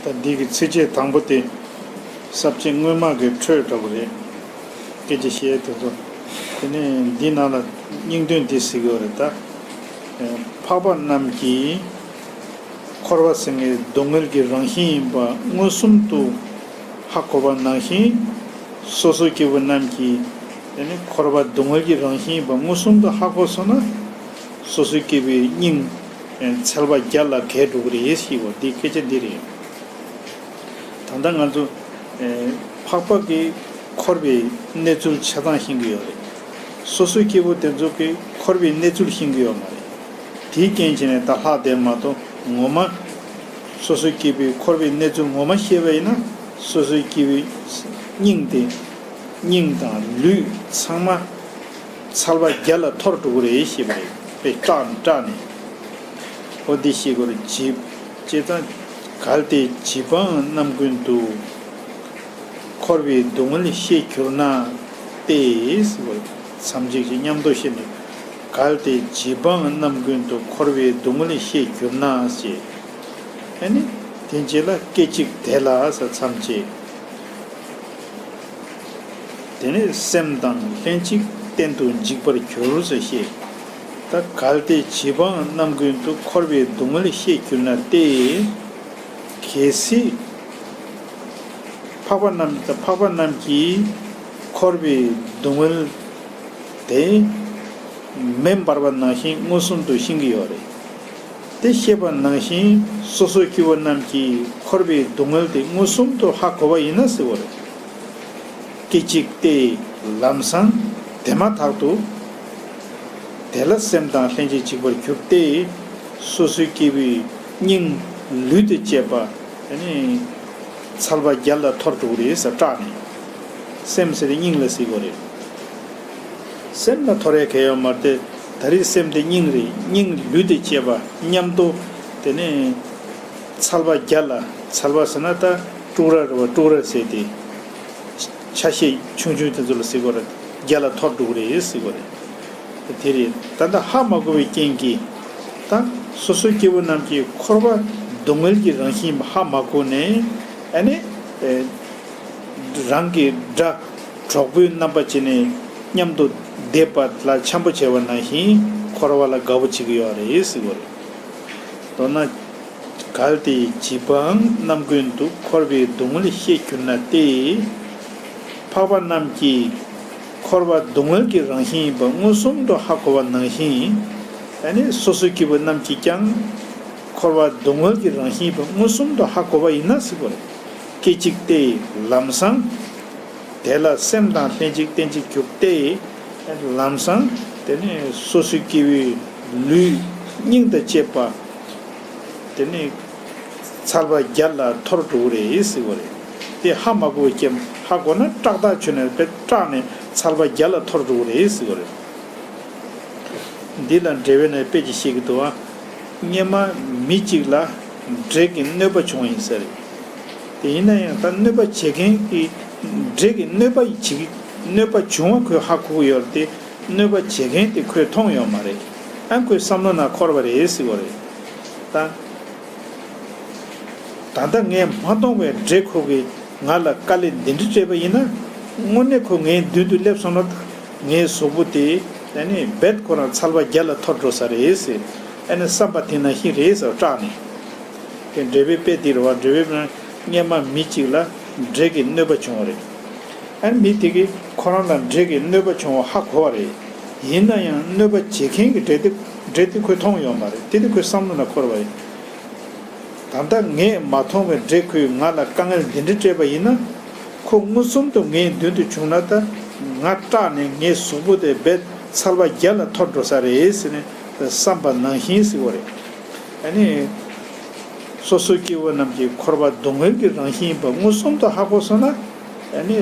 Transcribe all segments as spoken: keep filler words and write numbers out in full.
ད་འདི་གི་ཚིགས་བཅད་དང་པོ་དེ་ས་བཅད་སྔོན་མ་གི་འཕྲོས་འདྲ་པོ་རེད། སྐད་ཆ་བཤད་དེ་ཚོ། དེ་ནས་འདི་ནང་ལ་སྙིང་དོན་འདི་གཟིགས་ཡོད་རེད་ད། འཕགས་པ་རྣམས་ཀྱིས་འཁོར་བ་ཟེར་མཁན་སྡུག་བསྔལ་གྱི་རང་བཞིན་ཡིན་པ་མངོན་སུམ་དུ་ཧ་གོ་བ་ནང་བཞིན། སོ་སོ་སྐྱེ་བོ་རྣམས་ཀྱིས་དེ་ནི་འཁོར་བ་སྡུག་བསྔལ་གྱི་རང་བཞིན་ཡིན་པ་མངོན་སུམ་དུ་ཧ་གོ་སོང་ན། སོ་སོའི་སྐྱེ་བོའི་སྙིང་ཚལ་པ་བརྒྱ་ལ་གས་འགྲོ་གི་རེད་ཞེས་པ་འདི་སྐད་ཆ་འདི་རེད། ད་ལྟ་ང་ཚོ་འཕགས་པ་གིས་འཁོར་བའི་གནས་ཚུལ་ཆ་ཚང་ཤེས་ཀྱི་ཡོད་རེད། སོ་སོའི་སྐྱེ་བོ་དེ་ཚོ་གིས་འཁོར་བའི་གནས་ཚུལ་ཤེས་ཀྱི་ཡོད་མ་རེད། དེའི་རྐྱེན་བྱས་ནས་ད་ལྷག་བསྡད་མ་གཏོགས་ངོ་མ། སོ་སོའི་སྐྱེ་བོས་འཁོར་བའི་གནས་ཚུལ་ངོ་མ་ཤེས་པ་ཡིན་ན། སོ་སོའི་སྐྱེ་བོའི་སྙིང་དེ། སྙིང་དང་ལུས་ཚང་མ་ཚལ་པ་བརྒྱ་ལ་འཐོར་འགྲོ་གི་རེད་ཞེས་པ་རེད། དཔེ་སྐྲག་ནས་སྐྲག་ནས། འོ་འདི་ཤེས་དགོས་རེད། བྱིས། བྱས་ཙང་། གལ་ཏེ་བྱིས་པའང་རྣམ་ཀུན་ཏུ། འཁོར་བའི་སྡུག་བསྔལ་ཤེས་གྱུར་ན་སྟེ། མཚམས་གཅིག་ཅིག་མཉམ་དུ་བཤད་ནས། གལ་ཏེ་བྱིས་པའང་རྣམ་ཀུན་ཏུ། འཁོར་བའི་སྡུག་བསྔལ་ཤེས་གྱུར་ན་ཞེས། ཨ་ནི། དེ་རྗེས་ལ་སྐད་ཅིག་དེ་ལ་ཟེར་མཚམས་བཅད། དེ་ནས་སེམས་དང་ལྷན་ཅིག་གཏན་དུ་འཇིག་པར་འགྱུར་ཟེར་བཤད། ད་གལ་ཏེ་བྱིས་པའང་རྣམ་ཀུན་ཏུ། འཁོར་བའི་སྡུག་བསྔལ་ཤེས་གྱུར་ན་སྟེ། གལ་སྲིད་འཕགས་པ་རྣམས། འཕགས་པ་རྣམས་ཀྱིས་འཁོར་བའི་སྡུག་བསྔལ་དེ་མེ་འབར་བ་ནང་བཞིན་མངོན་སུམ་དུ་ཤེས་ཀྱི་ཡོད་རེད། དེ་ཤེས་པ་ནང་བཞིན་སོ་སོ་སྐྱེ་བོ་རྣམས་ཀྱིས་འཁོར་བའི་སྡུག་བསྔལ་དེ་མངོན་སུམ་དུ་ཧ་གོ་བ་ཡིན་ན་ཟེར་བ་རེད། སྐད་ཅིག་སྟེ། ལམ་སང་དེ་མ་ཐག་ཏུ། དེ་ལ་སེམས་དང་ལྷན་ཅིག་འཇིག་པར་འགྱུར་ཏེ། སོ་སོའི་སྐྱེ་བོའི་སྙིང་ལུས་དང་བཅས་པ་དེ་ནི་ཚལ་པ་བརྒྱ་ལ་འཐོར་འགྲོ་གི་རེད་ཟེར་སྐྲག་ནས། སེམས་ཟེར་དེ་སྙིང་ལ་ཟེར་གྱི་རེད། སེམས་ལ་འཐོར་ཡ་གལ་ཡོད་མ་རེད་དེ། ད་རེས་སེམས་དེ་སྙིང་རེད། སྙིང་ལུས་དང་བཅས་པ་མཉམ་དུ་དེ་ནི་ཚལ་པ་བརྒྱ་ལ། ཚལ་པ་ཟེར་ན་ད་ཀྲུག་ར་རེད་པ། ཀྲུག་ར་ཟེར་དེ། ཆ་ཤས་ཆུང་ཆུང་དེ་ཚོ་ལ་ཟེར་གྱི་རེད། བརྒྱ་ལ་འཐོར་འགྲོ་གི་རེད་ཟེར་གྱི་རེད། དེ་རེད། ད་ལྟ་ཧ་མ་གོ་བའི་རྐྱེན་གྱིས། ད་སོ་སོའི་སྐྱེ་བོ་རྣམས་ཀྱིས་འཁོར་བ་སྡུག་བསྔལ་གྱི་རང་བཞིན་ཧ་མ་གོ་ནས། ཨ་ནི། ཨེ། རང་གི་དགྲ་གྲོགས་པོའི་རྣམ་པ་བྱས་ནས་མཉམ་དུ་བསྡད་པ་ལ་འཆམ་པོ་བྱས་པ་ནང་བཞིན་འཁོར་བ་ལ་དགའ་པོ་བྱེད་ཀྱི་ཡོད་རེད་ཟེར་གྱི་རེད། མདོར་ན། གལ་ཏེ་བྱིས་པའང་རྣམ་ཀུན་ཏུ། འཁོར་བའི་སྡུག་བསྔལ་ཤེས་གྱུར་ན་སྟེ། འཕགས་པ་རྣམས་ཀྱིས་འཁོར་བ་སྡུག་བསྔལ་གྱི་རང་བཞིན་ཡིན་པ་མངོན་སུམ་དུ་ཧ་གོ་བ་ནང་བཞིན། ཨ་ནི་སོ་སོའི་སྐྱེ་བོ་རྣམས་ཀྱིས་ཀྱང་འཁོར་བ་སྡུག་བསྔལ་གྱི་རང་བཞིན་ཡིན་པ་མངོན་སུམ་དུ་ཧ་གོ་བ་ཡིན་ན་ཟེར་གྱི་རེད། སྐད་ཅིག་སྟེ། ལམ་སང་། དེ་ལ་སེམས་དང་ལྷན་ཅིག་གཏན་གཅིག་གྱུར་ཏེ། ལམ་སང་དེ་ནི་སོ་སོའི་སྐྱེ་བོའི་ལུས་སྙིང་དང་བཅས་པ་དེ་ནི་ཚལ་པ་བརྒྱ་ལ་འཐོར་འགྲོ་གི་རེད་ཟེར་བ་རེད། དེ་ཧ་མ་གོ་བའི་རྐྱེན། ཧ་གོ་ན་སྐྲག་ཐག་ཆོད་ནས་དཔེ་སྐྲག་ནས་ཚལ་པ་བརྒྱ་ལ་འཐོར་འགྲོ་གི་རེད་ཟེར་བ་རེད། འདི་ལ་འགྲེལ་པ་ནས་དཔེ་ཅིག་བཤད་ཀྱི་འདུག་ཨ། སྔོན་མ་མི་གཅིག་ལ་འབྲས་ཀྱི་གནོད་པ་བྱུང་བ་ཡིན་ས་རེད། དེ་ཡིན་ན་ཡང་ད་གནོད་པ་བྱེད་མཁན་གྱི། འབྲས་ཀྱི་གནོད་པ་བྱེད། གནོད་པ་བྱུང་བ་ཁོས་ཧ་གོ་གི་ཡོད་རེད་དེ། གནོད་པ་བྱེད་མཁན་དེ་ཁོས་མཐོང་ཡོད་མ་རེད། ཨ་ཁོའི་བསམ་བློ་ནང་འཁོར་བ་རེད་ཟེར་བ་རེད། ད། ད་ལྟ་ངས་མ་མཐོང་བའི་འབྲས་ཁོ་གིས་ང་ལ་དཀའ་ལས་འདི་འདྲ་སྤྲད་པ་ཡིན་ན། དངོས་གནས་ཁོ་ངའི་མདུན་དུ་སླེབས་སོང་ན་ད་ངའི་གཟུགས་པོ་དེ་ཨ་ནི་རྦད་ཁོ་རང་ཚལ་པ་བརྒྱ་ལ་འཐོར་འགྲོ་ས་རེད་ཟེར། ཨ་ནི་བསམ་པ་དེ་ནང་བཞིན་རེད་ཟེར་སྐྲག་ནས། དེ་འགྲེལ་པའི་དཔེ་འདི་རེད་བ། འགྲེལ་པའི་སྔོན་མ་མི་གཅིག་ལ་འབྲས་ཀྱི་གནོད་པ་བྱུང་བ་རེད། ཨ་ནི་མི་དེ་གིས་ཁོ་རང་ལ་འབྲས་ཀྱི་གནོད་པ་བྱུང་བ་ཧ་གོ་བ་རེད། ཡིན་ན་ཡང་གནོད་པ་བྱེད་མཁན་གྱི་འབྲས་དེ། འབྲས་དེ་ཁོས་མཐོང་ཡོད་མ་རེད། དེ་དེ་ཁོའི་བསམ་བློ་ནང་འཁོར་བ་རེད། ད་ལྟ་ངས་མ་མཐོང་བའི་འབྲས་ཁོས་ང་ལ་དཀའ་ངལ་འདི་འདྲ་སྤྲད་པ་ཡིན་ན། ཁོ་མངོན་སུམ་དུ་ངའི་མདུན་དུ་བྱུང་ན་ད་ང་སྐྲག་ནས་ངའི་གཟུགས་པོ་དེ་རྦད་ཚལ་པ་བརྒྱ་ལ་འཐོར་འགྲོ་ས་རེད་ཟེར་ནས་བསམ་པ་ནང་བཞིན་ཟེར་བ་རེད། ཨ་ནི། སོ་སོའི་སྐྱེ་བོ་རྣམས་ཀྱིས་འཁོར་བ་སྡུག་བསྔལ་གྱི་རང་བཞིན་ཡིན་པ་མངོན་སུམ་དུ་ཧ་གོ་སོང་ན། ཨ་ནི།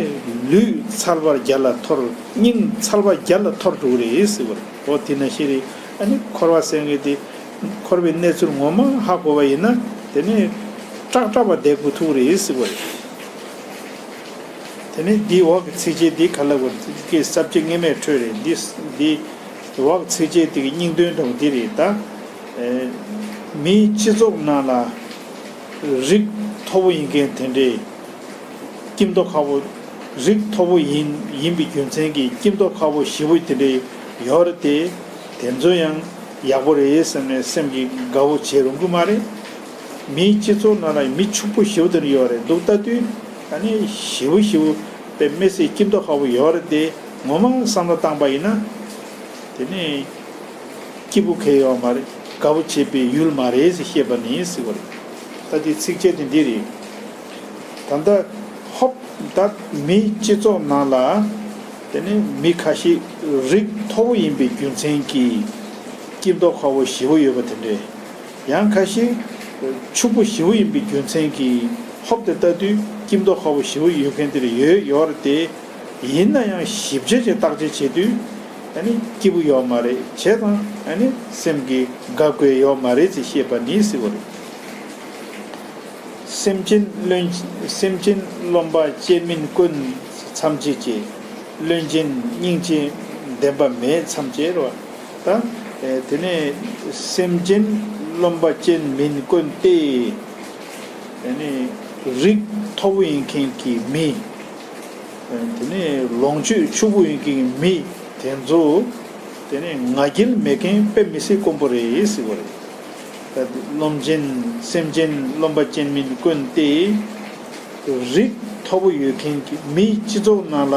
ལུས་ཚལ་པ་བརྒྱ་ལ་འཐོར། སྙིང་ཚལ་པ་བརྒྱ་ལ་འཐོར་འགྲོ་གི་རེད་ཟེར་བ་རེད། འོ་དེ་ནང་བཞིན་རེད། ཨ་ནི་འཁོར་བ་ཟེར་མཁན་དེ། འཁོར་བའི་གནས་ཚུལ་ངོ་མ་ཧ་གོ་བ་ཡིན་ན་དེ་ནི་སྐྲག་སྐྲག་པ་བསྡད་དགོས་ཐུག་རེད་ཟེར་བ་རེད། དེ་ནི་འདིའི་འོག་གི་ཚིགས་བཅད་འདི་ག་ལབ་དགོས་རེད། ཀྱི་ས་བཅད་སྔོན་མའི་འཕྲོས་རེད། འདི་འདི་འོག་གི་ཚིགས་བཅད་དེ་གི་སྙིང་དོན་འདྲ་བོ་འདི་རེད་ད། ཨེ། མིའི་སྤྱི་ཚོགས་ནང་ལ་རིགས་མཐོ་པོ་ཡིན་མཁན་དེ་འདྲའི་སྐྱིད་མདོག་ཁ་པོ། རིགས་མཐོ་པོ་ཡིན་ཡིན་པའི་རྒྱུ་མཚན་གྱིས་སྐྱིད་མདོག་ཁ་པོ་ཞེ་པོ་དེ་འདྲའི་ཡོད་རེད་དེ། དེ་ཚོ་ཡང་ཡག་པོ་རེད་བསམ་ནས་སེམས་ཀྱི་དགའ་བོ་བྱེད་རུང་གི་མ་རེད། མིའི་སྤྱི་ཚོགས་ནང་ལ་མི་ཕྱུག་པོ་ཞེ་པོ་དེ་འདྲ་ཡོད་རེད་འདུག་ལྟ་དུས། ཨ་ནི་ཞེ་པོ་ཞེ་པོ་དཔེ་མི་སྲིད་སྐྱིད་མདོག་ཁ་པོ་ཡོད་རེད་དེ། ངོ་མ་བསམ་བློ་བཏང་པ་ཡིན་ན། དེ་ནི་སྐྱིད་པོ་གང་ཡང་ཡོད་མ་རེད། དགའ་པོ་བྱེད་པའི་ཡུལ་མ་རེད་ཟེར་བཤད་པ་ནི་ཟེར་བ་རེད། ད་དེ་ཚིགས་བཅད་དེ་འདི་རེད། ད་ལྟ་ཧོབ་ད་མིའི་སྤྱི་ཚོགས་ནང་ལ་དེ་ནི་མི་ཁ་ཤས་རིགས་མཐོ་པོ་ཡིན་པའི་རྒྱུ་མཚན་གྱིས་སྐྱིད་མདོག་ཁ་པོ་ཞེ་པོ་ཡོད་པ་དེ་འདྲས། ཡང་ཁ་ཤས་ཕྱུག་པོ་ཞེ་པོ་ཡིན་པའི་རྒྱུ་མཚན་གྱིས་ཧོབ་དེ་ལྟ་དུས་སྐྱིད་མདོག་ཁ་པོ་ཞེ་པོ་ཡོད་མཁན་དེ་འདྲ་ཡོད་ཡོད་རེད་དེ། ཡིན་ན་ཡང་ཞིབ་དཔྱད་ཀྱིས་བརྟག་དཔྱད་བྱེད་དུས། ཨ་ནི་སྐྱིད་པོ་ཡོད་མ་རེད། བྱས་ཙང་ཨ་ནི་སེམས་ཀྱི་དགའ་དགོས་ཡོད་མ་རེད་ཅེས་བཤད་པ་ནི་ཟེར་བ་རེད། སེམས་ཅན་བློན། སེམས་ཅན་རློམ་པ་ཅན་མིན་ཀུན་ཐམས་ཅད་ཀྱི། བློན་ཆེན་སྙིང་རྗེ་ལྡན་པ་མེད་ཐམས་ཅད་རོ། ད་དེ་ནས་སེམས་ཅན་རློམ་པ་ཅན་མིན་ཀུན་ཏེ། དེ་ནས་རིགས་མཐོ་པོ་ཡིན་མཁན་གྱི་མི། དེ་ནས་ལོངས་སྤྱོད་ཕྱུག་པོ་ཡིན་མཁན་གྱི་མི་དེ་ཚོ། དེ་ནས་ང་རྒྱལ་མེད་མཁན་དཔེ་མི་སྲིད་དཀོན་པོ་རེད་ཟེར་བ་རེད། ད་རློམ་ཅན་སེམས་ཅན་རློམ་པ་ཅན་མིན་ཀུན་ཏེ། རིགས་མཐོ་པོ་ཡོད་མཁན་གྱི་མིའི་སྤྱི་ཚོགས་ནང་ལ་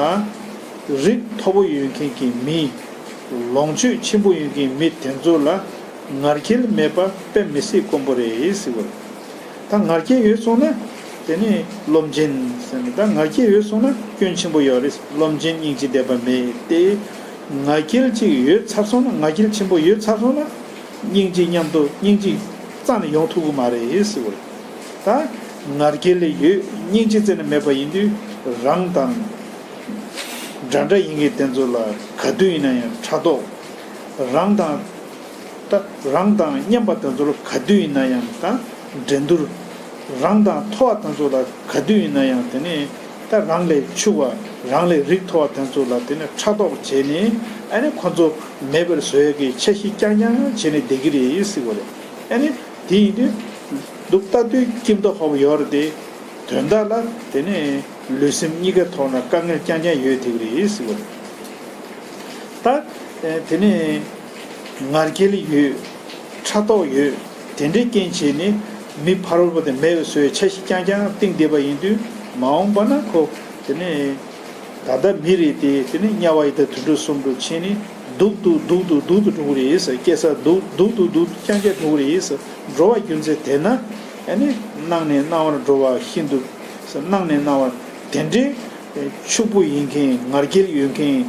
རིགས་མཐོ་པོ་ཡོད་མཁན་གྱི་མི། ལོངས་སྤྱོད་ཆེན་པོ་ཡོད་མཁན་མི་དེ་ཚོ་ལ་ང་རྒྱལ་མེད་པ་དཔེ་མི་སྲིད་དཀོན་པོ་རེད་ཟེར་བ་རེད། ད་ང་རྒྱལ་ཡོད་སོང་ན། དེ་ནི་རློམ་ཅན་ཟེར་ནས། ད་ང་རྒྱལ་ཡོད་སོང་ན་སྐྱོན་ཆེན་པོ་ཡོད་རེད། རློམ་ཅན་སྙིང་རྗེ་ལྡན་པ་མེད་དེ། ང་རྒྱལ་ཅིག་ཡོད་ཚར་སོང་ན། ང་རྒྱལ་ཆེན་པོ་ཡོད་ཚར་སོང་ན། སྙིང་རྗེ་མཉམ་དུ་སྙིང་རྗེ་རྩ་ནས་ཡོང་ཐུབ་ཀྱི་མ་རེད་ཟེར་བ་རེད། ད་ང་རྒྱལ་ཡོད་སྙིང་རྗེ་རྩ་ནས་མེད་པ་ཡིན་དུས། རང་དང་འདྲ་འདྲ་ཡིན་མཁན་དེ་ཚོ་ལ་ག་དུས་ཡིན་ན་ཡང་ཕྲག་དོག་རང་དང་། ད་རང་དང་མཉམ་པ་དེ་ཚོ་ལ་ག་དུས་ཡིན་ན་ཡང་ད་འགྲན་བསྡུར། རང་དང་མཐོ་བ་དེ་ཚོ་ལ་ག་དུས་ཡིན་ན་ཡང་། དེ་ནས་ད་རང་ལས་ཕྱུག་པ། རང་ལས་རིགས་མཐོ་བ་དེ་ཚོ་ལ་དེ་ནས་ཕྲག་དོག་བྱས་ནས། ཨ་ནི་ཁོ་ཚོ་མེད་པར་བཟོ་ཡག་གི་འཆར་གཞི་རྐྱང་རྐྱང་བྱས་ནས་བསྡད་ཀྱི་རེད་ཟེར་བ་རེད། ཨ་ནི་དེ་ཡིན་དུས་འདུག་ལྟ་དུས་སྐྱིད་མདོག་ཁ་པོ་ཡོད་རེད་དེ། དོན་དག་ལ་དེ་ནས་ལུས་སེམས་གཉིས་ཀའི་ཐོག་ན་དཀའ་ངལ་རྐྱང་རྐྱང་ཡོད་བསྡད་ཀྱི་རེད་ཟེར་བ་རེད། ད་དེ་ནས་ང་རྒྱལ་ཡོད། ཕྲག་དོག་ཡོད། དེ་འདྲའི་རྐྱེན་བྱས་ནས་མི་ཕ་རོལ་པོ་དེ་མེད་པའི་བཟོ་བའི་འཆར་གཞི་རྐྱང་རྐྱང་བཏིང་བསྡད་པ་ཡིན་དུས། མ་འོངས་པ་ན་ཁོ་དེ་ནས་ད་ལྟ་མི་རེད་དེ། དེ་ནས་དམྱལ་བ་ཡི་དྭགས་དུད་འགྲོ་གསུམ་དུ་ཕྱིན་ནས་སྡུག་ཏུ་སྡུག་ཏུ་སྡུག་ཏུ་འགྲོ་གི་རེད་ཟེར། སྐྱེ་ས་སྡུག་སྡུག་ཏུ་སྡུག་ཏུ་རྐྱང་རྐྱང་འགྲོ་གི་རེད་ཟེར། འགྲོ་བ་རྒྱུ་མཚན་དེ་ན། ཨ་ནི་སྣང་ནས་སྣང་བར་འགྲོ་བ་ཤིན་ཏུ་ཟེར། སྣང་ནས་སྣང་བ་དེ་འདྲའི་ཕྱུག་པོ་ཡིན་མཁན། ང་རྒྱལ་ཡོད་མཁན།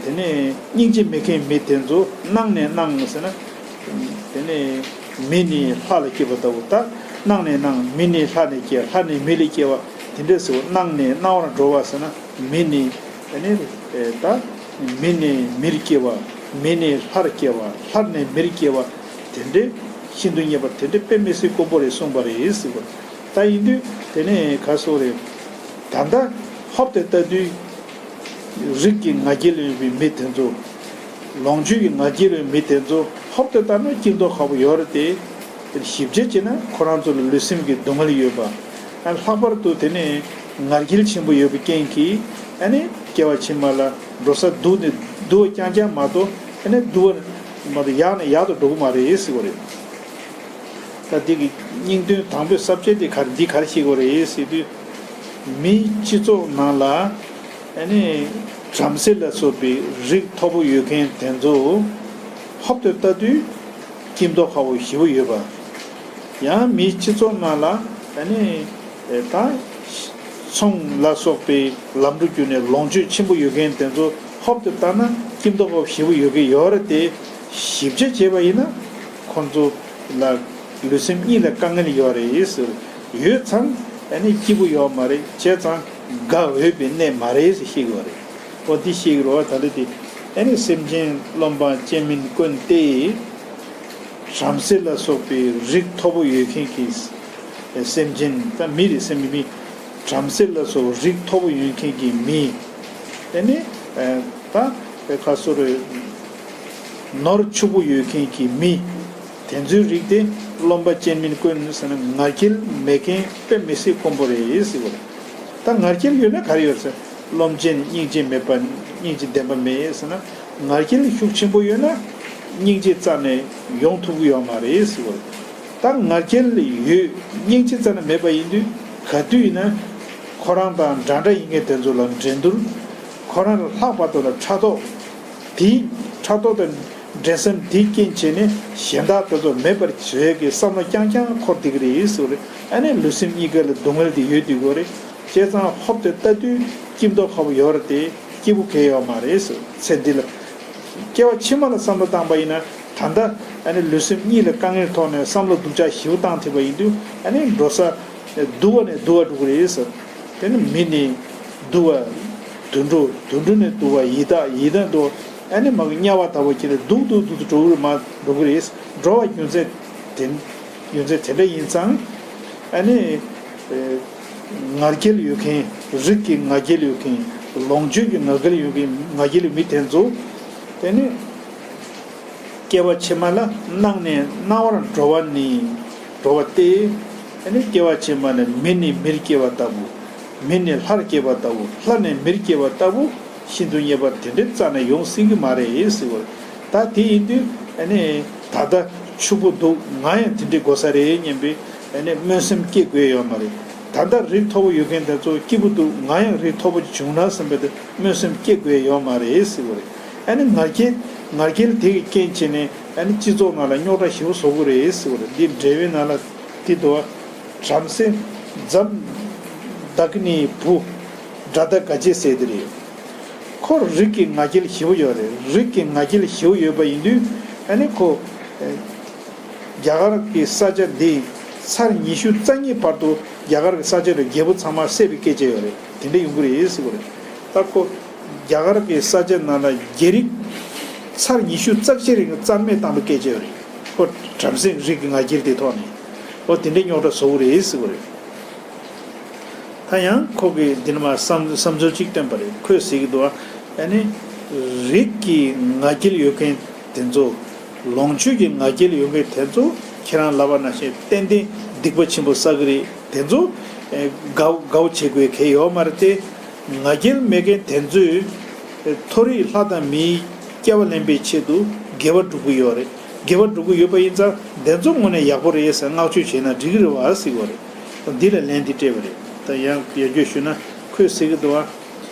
དེ་ནས་སྙིང་རྗེ་མེད་མཁན་མི་དེ་ཚོ་སྣང་ནས་སྣང་ཟེར་ན། དེ་ནས་མི་ནས་ལྷ་ལ་སྐྱེས་པ་ལྟ་བུ། ད་སྣང་ནས་སྣང་། མི་ནས་ལྷ་ནས་སྐྱེ། ལྷ་ནས་མི་ལ་སྐྱེ་བ་དེ་འདྲ་ཟེར་བ། སྣང་ནས་སྣང་བར་འགྲོ་བ་ཟེར་ན། མི་ནས་ཨ་ནི་ད་མི་ནས་མིར་སྐྱེ་བ། མི་ནས་ལྷར་སྐྱེ་བ། ལྷ་ནས་མིར་སྐྱེ་བ། དེ་འདྲའི་ཤིན་ཏུ་རྙེད་པ་དེ་འདྲའི་དཔེ་མི་སྲིད་དཀོན་པོ་རེད་གསུངས་པ་རེད་ཟེར་བ། ད་ཡིན་དུས་དེ་ནས་ག་སོགས་རེད། ད་ལྟ་ཧོབ་དེ་ལྟ་དུས། རིགས་ཀྱི་ང་རྒྱལ་ཡོད་པའི་མི་དེ་ཚོ། ལོངས་སྤྱོད་ཀྱི་ང་རྒྱལ་ཡོད་པའི་མི་དེ་ཚོ་ཧོབ་ཏེ་ལྟ་ན་སྐྱིད་མདོག་ཁ་པོ་ཡོད་རེད་དེ། དེར་ཞིབ་དཔྱད་བྱས་ན་ཁོ་རང་ཚོ་ལ་ལུས་སེམས་ཀྱི་སྡུག་བསྔལ་ཡོད་པ། ཨ། ལྷག་པར་དུ་དེ་ནས་ང་རྒྱལ་ཆེན་པོ་ཡོད་པའི་རྐྱེན་གྱིས། ཨ་ནི་སྐྱེ་བ་ཕྱི་མ་ལ་འགྲོ་ས་སྡུག་ནས་སྡུག་པ་རྐྱང་རྐྱང་མ་གཏོགས། ཨ་ནི་སྡུག་པ་མ་གཏོགས་ཡག་ནས་ཡག་ཏུ་འགྲོ་གི་མ་རེད་ཟེར་བ་རེད། ད་འདི་གི་སྙིང་དོན་དང་པོའི་ས་བཅད་འདི་ག་རེ། འདི་ག་རེ་བཤད་དགོས་རེད་ཟེར་དུས། མིའི་སྤྱི་ཚོགས་ནང་ལ་ཨ་ནི་བྲམ་ཟེ་ལ་སོགས་པའི་རིགས་མཐོ་པོ་ཡོད་མཁན་དེ་ཚོ་ཧོབ་ཏེ་ལྟ་དུས་སྐྱིད་མདོག་ཁ་པོ་ཞེ་པོ་ཡོད་པ། ཡང་མིའི་སྤྱི་ཚོགས་ནང་ལ་ཨ་ནི་ད་ཚོང་ལ་སོགས་པའི་ལམ་འགྲོ་བརྒྱུད་ནས་ལོངས་སྤྱོད་ཆེན་པོ་ཡོད་མཁན་དེ་ཚོ་ཧོབ་ཏེ་ལྟ་ན་སྐྱིད་མདོག་ཁ་པོ་ཞེ་པོ་ཡོད་ཀྱི་ཡོད་རེད་དེ། ཞིབ་དཔྱད་བྱས་པ་ཡིན་ན་ཁོང་ཚོ་ལ་ལུས་སེམས་གཉིས་ལ་དཀའ་ངལ་ཡོད་རེད་ཟེར། ཡོད་ཙང་ཨ་ནི་སྐྱིད་པོ་ཡོད་མ་རེད། བྱས་ཙང་དགའ་འོས་པའི་གནས་མ་རེད་ཟེར་བཤད་ཀྱི་ཡོད་རེད། འོ་འདི་བཤད་ཀྱི་རེད་བ། ད་ལྟ་དེ་ཨ་ནི་སེམས་ཅན་རློམ་པ་ཅན་མིན་ཀུན་ཏེ། བྲམ་ཟེ་ལ་སོགས་པའི་རིགས་མཐོ་པོ་ཡོད་མཁན་གྱི་སེམས་ཅན། ད་མི་རེད། སེམས་མི་མི། བྲམ་ཟེ་ལ་སོགས་རིགས་མཐོ་པོ་ཡོད་མཁན་གྱི་མི། དེ་ནི་ད་ཁ་སོ་རེ་ནོར་ཕྱུག་པོ་ཡོད་མཁན་གྱི་མི། དེ་ཚོའི་རིགས་དེ་ རློམ་པ་ཅན་མིན་དཀོན་ཟེར་ན། ང་རྒྱལ་མེད་མཁན་དཔེ་མི་སྲིད་དཀོན་པོ་རེད་ཟེར་བ་རེད། ད་ང་རྒྱལ་ཡོད་ན་ག་རེ་ཡོད་ཟེར། རློམ་ཅན་སྙིང་རྗེ་མེད་པ། སྙིང་རྗེ་ལྡན་པ་མེད་ཟེར་ན། ང་རྒྱལ་ཤུགས་ཆེན་པོ་ཡོད་ན་སྙིང་རྗེ་རྩ་ནས་ཡོང་ཐུབ་ཀྱི་ཡོད་མ་རེད་ཟེར་བ་རེད། ད་ང་རྒྱལ་ཡོད། སྙིང་རྗེ་རྩ་ནས་མེད་པ་ཡིན་དུས་ག་དུས་ཡིན་ན་ཁོ་རང་དང་འདྲ་འདྲ་ཡིན་མཁན་དེ་ཚོ་ལ་འགྲན་བསྡུར། ཁོ་རང་ལ་ལྷག་པར་དུ་ལ་ཕྲག་དོག་དེའི་ཕྲག་དོག་དང་འགྲན་སེམས་དེའི་རྐྱེན་བྱས་ནས་གཞན་དག་དེ་ཚོ་མེད་པར་བཟོ་ཡས་ཀྱི་བསམ་བློ་རྐྱང་རྐྱང་འཁོར་བསྡད་ཀྱི་རེད་ཟེར་བ་རེད། ཨ་ནི་ལུས་སེམས་གཉིས་ཀ་ལ་སྡུག་བསྔལ་དེ་ཡོད་བསྡད་ཀྱི་ཡོད་རེད། བྱས་ཙང་ཧོབ་དེ་ལྟ་དུས་སྐྱིད་མདོག་ཁ་པོ་ཡོད་རེད་དེ། སྐྱིད་པོ་གང་ཡང་ཡོད་མ་རེད་ཟེར། ཚེ་འདི་ལ། སྐྱེ་བ་ཕྱི་མ་ལ་བསམ་བློ་བཏང་པ་ཡིན་ན། ད་ལྟ་ཨ་ནི་ལུས་སེམས་གཉིས་ལ་དཀའ་ངལ་ཐོག་ནས་བསམ་བློ་སྡུག་ཅག་ཞེ་པོ་བཏང་ཐུབ་པ་ཡིན་དུས། ཨ་ནི་འགྲོ་ས་སྡུག་པ་ནས་སྡུག་པ་འགྲོ་གི་རེད་ཟེར། དེ་ནི་མི་ནི་སྡུག་པ། དུད་འགྲོ། དུད་འགྲོ་ནས་སྡུག་པ། ཡི་དྭགས། ཡི་དྭགས་སྡུག་པ། ཨ་ནི་མ་གི་དམྱལ་བ་ལྟ་བུ་ཁྱེད་ལ་སྡུག་སྡུག་སྡུག་སྡུག་འགྲོ་གི་རེད་མ་འགྲོ་གི་རེད། འགྲོ་བ་རྒྱུ་མཚན་དེ། རྒྱུ་མཚན་དེ་འདྲ་ཡིན་ཙང་། ཨ་ནི། ཨེ། ང་རྒྱལ་ཡོད་མཁན། རིགས་ཀྱི་ང་རྒྱལ་ཡོད་མཁན། ལོངས་སྤྱོད་ཀྱི་ང་རྒྱལ་ཡོད་མཁན། ང་རྒྱལ་ཡོད་མི་དེ་ཚོ། དེ་ནི། སྐྱེ་བ་ཕྱི་མ་ལ་སྣང་ནས་སྣང་བར་འགྲོ་བ་ནི། འགྲོ་བ་སྟེ། ཨ་ནི་སྐྱེ་བ་ཕྱི་མ་ནི་མི་ནི་མིར་སྐྱེ་བ་ལྟ་བུ། མི་ནི་ལྷར་སྐྱེ་བ་ལྟ་བུ། ལྷ་ནི་མིར་སྐྱེ་བ་ལྟ་བུ། ཤིན་ཏུ་རྙེད་པ་དེ་འདྲའི་རྩ་ནས་ཡོང་སྲིད་ཀྱི་མ་རེད་ཟེར་བ་རེད། ད་དེ་ཡིན་དུས་ཨ་ནི་ད་ལྟ་ཕྱུག་པོ་འདུག། ང་ཡང་དེ་འདྲའི་དགོས་ས་རེད་སྙམ་པའི་ཨ་ནི་སྨོན་སེམས་སྐྱེ་དགོས་ཡོད་མ་རེད། ད་ལྟ་རིགས་མཐོ་པོ་ཡོད་མཁན་དེ་ཚོ་སྐྱིད་པོ་འདུག། ང་ཡང་རིགས་མཐོ་པོ་ཅིག་བྱུང་ན་བསམ་པའི་དེ་སྨོན་སེམས་སྐྱེ་དགོས་ཡོད་མ་རེད་ཟེར་བ་རེད། ཨ་ནི་ང་རྒྱལ། ང་རྒྱལ་དེ་གི་རྐྱེན་བྱས་ནས་ཨ་ནི་སྤྱི་ཚོགས་ནང་ལ་རྙོག་དྲ་ཞེ་པོ་བཟོ་གི་རེད་ཟེར་བ་རེད། འདི་འགྲེལ་པའི་ནང་ལ་འདི་འདུག་བ། བྲམ་ཟེ་ཛམ་དཀ་ནིའི་བུ་དྲ་ད་ག་ཅེས་ཟེར་དེ་རེད། ཁོ་རིགས་ཀྱི་ང་རྒྱལ་ཞེ་པོ་ཡོད་རེད། རིགས་ཀྱི་ང་རྒྱལ་ཞེ་པོ་ཡོད་པ་ཡིན་དུས་ཨ་ནི་ཁོ། རྒྱ་གར་གྱི་ས་ཆ་འདི་ཚར་ཉི་ཤུ་རྩ་གཉིས་བར་དུ་རྒྱ་གར་གྱི་ས་ཆ་ལ་རྒྱལ་པོ་ཚང་མ་བསད་པའི་སྐད་ཆ་ཡོད་རེད། དེ་འདྲ་ཡོང་གི་རེད་ཟེར་བ་རེད། ད་ཁོ་རྒྱ་གར་གྱི་ས་ཆ་ནང་ལ་རྒྱལ་རིགས་ཚར་ཉི་ཤུ་རྩ་གཅིག་རིང་རྩ་མེད་བཏང་བའི་སྐད་ཆ་ཡོད་རེད། ཁོ་བྲམ་ཟེ་རིགས་ཀྱི་ང་རྒྱལ་དེ་ཐོག་ནས་ཨོ་དེ་འདྲའི་རྙོག་དྲ་བཟོ་གི་རེད་ཟེར་བ་རེད། ད་ཡང་ཁོ་གིས་འདི་ནས་མར་བསམ་བསམ་ཚུལ་གཅིག་བཏོན་པ་རེད། ཁོས་ཟེར་གྱི་འདུག་བ། ཨ་ནི་རིགས་ཀྱི་ང་རྒྱལ་ཡོད་མཁན་དེ་ཚོ། ལོངས་སྤྱོད་ཀྱི་ང་རྒྱལ་ཡོད་མཁན་དེ་ཚོ་ཁྱེད་རང་ལབ་པ་ནང་བཞིན་ཏན་ཏན་སྡིག་པ་ཆེན་པོ་བསགས་ཀྱི་རེད། དེ་ཚོ་ཨེ་དགའ་དགའ་བོ་བྱེད་དགོས་གལ་ཡོད་མ་རེད་དེ། ང་རྒྱལ་མེད་མཁན་དེ་ཚོས་མཐོ་རིས་ལྷ་དང་མིའི་སྐྱེ་བ་ལེན་པའི་ཆེད་དུ་དགེ་བ་སྒྲུབ་ཀྱི་ཡོད་རེད། དགེ་བ་སྒྲུབ་ཀྱི་ཡོད་པ་ཡིན་ཙང་དེ་ཚོ་དངོས་གནས་ཡག་པོ་རེད་ཟེར་བསྔགས་བརྗོད་བྱས་ན་འགྲིག་གི་རེད་བ་ཟེར་བ་རེད། འདི་ལ་ལན་འདི་སྤྲད་པ་རེད། ད་ཡང་ཡར་རྒྱས་ཞུས་ན་ཁོས་ཟེར་གྱི་འདུག་བ།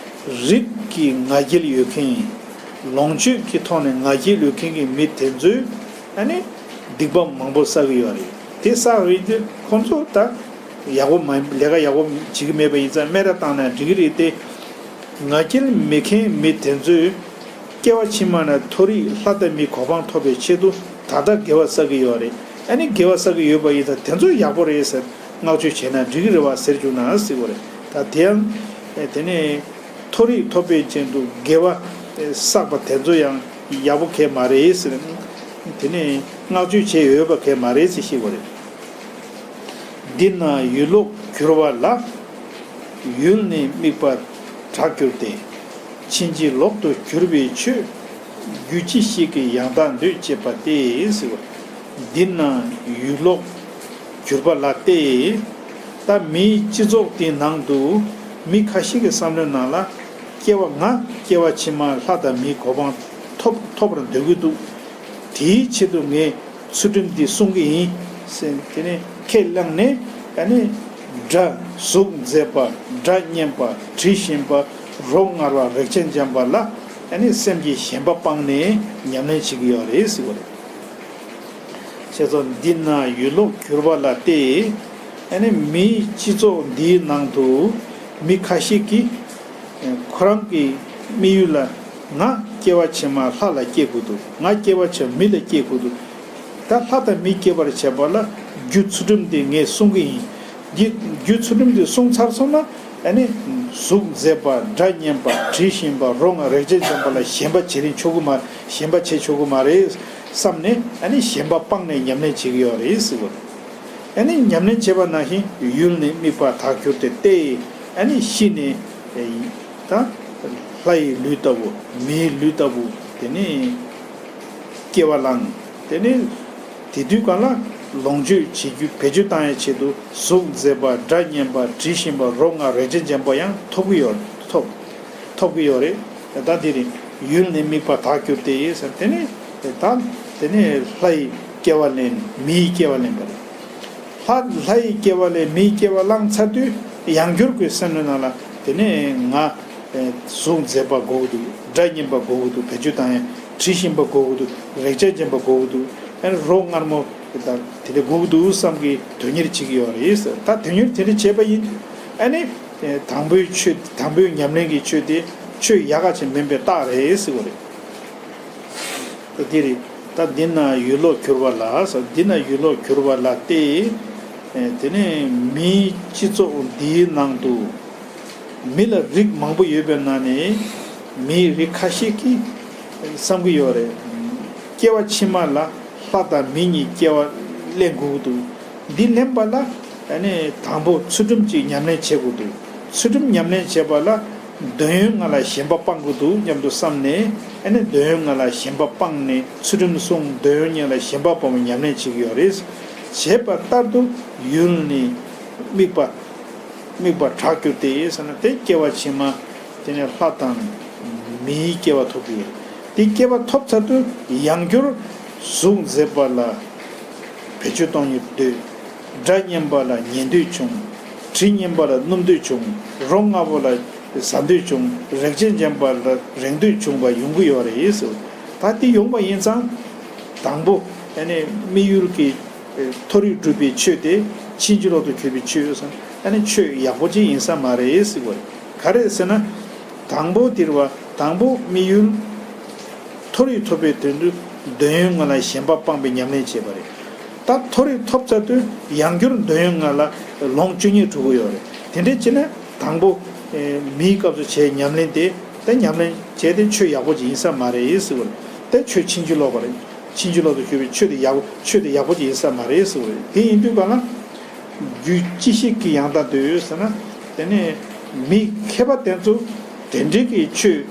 རིགས་ཀྱི་ང་རྒྱལ་ཡོད་མཁན། ལོངས་སྤྱོད་ཀྱི་ཐོག་ནས་ང་རྒྱལ་ཡོད་མཁན་གྱི་མི་དེ་ཚོས་ཨ་ནི་སྡིག་པ་མང་པོ་བསགས་ཀྱི་ཡོད་རེད། དེ་བསགས་ཡོད་དུས་ཁོང་ཚོ་ད་ཡག་པོ་མ་ལས་ཀ་ཡག་པོ་བྱེད་ཀྱི་མེད་པ་ཡིན་ཙང་སྨད་ར་བཏང་ན་འགྲིག་གི་རེད་དེ། ང་རྒྱལ་མེད་མཁན་མི་དེ་ཚོས་སྐྱེ་བ་ཕྱི་མ་ན་མཐོ་རིས་ལྷ་དང་མིའི་གོ་འཕང་ཐོབ་པའི་ཆེད་དུ་ད་ལྟ་དགེ་བ་བསགས་ཀྱི་ཡོད་རེད། ཨ་ནི་དགེ་བ་བསགས་ཀྱི་ཡོད་པ་ཡིན་ཙང་དེ་ཚོ་ཡག་པོ་རེད་ཟེར་བསྔགས་བརྗོད་བྱས་ན་འགྲིག་གི་རེད་བ་ཟེར་བཅུག་ན་ཟེར་བ་རེད། ད་དེ་ཡང་དེ་ནས་མཐོ་རིས་ཐོབ་པའི་ཆེད་དུ་དགེ་བ་བསགས་པ་དེ་ཚོ་ཡང་ཡག་པོ་གང་ཡང་མ་རེད་ཟེར། དེ་ནས་བསྔགས་བརྗོད་བྱས་ཡོད་པ་གང་ཡང་མ་རེད་ཟེར་ཤེས་དགོས་རེད། འདི་ན་ཡུལ་ལོག་གྱུར་པ་ལ། ཡུལ་ནི་དམིགས་པ་དག་གྱུར་ཏེ། ཕྱིན་ཅི་ལོག་ཏུ་གྱུར་པའི་ཆོས། རྒྱུ་ཅི་ཞིག་གི་ཡང་དག་འདོད་ཅེས་པ་སྟེ་ཟེར་བ། འདི་ན་ཡུལ་ལོག་གྱུར་པ་ལ་སྟེ། ད་མིའི་སྤྱི་ཚོགས་དེའི་ནང་དུ་མི་ཁ་ཤས་ཀྱི་བསམ་བློའི་ནང་ལ་སྐྱེ་བ་ང་སྐྱེ་བ་ཕྱི་མ་ལྷ་དང་མིའི་གོ་འཕང་ཐོབ་ཐོབ་པར་འདོད་ཀྱི་འདུག། དེའི་ཆེད་དུ་ངས་ཚུལ་ཁྲིམས་འདི་སྲུང་གི་ཡིན་ཟེར་དེ་ནས་ཁས་བླངས་ནས་ཨ་ནི་དགྲ་གཟུགས་མཛེས་པ་དགྲ་མཉེན་པ་དྲི་ཞིམ་པ་རོ་མངར་བ་རེག་བྱ་འཇམ་པ་ལ་ཨ་ནི་སེམས་ཀྱི་ཞེན་པ་སྤངས་ནས་ཉམས་ལེན་བྱེད་ཀྱི་ཡོད་རེད་ཟེར་བ་རེད། ཞེས་སོགས། འདི་ན་ཡུལ་ལོག་གྱུར་པ་ལ་སྟེ། ཨ་ནི་མིའི་སྤྱི་ཚོགས་འདིའི་ནང་དུ་མི་ཁ་ཤས་ཀྱིས་ཁོ་རང་གི་དམིགས་ཡུལ་ལ་ང་སྐྱེ་བ་ཕྱི་མ་ལྷ་ལ་སྐྱེ་དགོས་འདུག། ང་སྐྱེ་བ་ཕྱི་མ་མི་ལ་སྐྱེ་དགོས་འདུག། ད་ལྷ་དང་མི་སྐྱེ་བར་བྱེད་པ་ལ་རྒྱུ་ཚུལ་ཁྲིམས་འདི་ངས་སྲུང་གི་ཡིན། རྒྱུ་རྒྱུ་ཚུལ་ཁྲིམས་འདི་སྲུང་ཚར་སོང་ན་ཨ་ནི་གཟུགས་མཛེས་པ་དགྲ་མཉེན་པ་དྲི་ཞིམ་པ་རོ་མངར་རེག་བྱ་འཇམ་པ་ལ་ཞེན་པ་བྱེད་རིན་ཆོག་གི་མ་ཞེན་པ་བྱེད་ཆོག་གི་མ་རེད་བསམ་ནས་ཨ་ནི་ཞེན་པ་སྤངས་ནས་ཉམས་ལེན་བྱེད་ཀྱི་ཡོད་རེད་ཟེར་བ་རེད། ཨ་ནི་ཉམས་ལེན་བྱེད་པ་ནང་བཞིན་ཡུལ་ནི་དམིགས་པ་དག་གྱུར་ཏེ་སྟེ། ཨ་ནི་ཤི་ནས་ད་ལྷ་ཡི་ལུས་ལྟ་བུ་མིའི་ལུས་ལྟ་བུ་དེ་ནི་སྐྱེ་བ་བླངས། དེ་ནི་དེ་དུས་གང་ལ་ ལོངས་སྤྱོད་བྱེད་རྒྱུ་བེད་སྤྱོད་བཏང་ཡ་ཆེད་དུ་གཟུགས་མཛེས་པ། སྒྲ་སྙན་པ། དྲི་ཞིམ་པ། རོ་མངར། རེག་བྱ་འཇམ་པ་ཡང་ཐོབ་ཀྱི་ཡོད། ཐོབ་ཐོབ་ཀྱི་ཡོད་རེད། ད་འདི་རེད། ཡུལ་ནི་དམིགས་པ་དག་གྱུར་ཏེ་ཟེར། དེ་ནས་ད་དེ་ནས་ལྷ་ཡི་སྐྱེ་བ་ལེན། མི་ཡི་སྐྱེ་བ་ལེན་པ་རེད། ལྷ་ལྷ་ཡི་སྐྱེ་བ་ལེན། མི་ཡི་སྐྱེ་བ་བླངས་ཚར་དུས་ཡང་བསྐྱར་ཁོའི་སེམས་ནང་ལ་དེ་ནས་ང་གཟུགས་མཛེས་པ་དགོས་ཀྱི་འདུག། སྒྲ་སྙན་པ་དགོས་ཀྱི་འདུག། བེད་སྤྱོད་བཏང་ཡ། དྲི་ཞིམ་པ་དགོས་ཀྱི་འདུག། རེག་བྱ་འཇམ་པ་དགོས་ཀྱི་འདུག། ཨ་ནི་རོ་མངར་མོ་དང་དེ་འདྲ་དགོས་ཀྱི་འདུག་བསམ་གྱི་དོན་གཉེར་བྱེད་ཀྱི་ཡོད་རེད། ད་དོན་གཉེར་དེ་འདྲ་བྱས་པ་ཡིན། ཨ་ནི་དང་པོའི་ཆོས། དང་པོའི་ཉམས་ལེན་གྱི་ཆོས་དེ་ཆོས་ཡག་ག་ཅིག་མིན་པའི་རྟགས་རེད་ཟེར་བ་རེད། ད་འདི་རེད། ད་འདི་ན་ཡུལ་ལོག་གྱུར་པ་ལ་ཟེར། འདི་ན་ཡུལ་ལོག་གྱུར་པ་ལ་སྟེ། དེ་ནས་མིའི་སྤྱི་ཚོགས་འདིའི་ནང་དུ། མི་ལ་རིགས་མང་པོ་ཡོད་པའི་ནང་ནས་མིའི་རིགས་ཁ་ཤས་ཀྱིས་བསམ་གྱི་ཡོད་རེད། སྐྱེ་བ་ཕྱི་མ་ལ་ལྷ་དང་མི་གཉིས་སྐྱེ་བ་ལེན་དགོས་ཀྱི་འདུག། འདི་ལེན་པ་ལ་ཨ་ནི་དང་པོ་ཚུལ་ཁྲིམས་ཅིག་ཉམས་ལེན་བྱེད་དགོས་འདུག། ཚུལ་ཁྲིམས་ཉམས་ལེན་བྱེད་པ་ལ་འདོད་ཡོན་ལྔ་ལ་ཞེན་པ་སྤང་དགོས་འདུག་སྙམ་དུ་བསམ་ནས། ཨ་ནི་འདོད་ཡོན་ལྔ་ལ་ཞེན་པ་སྤངས་ནས་ཚུལ་ཁྲིམས་བསྲུང་། འདོད་ཡོན་གཉིས་ལ་ཞེན་པ་སྤོང་བའི་ཉམས་ལེན་བྱེད་ཀྱི་ཡོད་རེད། བྱས་པ་ལྟར་དུ་ཡུལ་ནི་དམིགས་པ། དམིགས་པ་དྲག་གྱུར་ཏེ་ཟེར་ན། དེ་སྐྱེ་བ་ཕྱི་མ་དེ་ནས་ལྷ་དང་མིའི་སྐྱེ་བ་ཐོབ་ཀྱི་ཡོད། དེ་སྐྱེ་བ་ཐོབ་ཚར་དུས་ཡང་བསྐྱར་གཟུགས་མཛེས་པ་ལ་བེད་སྤྱོད་གཏོང་སྙིང་འདོད། སྒྲ་སྙན་པ་ལ་ཉན་འདོད་བྱུང་། དྲི་སྙན་པ་ལ་སྣོམ་འདོད་བྱུང་། རོ་མངར་པོ་ལ་ཟ་འདོད་བྱུང་། རེག་བྱ་འཇམ་པ་ལ་རེག་འདོད་བྱུང་བ་ཡོང་གི་ཡོད་རེད་ཟེར། ད་དེ་ཡོང་བ་ཡིན་ཙང་། དང་པོ་ཨ་ནི་དམིགས་ཡུལ་གྱི་མཐོ་རིས་སྒྲུབ་པའི་ཆོས་དེ་ཕྱིན་ཅི་ལོག་ཏུ་གྱུར་པའི་ཆོས་ཡོད་ཙང་། ཨ་ནི་ཆོས་ཡག་པོ་ཅིག་ཡིན་ས་མ་རེད་ཟེར་བ་རེད། ག་རེ་ཟེར་ན། དང་པོ་དེ་རེད་བ། དང་པོ་དམིགས་ཡུལ་མཐོ་རིས་ཐོབ་པའི་དོན་དུ་འདོད་ཡོན་ལྔ་ལ་ཞེན་པ་སྤངས་པའི་ཉམས་ལེན་བྱས་པ་རེད། ད་མཐོ་རིས་ཐོབ་ཚར་དུས་ཡང་བསྐྱར་འདོད་ཡོན་ལྔ་ལ་ལོངས་སྤྱོད་སྙིང་འདོད་ཀྱི་ཡོད་རེད། དེ་འདྲ་བྱས་ན་དང་པོ་ཨེ་མིའི་སྐབས་སུ་བྱས་ཉམས་ལེན་དེ། ད་ཉམས་ལེན་བྱས་ཏེ་ཆོས་ཡག་པོ་ཅིག་ཡིན་ས་མ་རེད་ཟེར་བ་རེད། ད་ཆོས་ཕྱིན་ཅི་ལོག་པ་རེད། ཕྱིན་ཅི་ལོག་ཏུ་གྱུར་པའི་ཆོས་དེ་ཡག་པོ། ཆོས་དེ་ཡག་པོ་ཅིག་ཡིན་ས་མ་རེད་ཟེར་བ་རེད། དེ་ཡིན་དུས་ག་ལ། རྒྱུད་ཅི་ཞིག་གི་ཡང་དག་འདོད་ཟེར་ན། དེ་ནས་མི་མཁས་པ་དེ་ཚོ་དེ་འདྲའི་གི་ཆོས་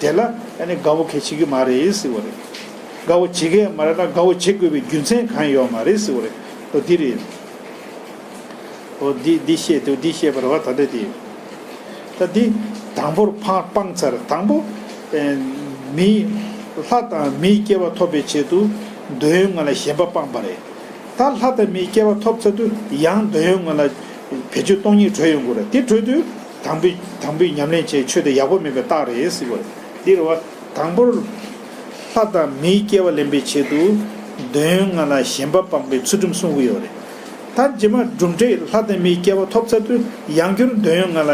དེ་ལ་ཨ་ནི་དགའ་བོ་གས་བྱེད་ཀྱི་མ་རེད་ཟེར་བ་རེད། དགའ་བོ་བྱེད་ཀྱི་མ་རེད་ན་དགའ་བོ་བྱེད་དགོས་པའི་རྒྱུ་མཚན་གང་ཡོད་མ་རེད་ཟེར་བ་རེད། ཨོ་འདི་རེད། ཨོ་འདི་འདི་བཤད་དུས་འདི་བཤད་པ་རེད་བ། ད་ལྟ་དེ། ད་འདི་དང་པོར་ཕར་སྤངས་ཚར། དང་པོ་ཨེ་མི་ལྷ་དང་མིའི་སྐྱེ་བ་ཐོབ་པའི་ཆེད་དུ་འདོད་ཡོན་ལྔ་ལ་ཞེན་པ་སྤངས་པ་རེད། ད་ལྷ་དང་མིའི་སྐྱེ་བ་ཐོབ་ཚར་དུས་ཡང་འདོད་ཡོན་ལྔ་ལ་བེད་སྤྱོད་གཏོང་སྙིང་བྲོ་ཡོང་གི་རེད། དེ་བྲོ་དུས་དང་པོའི་དང་པོའི་ཉམས་ལེན་བྱས་ཆོས་དེ་ཡག་པོ་མིན་པའི་རྟགས་རེད་ཟེར་བ་རེད། འདི་རེད་བ། དང་པོར་ལྷ་དང་མིའི་སྐྱེ་བ་ལེན་པའི་ཆེད་དུ་འདོད་ཡོན་ལྔ་ལ་ཞེན་པ་སྤངས་པའི་ཚུལ་ཁྲིམས་བསྲུང་གི་ཡོད་རེད། ད་རྗེས་མ་གྲུབ་འབྲས་ལྷ་དང་མིའི་སྐྱེ་བ་ཐོབ་ཚར་དུས་ཡང་བསྐྱར་འདོད་ཡོན་ལྔ་ལ་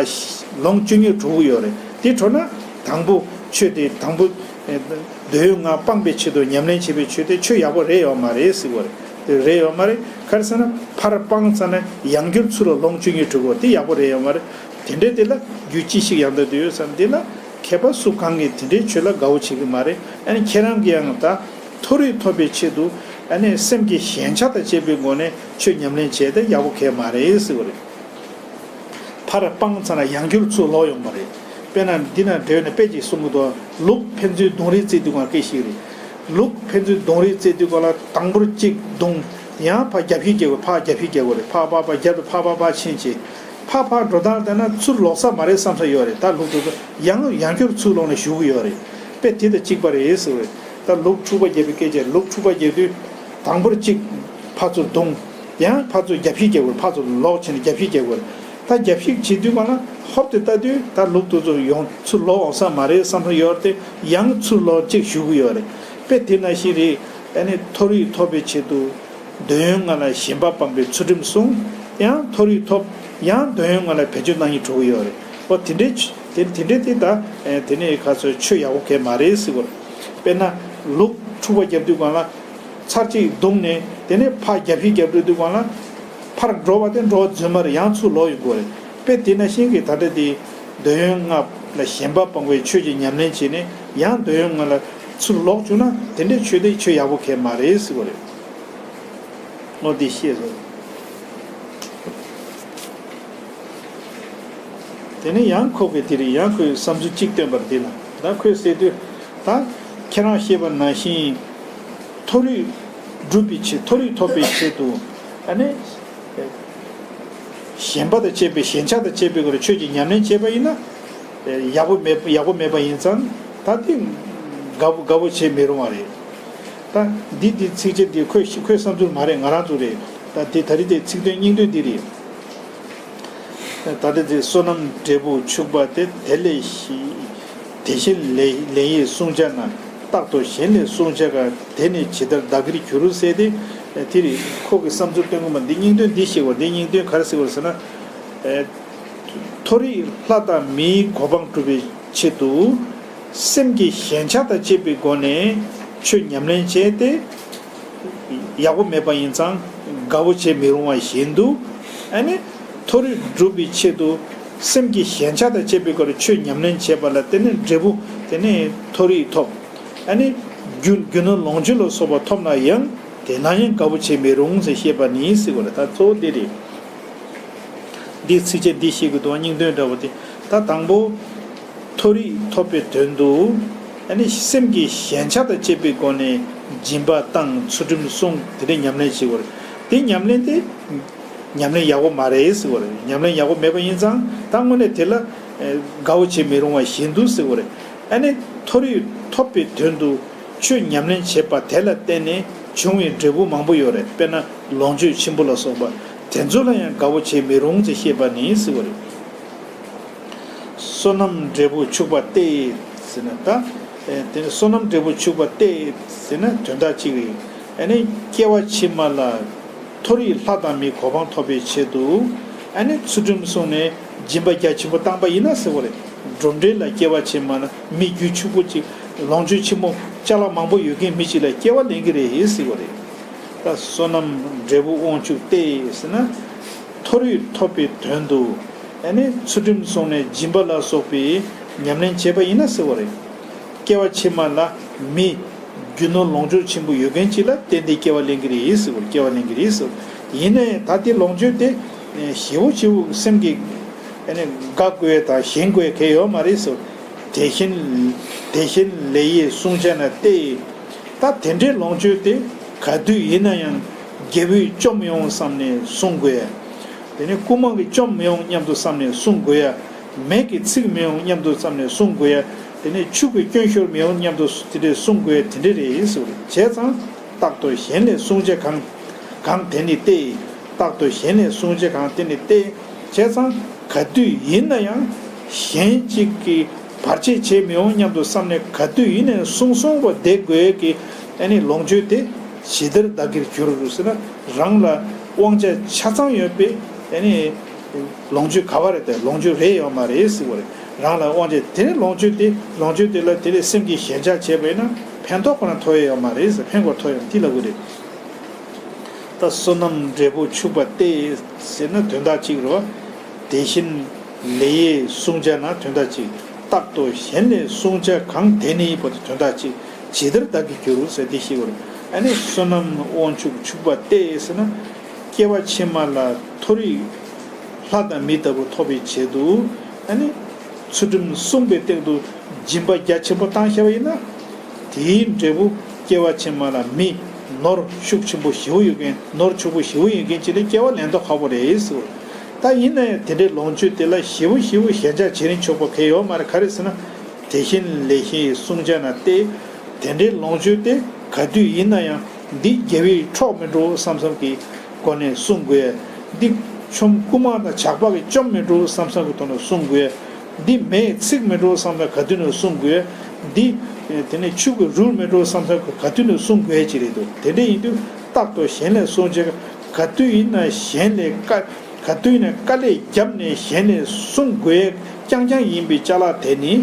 ལོངས་སྤྱོད་སྙིང་འདོད་ཀྱི་ཡོད་རེད། དེ་བྲོ་ན་དང་པོ་ཆོས་དེ་དང་པོ་འདོད་ཡོན་ལྔ་སྤངས་པའི་ཆེད་དུ་ཉམས་ལེན་བྱེད་པའི་ཆོས་དེ་ཆོས་ཡག་པོ་རེད་ཡོད་མ་རེད་ཟེར་བ་རེད། དེ་རེད་ཡོད་མ་རེད། ག་རེ་ཟེར་ན་ཕར་སྤངས་ཚར་ན་ཡང་བསྐྱར་ཚུར་ལ་ལོངས་སྤྱོད་སྙིང་འདོད་ཀྱི་ཡོད། དེ་ཡག་པོ་རེད་ཡོད་མ་རེད། དེ་འདྲའི་དེ་ལ་རྒྱུད་ཅི་ཞིག་ཡང་དག་འདོད་ཡོད་ཟེར་ན། དེ་ལ་མཁས་པ་སུ་གང་གིས་དེ་འདྲའི་ཆོས་ལ་དགའ་བོ་བྱེད་ཀྱི་མ་རེད། ཨ་ནི་ཁྱེད་རང་གིས་ཡང་ད་མཐོ་རིས་ཐོབ་པའི་ཆེད་དུ་ཨ་ནི་སེམས་ཀྱི་ཞན་ཆ་དང་བཅས་པའི་སྒོ་ནས་ཆོས་ཉམས་ལེན་བྱས་ཏེ་ཡག་པོ་གས་མ་རེད་ཟེར་བ་རེད། ཕར་སྤངས་ཚར་ན་ཡང་བསྐྱར་ཚུར་ལོག་ཡོང་བ་རེད། དཔེར་ན་འདི་ན་འགྲེལ་ནས་དཔེ་ཅིག་གསུང་གི་འདུག། ལུག་ཕན་ཚུན་རྡུང་རེས་རྩེ་དུས་སྒང་སྐད་ཞིག་རེད། ལུག་ཕན་ཚུན་རྡུང་རེས་རྩེ་དུས་སྒང་ལ་དང་པོར་གཅིག་རྡུང་། ཡང་ཕར་རྒྱབ་ཤིག་རྒྱག་དགོས། ཕར་རྒྱབ་ཤིག་རྒྱག་དགོས་རེད། ཕར་ཕར་ཕར་རྒྱབ་ཏུ་ཕར་ཕར་ཕར་ཕྱིན་བྱས། ཕར་ཕར་འགྲོ་སྟངས་བལྟས་ན་ཚུར་ལོག་ས་མ་རེད་བསམ་ས་ཡོད་རེད། ད་ལུག་དེ་ཚོ་ཡང་ཡང་བསྐྱར་ཚུར་ལོག་ནས་ཞུགས་ཀྱི་ཡོད་རེད། དཔེ་དེ་དང་གཅིག་པ་རེད་ཟེར་བ་རེད། ད་ལུག་འཁྲུག་པ་རྒྱག་པའི་སྐད་ཆ། ལུག་འཁྲུག་པ་རྒྱག་དུས་དང་པོར་གཅིག་ཕར་ཚུར་རྡུང་། ཡང་ཕར་ཚུར་རྒྱབ་ཤིག་རྒྱག་དགོས། ཕར་ཚུར་ལོག་བྱས་ནས་རྒྱབ་ཤིག་རྒྱག་དགོས། ད་རྒྱབ་ཤིག་བྱེད་དུས་སྒང་ལ་ཧོབ་ཏེ་ལྟ་དུས་ད་ལུག་དེ་ཚོ་ཡོང་ཚུར་ལོག་འོང་ས་མ་རེད་བསམ་ས་ཡོད་རེད་དེ། ཡང་ཚུར་ལོག་གཅིག་ཞུགས་ཀྱི་ཡོད་རེད། དཔེ་དེ་ནང་བཞིན་རེད། ཨ་ནི་མཐོ་རིས་ཐོབ་པའི་ཆེད་དུ་འདོད་ཡོན་ལྔ་ལ་ཞེན་པ་སྤངས་པའི་ཚུལ་ཁྲིམས་བསྲུང་། ཡང་མཐོ་རིས་ཐོབ། ཡང་འདོད་ཡོན་ལྔ་ལ་བེད་སྤྱོད་གནང་སྙིང་འདོད་ཀྱི་ཡོད་རེད། འོ་དེ་འདྲའི་ཆ་དེ་དེ་འདྲའི་དེ་ད་དེ་ནས་ག་ཚོད་ཆོས་ཡག་པོ་གས་མ་རེད་ཟེར་བ་རེད། དཔེར་ན་ལུག་འཁྲུག་པ་རྒྱབ་དུས་སྒང་ལ། ཚར་གཅིག་བརྡུངས་ནས་དེ་ནས་ཕར་རྒྱབ་ཤིག་རྒྱག་འགྲོ་དུས་སྒང་ལ། ཕར་འགྲོ་བ་དེ་འགྲོ་བ་རྫུན་མ་རེད། ཡང་ཚུར་ལོག་ཡོང་གི་རེད། དཔེ་དེ་ནང་བཞིན་གྱི་ད་ལྟ་དེ་འདོད་ཡོན་ལྔ་ལ་ཞེན་པ་སྤངས་པའི་ཆོས་ཀྱི་ཉམས་ལེན་བྱས་ནས་ཡང་འདོད་ཡོན་ལྔ་ལ་ཚུར་ལོག་བཅུག་ན་དེ་འདྲའི་ཆོས་དེ་ཆོས་ཡག་པོ་གས་མ་རེད་ཟེར་བ་རེད། འོ་དེ་ཤེས་སོང་། དེ་ནས་ཡང་ཁོ་གིས་དེ་རིང་ཡང་ཁོའི་བསམ་ཚུལ་གཅིག་བཏོན་པ་རེད། དེ་ལ་ད་ཁོས་ཟེར་དུས། ད་ཁྱེད་རང་བཤད་པ་ནང་བཞིན་མཐོ་རིས་ སྒྲུབ་པའི་ཆེད། མཐོ་རིས་ཐོབ་པའི་ཆེད་དུ། ཨ་ནི། ཞེན་པ་དང་བཅས་པའི། ཞེན་ཆགས་དང་བཅས་པའི་སྒོ་ནས་ཆོས་ཀྱི་ཉམས་ལེན་བྱས་པ་ཡིན་ན། ཡག་པོ་མེད། ཡག་པོ་མེད་པ་ཡིན་ཙང་ད་དེ་དགའ་པོ་དགའ་པོ་བྱེད་མི་རུང་བ་རེད། ད་འདི་འདི་ཚིགས་བཅད་འདི་ཁོའི་ཁོའི་བསམ་ཚུལ་མ་རེད། ང་རང་ཚོ་རེད། ད་འདི་ད་རེས་དེ་ཚིག་དོན་སྙིང་དོན་འདི་རེད། ད་ལྟ་དེ་བསོད་ནམས་འབྲས་བུ་ཕྱུག་པ་སྟེ། དེ་ལས་ཞི། དེ་བཞིན་ལེགས་ལེགས་ཡིད་བསྲུང་བྱ་ན། རྟག་ཏུ་གཞན་ལས་བསྲུང་བྱ་གང་། དེ་ནི་ཇི་ལྟར་བདག་གིར་འགྱུར་ཟེར་ཏེ། དེ་རེད། ཁོ་གི་བསམ་ཚུལ་སྟོན་གོ་མ། འདི་སྙིང་དོན་འདི་ཤེས་དགོས། འདི་སྙིང་དོན་ག་རེ་ཟེར་དགོས་ཟེར་ན། མཐོ་རིས་ལྷ་དང་མིའི་གོ་འཕང་སྒྲུབ་པའི་ཆེད་དུ། སེམས་ཀྱི་ཞེན་ཆགས་དང་བཅས་པའི་སྒོ་ནས་ཆོས་ཉམས་ལེན་བྱས་ཏེ། ཡག་པོ་མེད་པ་ཡིན་ཙང་དགའ་བོ་བྱེད་མི་རུང་བ་བཞིན་དུ། ཨ་ནི་མཐོ་རིས་སྒྲུབ་པའི་ཆེད་དུ་སེམས་ཀྱི་ཞེན་ཆགས་དང་བཅས་པའི་སྒོ་ནས་ཆོས་ཉམས་ལེན་བྱས་པ་ལ་དེ་ནི་འབྲས་བུ་དེ་ནི་མཐོ་རིས་ཐོབ། ཨ་ནི་རྒྱུ་རྒྱུ་ནོར་ལོངས་སྤྱོད་ལ་སོགས་པ་ཐོབ་ན་ཡང་དེ་ན་ཡང་དགའ་བོ་བྱེད་མི་རུང་ཟེར་བཤད་པ་ནི་ཟེར་བ་རེད། ད་གཙོ་བོ་འདི་རེད། འདིའི་ཚིགས་བཅད་འདི་ཤེས་དགོས་འདུག་སྙིང་དོན་འདྲ་བོ་དེ། ད་དང་པོ། མཐོ་རིས་ཐོབ་པའི་དོན་དུ། ཨ་ནི་སེམས་ཀྱི་ཞེན་ཆགས་དང་བཅས་པའི་སྒོ་ནས་སྦྱིན་པ་བཏང་། ཚུལ་ཁྲིམས་བསྲུང་། དེ་འདྲའི་ཉམས་ལེན་བྱེད་དགོས་རེད། དེ་ཉམས་ལེན་དེ་ཉམས་ལེན་ཡག་པོ་མ་རེད་ཟེར་དགོས་རེད། ཉམས་ལེན་ཡག་པོ་མེད་པ་ཡིན་ཙང་ད་དངོས་གནས་དེ་ལ་དགའ་བོ་བྱེད་མི་རུང་བ་བཞིན་དུ་ཟེར་དགོས་རེད། ཨ་ནི་མཐོ་རིས་ཐོབ་པའི་དོན་དུ། ཆོས་ཉམས་ལེན་བྱེད་པ་དེ་ལ་བརྟེན་ནས་བྱུང་བའི་འབྲས་བུ་མང་པོ་ཡོད་རེད། དཔེར་ན་ལོངས་སྤྱོད་ཆེན་པོ་ལ་སོགས་པ་དེ་ཚོ་ལ་ཡང་དགའ་བོ་བྱེད་མི་རུང་ཅེས་བཤད་པ་ནི་ཟེར་བ་རེད། བསོད་ནམས་འབྲས་བུ་ཕྱུག་པ་སྟེ། ཟེར་ན་ད། དེ་ནི་བསོད་ནམས་འབྲས་བུ་ཕྱུག་པ་སྟེ། ཟེར་ན་དོན་དག་གཅིག་རེད། ཨ་ནི་སྐྱེ་བ་ཕྱི་མ་ལ། མཐོ་རིས་ལྷ་དང་མིའི་གོ་འཕང་ཐོབ་པའི་ཆེད་དུ། ཨ་ནི་ཚུལ་ཁྲིམས་བསྲུངས་ནས་སྦྱིན་པ་རྒྱ་ཆེན་པོ་བཏང་པ་ཡིན་ན་ཟེར་བ་རེད། འགྲོ་འདྲེ་ལ་སྐྱེ་བ་ཕྱི་མ་ན་མི་རྒྱུད་ཕྱུག་པོ་ཅིག་ལོངས་སྤྱོད་ཆེན་པོ་ཅ་ལག་མང་པོ་ཡོད་མཁན་མི་ཅིག་ལ་སྐྱེ་བ་ལེན་གྱི་རེད་ཟེར་བ་རེད། ད་བསོད་ནམས་འབྲས་བུ་དབང་ཕྱུག་སྟེ་ཟེར་ན། མཐོ་རིས་ཐོབ་པའི་དོན་དུ། ཨ་ནི་ཚུལ་ཁྲིམས་བསྲུངས་ནས་སྦྱིན་པ་ལ་སོགས་པའི་ཉམས་ལེན་བྱས་པ་ཡིན་ན་ཟེར་བ་རེད། སྐྱེ་བ་ཕྱི་མ་ལ་མི། རྒྱུ་ནོར་ལོངས་སྤྱོད་ཆེན་པོ་ཡོད་མཁན་ཅིག་ལ་བརྟེན་ཏེ་སྐྱེ་བ་ལེན་གྱི་རེད་ཟེར་བ། སྐྱེ་བ་ལེན་གྱི་རེད་ཟེར་བ། ཡིན་ན་ཡང་ད་དེ་ལོངས་སྤྱོད་དེ་ཞེ་པོ་ཞེ་པོ་སེམས་ཀྱི་ཨ་ནི་དགའ་དགོས་དང་ཞེན་དགོས་གལ་ཡོད་མ་རེད་ཟེར་བ། དེ་བཞིན་དེ་བཞིན་ལེགས་ཡིད་བསྲུང་བྱ་ན་སྟེ། ད་དེ་འདྲའི་ལོངས་སྤྱོད་དེ་ག་དུས་ཡིན་ན་ཡང་རྒྱལ་པོས་བཅོམ་མི་ཡོང་བསམ་ནས་བསྲུང་དགོས་ཡ། དེ་ནས་རྐུན་མ་གིས་བཅོམ་མི་ཡོང་སྙམ་དུ་བསམ་ནས་བསྲུང་དགོས་ཡ། མེ་གིས་འཚིག་མི་ཡོང་སྙམ་དུ་བསམ་ནས་བསྲུང་དགོས་ཡ། དེ་ནས་ཆུ་གིས་སྐྱོན་ཤོར་མི་ཡོང་སྙམ་དུ་དེ་འདྲས་བསྲུང་དགོས་ཡ། དེ་འདྲས་རེད་ཟེར་བ་རེད། བྱས་ཙང་རྟག་ཏུ་གཞན་ལས་བསྲུང་བྱ་གང་། གང་དེ་ནི་སྟེ། རྟག་ཏུ་གཞན་ལས་བསྲུང་བྱ་གང་དེ་ནི་སྟེ། བྱས་ཙང་ག་དུས་ཡིན་ན་ཡང་གཞན་གཅིག་གིས་བར་ཆད་བྱེད་མི་ཡོང་སྙམ་དུ་བསམ་ནས་ག་དུས་ཡིན་ནའང་བསྲུང་བསྲུང་བ་བསྡད་དགོས་ཀྱི་ཨ་ནི་ལོངས་སྤྱོད་དེ་ཇི་ལྟར་བདག་གིར་གྱུར་ཟེར་ན། རང་ལ་དབང་ཆ་ཆ་ཚང་ཡོད་པའི་ཨ་ནི་ལོངས་སྤྱོད་ག་བ་རེད་དེ། ལོངས་སྤྱོད་རེད་ཡོད་མ་རེད་ཟེར་བ་རེད། རང་ལ་དབང་ཆ་དེ་ནི་ལོངས་སྤྱོད་དེ། ལོངས་སྤྱོད་དེ་ལ་དེ་ལས་སེམས་ཀྱི་ཞེན་ཆགས་བྱས་པ་ཡིན་ན་ཕན་ཐོགས་ཁོ་ན་ཐོགས་ཡ་ཡོད་མ་རེད་ཟེར། ཕན་ཁོ་ཐོགས་ཡོད་མ་དེ་ལབ་དགོས་རེད། ད་བསོད་ནམས་འབྲས་བུ་ཕྱུག་པ་སྟེ་ཟེར་ན་དོན་དག་གཅིག་རེད་བ། དེ་བཞིན་ལེགས་ཡིད་བསྲུང་བྱ་ན་དོན་དག་གཅིག་རྟག་ཏུ་གཞན་ལས་བསྲུང་བྱ་གང་དེ་ནི་བར་དུ་དོན་དག་གཅིག་ཇི་ལྟར་བདག་གིར་གྱུར་ཟེར་དེ་ཤེས་དགོས་རེད། ཨ་ནི་བསོད་ནམས་དབང་ཕྱུག་ཕྱུག་པ་སྟེ་ཟེར་ན། སྐྱེ་བ་ཕྱི་མ་ལ་མཐོ་རིས་ལྷ་དང་མི་ལྟ་བུ་ཐོབ་པའི་ཆེད་དུ། ཨ་ནི་ཚུལ་ཁྲིམས་བསྲུངས་པའི་སྟེང་དུ་སྦྱིན་པ་རྒྱ་ཆེན་པོ་བཏང་བཞག་པ་ཡིན་ན། དེའི་འབྲས་བུ་སྐྱེ་བ་ཕྱི་མ་ལ་མི་ནོར་ཕྱུག་ཆེན་པོ་ཞེ་པོ་ཡོད་མཁན། ནོར་ཕྱུག་པོ་ཞེ་པོ་ཡོད་མཁན་ཅིག་ལ་སྐྱེ་བ་ལེན་མདོག་ཁ་པོ་རེད་ཟེར། ད་ཡིན་ན་ཡང་དེ་འདྲའི་ལོངས་སྤྱོད་དེ་ལ་ཞེ་པོ་ཞེ་པོ་ཞེན་ཆགས་བྱེད་རིན་ཆོག་པ་གལ་ཡོད་མ་རེད། ག་རེ་ཟེར་ན། དེ་བཞིན་ལེགས་ཤིང་བསྲུང་བྱ་ན་སྟེ། དེ་འདྲའི་ལོངས་སྤྱོད་དེ་ག་དུས་ཡིན་ན་ཡང་འདི་རྒྱལ་པོས་འཕྲོག་མི་འགྲོ་བསམ་བསམ་གྱི་སྒོ་ནས་བསྲུང་དགོས། འདི་ཆོམ་རྐུན་མ་དང་ཇག་པ་གིས་བཅོམ་མི་འགྲོ་བསམ་བསམ་གྱི་ཐོག་ནས་བསྲུང་དགོས། འདི་མེས་འཚིག་མི་འགྲོ་བསམ་ན་ག་དུས་ནས་བསྲུང་དགོས། འདི་དེ་ནས་ཆུ་གིས་རུལ་མི་འགྲོ་བསམ་ས་ག་དུས་ནས་བསྲུང་དགོས་ཀྱི་རེད་འདུག་དེ་འདྲ་ཡིན་དུས་རྟག་ཏུ་གཞན་ལས་བསྲུང་བྱ། ག་དུས་ཡིན་ན་གཞན་ལས་དཀའ། ག་དུས་ཡིན་ན་དཀའ་ལས་བརྒྱབ་ནས་གཞན་ལས་བསྲུང་དགོས་རྐྱང་རྐྱང་ཡིན་པའི་ཅ་ལག་དེ་ནི་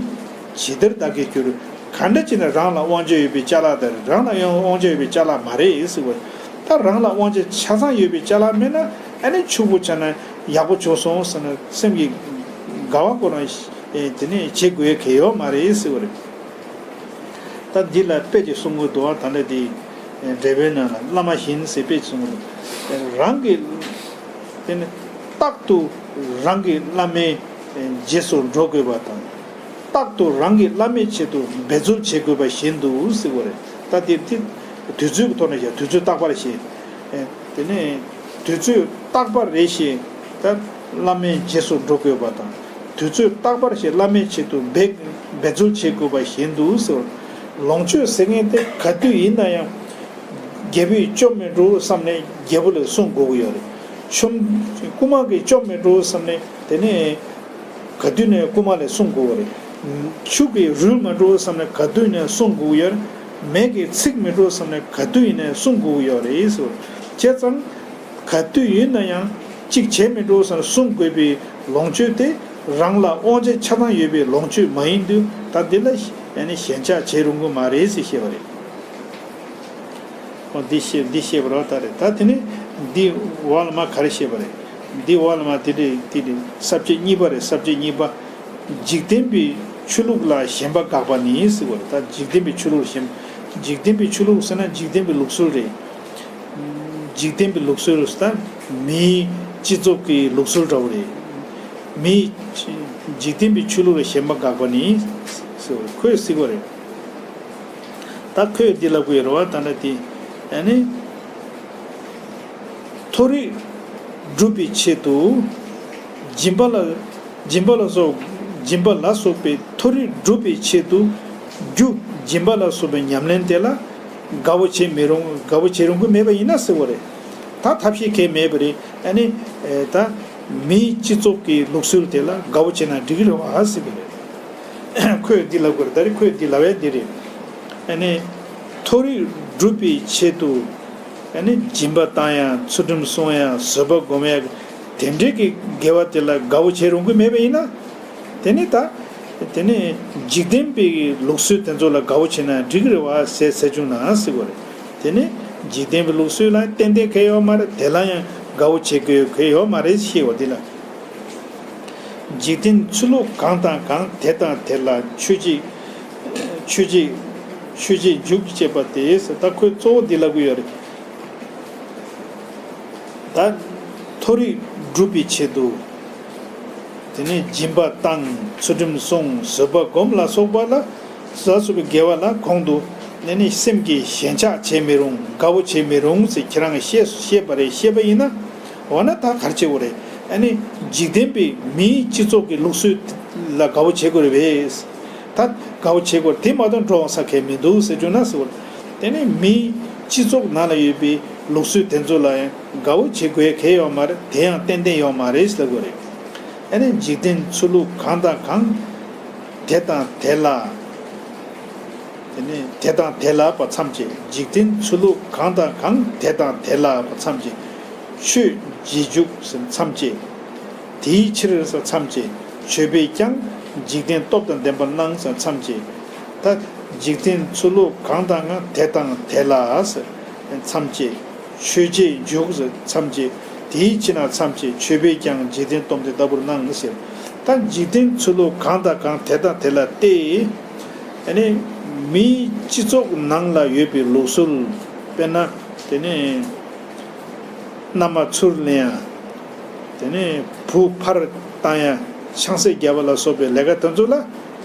ཇི་ལྟར་བདག་གིར་གྱུར། ག་འདྲ་བྱས་ན་རང་ལ་དབང་ཆ་ཡོད་པའི་ཅ་ལག་དང་རང་ལ་དབང་ཆ་ཡོད་པའི་ཅ་ལག་མ་རེད་ཟེར་བ། ད་རང་ལ་དབང་ཆ་ཆ་ཚང་ཡོད་པའི་ཅ་ལག་མེད་ན་ཨ་ནི་ཕྱུག་པོ་ཆགས་ན་ཡག་པོ་བྱུང་སོང་ཟེར་ན་སེམས་ཀྱི་དགའ་བ་ཁོ་རང་དེ་ནས་བྱེད་དགོས་གལ་ཡོད་མ་རེད་ཟེར་བ་རེད། ད་འདི་ལ་དཔེ་ཅིག་གསུང་གི་འདུག་བ། ད་ལྟ་འདི་འགྲེལ་པའི་ནང་ལ་བླ་མ་བཞིན་ཟེར་དཔེ་ཅིག་གསུང་གི་འདུག་རང་གི་དེ་ནི་རྟག་ཏུ་རང་གི་བླ་མའི་རྗེས་སུ་འགྲོ་དགོས་པ་དང་། རྟག་ཏུ་རང་གི་བླ་མའི་ཆེད་དུ་འབད་རྩོལ་བྱེད་དགོས་པ་བཞིན་དུ་ཟེར་བ་རེད། ད་དེ་དེ་ དུས་ཚོད་ཀྱི་ཐོག་ནས་ཀྱང་དུས་ཚོད་རྟག་པར་ཞེས། ཨེ། དེ་ནས་དུས་ཚོད་རྟག་པར་རེ་ཞིག་ད་བླ་མའི་རྗེས་སུ་འགྲོ་དགོས་པ་དང་། དུས་ཚོད་རྟག་པར་ཞིག་བླ་མའི་ཆེད་དུ་འབད་འབད་རྩོལ་བྱེད་དགོས་པ་བཞིན་དུ་ཟེར། ལོངས་སྤྱོད་ཟེར་མཁན་དེ་ག་དུས་ཡིན་ན་ཡང་རྒྱལ་པོས་བཅོམ་མི་འགྲོ་བསམ་ནས་རྒྱལ་པོ་ལ་སྲུང་དགོས་ཀྱི་ཡོད་རེད། ཆོམ། རྐུན་མ་གིས་བཅོམ་མི་འགྲོ་བསམ་ནས་དེ་ནས་ག་དུས་ནས་རྐུན་མ་ལ་སྲུང་དགོས་པ་རེད། ཆུ་གིས་རུལ་མི་འགྲོ་བསམ་ནས་ག་དུས་ནས་སྲུང་དགོས་ཀྱི་ཡོད་རེད། མེ་གིས་འཚིག་མི་འགྲོ་བསམ་ནས་ག་དུས་ཡིན་ནས་སྲུང་དགོས་ཀྱི་ཡོད་རེད་ཟེར། བྱས་ཙང་ག་དུས་ཡིན་ན་ཡང་གཅིག་བྱས་མི་འགྲོ་བསམ་ནས་སྲུང་དགོས་པའི་ལོངས་སྤྱོད་དེ་རང་ལ་དབང་ཆ་ཆ་ཚང་ཡོད་པའི་ལོངས་སྤྱོད་མ་ཡིན་དུས། ད་འདི་ལ་ཡང་ནི་ཞེན་ཆགས་བྱེད་རུང་གི་མ་རེད་ཟེར་བཤད་པ་རེད། འོ་འདི་བཤད་འདི་བཤད་པ་རེད་ད་རེད། ད་དེ་ནས་འདི་འོག་ལ་མ་ག་རེ་བཤད་པ་རེད། འདི་འོག་ལ་མ་དེ་རེད་དེ་རེད། ས་བཅད་གཉིས་པ་རེད། ས་བཅད་གཉིས་པ། འཇིག་རྟེན་པའི་ཆོས་ལུགས་ལ་ཞེན་པ་དགག་པ་ནི་ཟེར་བ་རེད། ད་འཇིག་རྟེན་པའི་ཆོས་ལུགས་ཞེན། འཇིག་རྟེན་པའི་ཆོས་ལུགས་ཟེར་ན་འཇིག་རྟེན་པའི་ལུགས་སྲོལ་རེད། འཇིག་རྟེན་པའི་ལུགས་སྲོལ་ཟེར་ན་མིའི་སྤྱི་ཚོགས་ཀྱི་ལུགས་སྲོལ་འདྲ་བོ་རེད། མིའི་འཇིག་རྟེན་པའི་ཆོས་ལུགས་ལ་ཞེན་པ་དགག་པ་ནི་ཟེར་བ་རེད། ཁོས་ཟེར་བ་རེད། ད་ཁོས་འདི་ལབ་དགོས་རེད་བ། ད་ལྟ་དེ་ཨ་ནི་མཐོ་རིས་སྒྲུབ་པའི་ཆེད་དུ་སྦྱིན་པ་ལ་སྦྱིན་པ་ལ་སོགས་སྦྱིན་པ་ལ་སོགས་པའི་མཐོ་རིས་སྒྲུབ་པའི་ཆེད་དུ་རྒྱུ་སྦྱིན་པ་ལ་སོགས་པའི་ཉམས་ལེན་དེ་ལ་དགའ་བོ་བྱེད་མི་རུང་། དགའ་བོ་བྱེད་རུང་གི་མེད་པ་ཡིན་ན་ཟེར་བ་རེད། ད་ཐབས་ཤེས་གང་ཡང་མེད་པ་རེད། ཨ་ནི་ད་མིའི་སྤྱི་ཚོགས་ཀྱི་ལུགས་སྲོལ་དེ་ལ་དགའ་བོ་བྱེད་ན་འགྲིག་གི་རེད་བ་ཟེར་གི་རེད། ཁོས་འདི་ལབ་དགོས་རེད། ད་རེས་ཁོས་འདི་ལབ་ཡ་འདི་རེད། ཨ་ནི་མཐོ་རིས་སྒྲུབ་པའི་ཆེད་དུ་ཨ་ནི་སྦྱིན་པ་བཏང་ཡ། ཚུལ་ཁྲིམས་སྲུང་ཡ། བཟོད་པ་སྒོམ་ཡ། དེ་འདྲའི་གི་དགེ་བ་དེ་ལ་དགའ་བོ་བྱེད་རུང་གི་མེད་པ་ཡིན་ན། དེ་ནི་ད་དེ་ནི་འཇིག་རྟེན་པའི་ལུགས་སྲོལ་དེ་ཚོ་ལ་དགའ་བོ་བྱེད་ན་འགྲིག་གི་རེད་བ་ཟེར་ཟེར་བྱུང་ན་ཟེར་བ་རེད། དེ་ནི་འཇིག་རྟེན་པའི་ལུགས་སྲོལ་ལ་ཏན་ཏན་གལ་ཡོད་མ་རེད། དེ་ལ་ཡང་དགའ་བོ་བྱེད་དགོས་གལ་ཡོད་མ་རེད་ཞེས་པ་འདི་ལ། འཇིག་རྟེན་ཚུལ་ལུགས་གང་དང་གང་། དེ་དང་དེ་ལ་མཆོད་བྱེད་མཆོད་བྱེད་མཆོད་བྱེད་འཇུག་ཅེས་པ་སྟེ། ད་ཁོས་གཙོ་བོ་འདི་ལབ་ཀྱི་ཡོད་རེད། ད་མཐོ་རིས་སྒྲུབ་པའི་ཆེད་དུ། དེ་ནས་སྦྱིན་པ་བཏང་། ཚུལ་ཁྲིམས་སྲུང་། བཟོད་པ་སྒོམ་ལ་སོགས་པ་ལ། ལ་སོགས་པའི་དགེ་བ་ལ་གོང་དུ་ནས་ནི་སེམས་ཀྱི་ཞེན་ཆགས་བྱེད་མི་རུང་། དགའ་བོ་བྱེད་མི་རུང་ཟེར་ཁྱེད་རང་གིས་བཤད་བཤད་པ་རེད། བཤད་པ་ཡིན་ན། འོ་ན་ད་ག་རེ་བྱེད་དགོས་རེད། ཨ་ནི་འཇིག་རྟེན་པའི་མིའི་སྤྱི་ཚོགས་ཀྱི་ལུགས་སྲོལ་ལ་དགའ་བོ་བྱེད་དགོས་རེད་པས། ད་དགའ་བོ་བྱེད་དགོས་རེད། དེ་མ་གཏོགས་འགྲོ་འོང་ས་གལ་མི་འདུག་ཟེར་བྱུང་ན་ཟེར་བ། དེ་ནི་མིའི་སྤྱི་ཚོགས་ནང་ལ་ཡོད་པའི་ལུགས་སྲོལ་དེ་ཚོ་ལ་ཡང་དགའ་བོ་བྱེད་དགོས་གལ་ཡོད་མ་རེད། དེ་ཡང་ཏན་ཏན་ཡོད་མ་རེད་ཟེར་དགོས་རེད། ཨ་ནི་འཇིག་རྟེན་ཚུལ་ལུགས་གང་དང་གང་། དེ་དང་དེ་ལ། དེ་ནས་དེ་དང་དེ་ལ་པ་མཚམས་བཅད། འཇིག་རྟེན་ཚུལ་ལུགས་གང་དང་གང་། དེ་དང་དེ་ལ་པ་མཚམས་བཅད། ཆོས་རྗེས་འཇུག་ཟེར་མཚམས་བཅད། དེའི་ཕྱིར་ཟེར་མཚམས་བཅད། མཆོད་པས་ཀྱང་འཇིག་རྟེན་སྟོབས་དང་ལྡན་པར་སྣང་ཟེར་མཚམས་བཅད། ད་འཇིག་རྟེན་ཚུལ་ལུགས་གང་དང་གང་། དེ་དང་དེ་ལ་ཟེར་མཚམས་བཅད། ཆོས་རྗེས་འཇུག་ཟེར་མཚམས་བཅད། དེའི་ཕྱིར་ན་མཚམས་བཅད། མཆོད་པས་ཀྱང་འཇིག་རྟེན་སྟོབས་ལྡན་ལྟ་བུར་སྣང་ཟེར། ད་འཇིག་རྟེན་ཚུལ་ལུགས་གང་དང་གང་། དེ་དང་དེ་ལ་སྟེ། ཨ་ནི་མིའི་སྤྱི་ཚོགས་ནང་ལ་ཡོད་པའི་ལུགས་སྲོལ། དཔེར་ན་དེ་ནི་མནའ་མ་ཚུར་ལེན་ཡ། དེ་ནི་བུ་ཕར་བཏང་ཡ། ཆང་ས་བརྒྱབ་པ་ལ་སོགས་པའི་ལས་ཀ་དེ་ཚོ་ལ་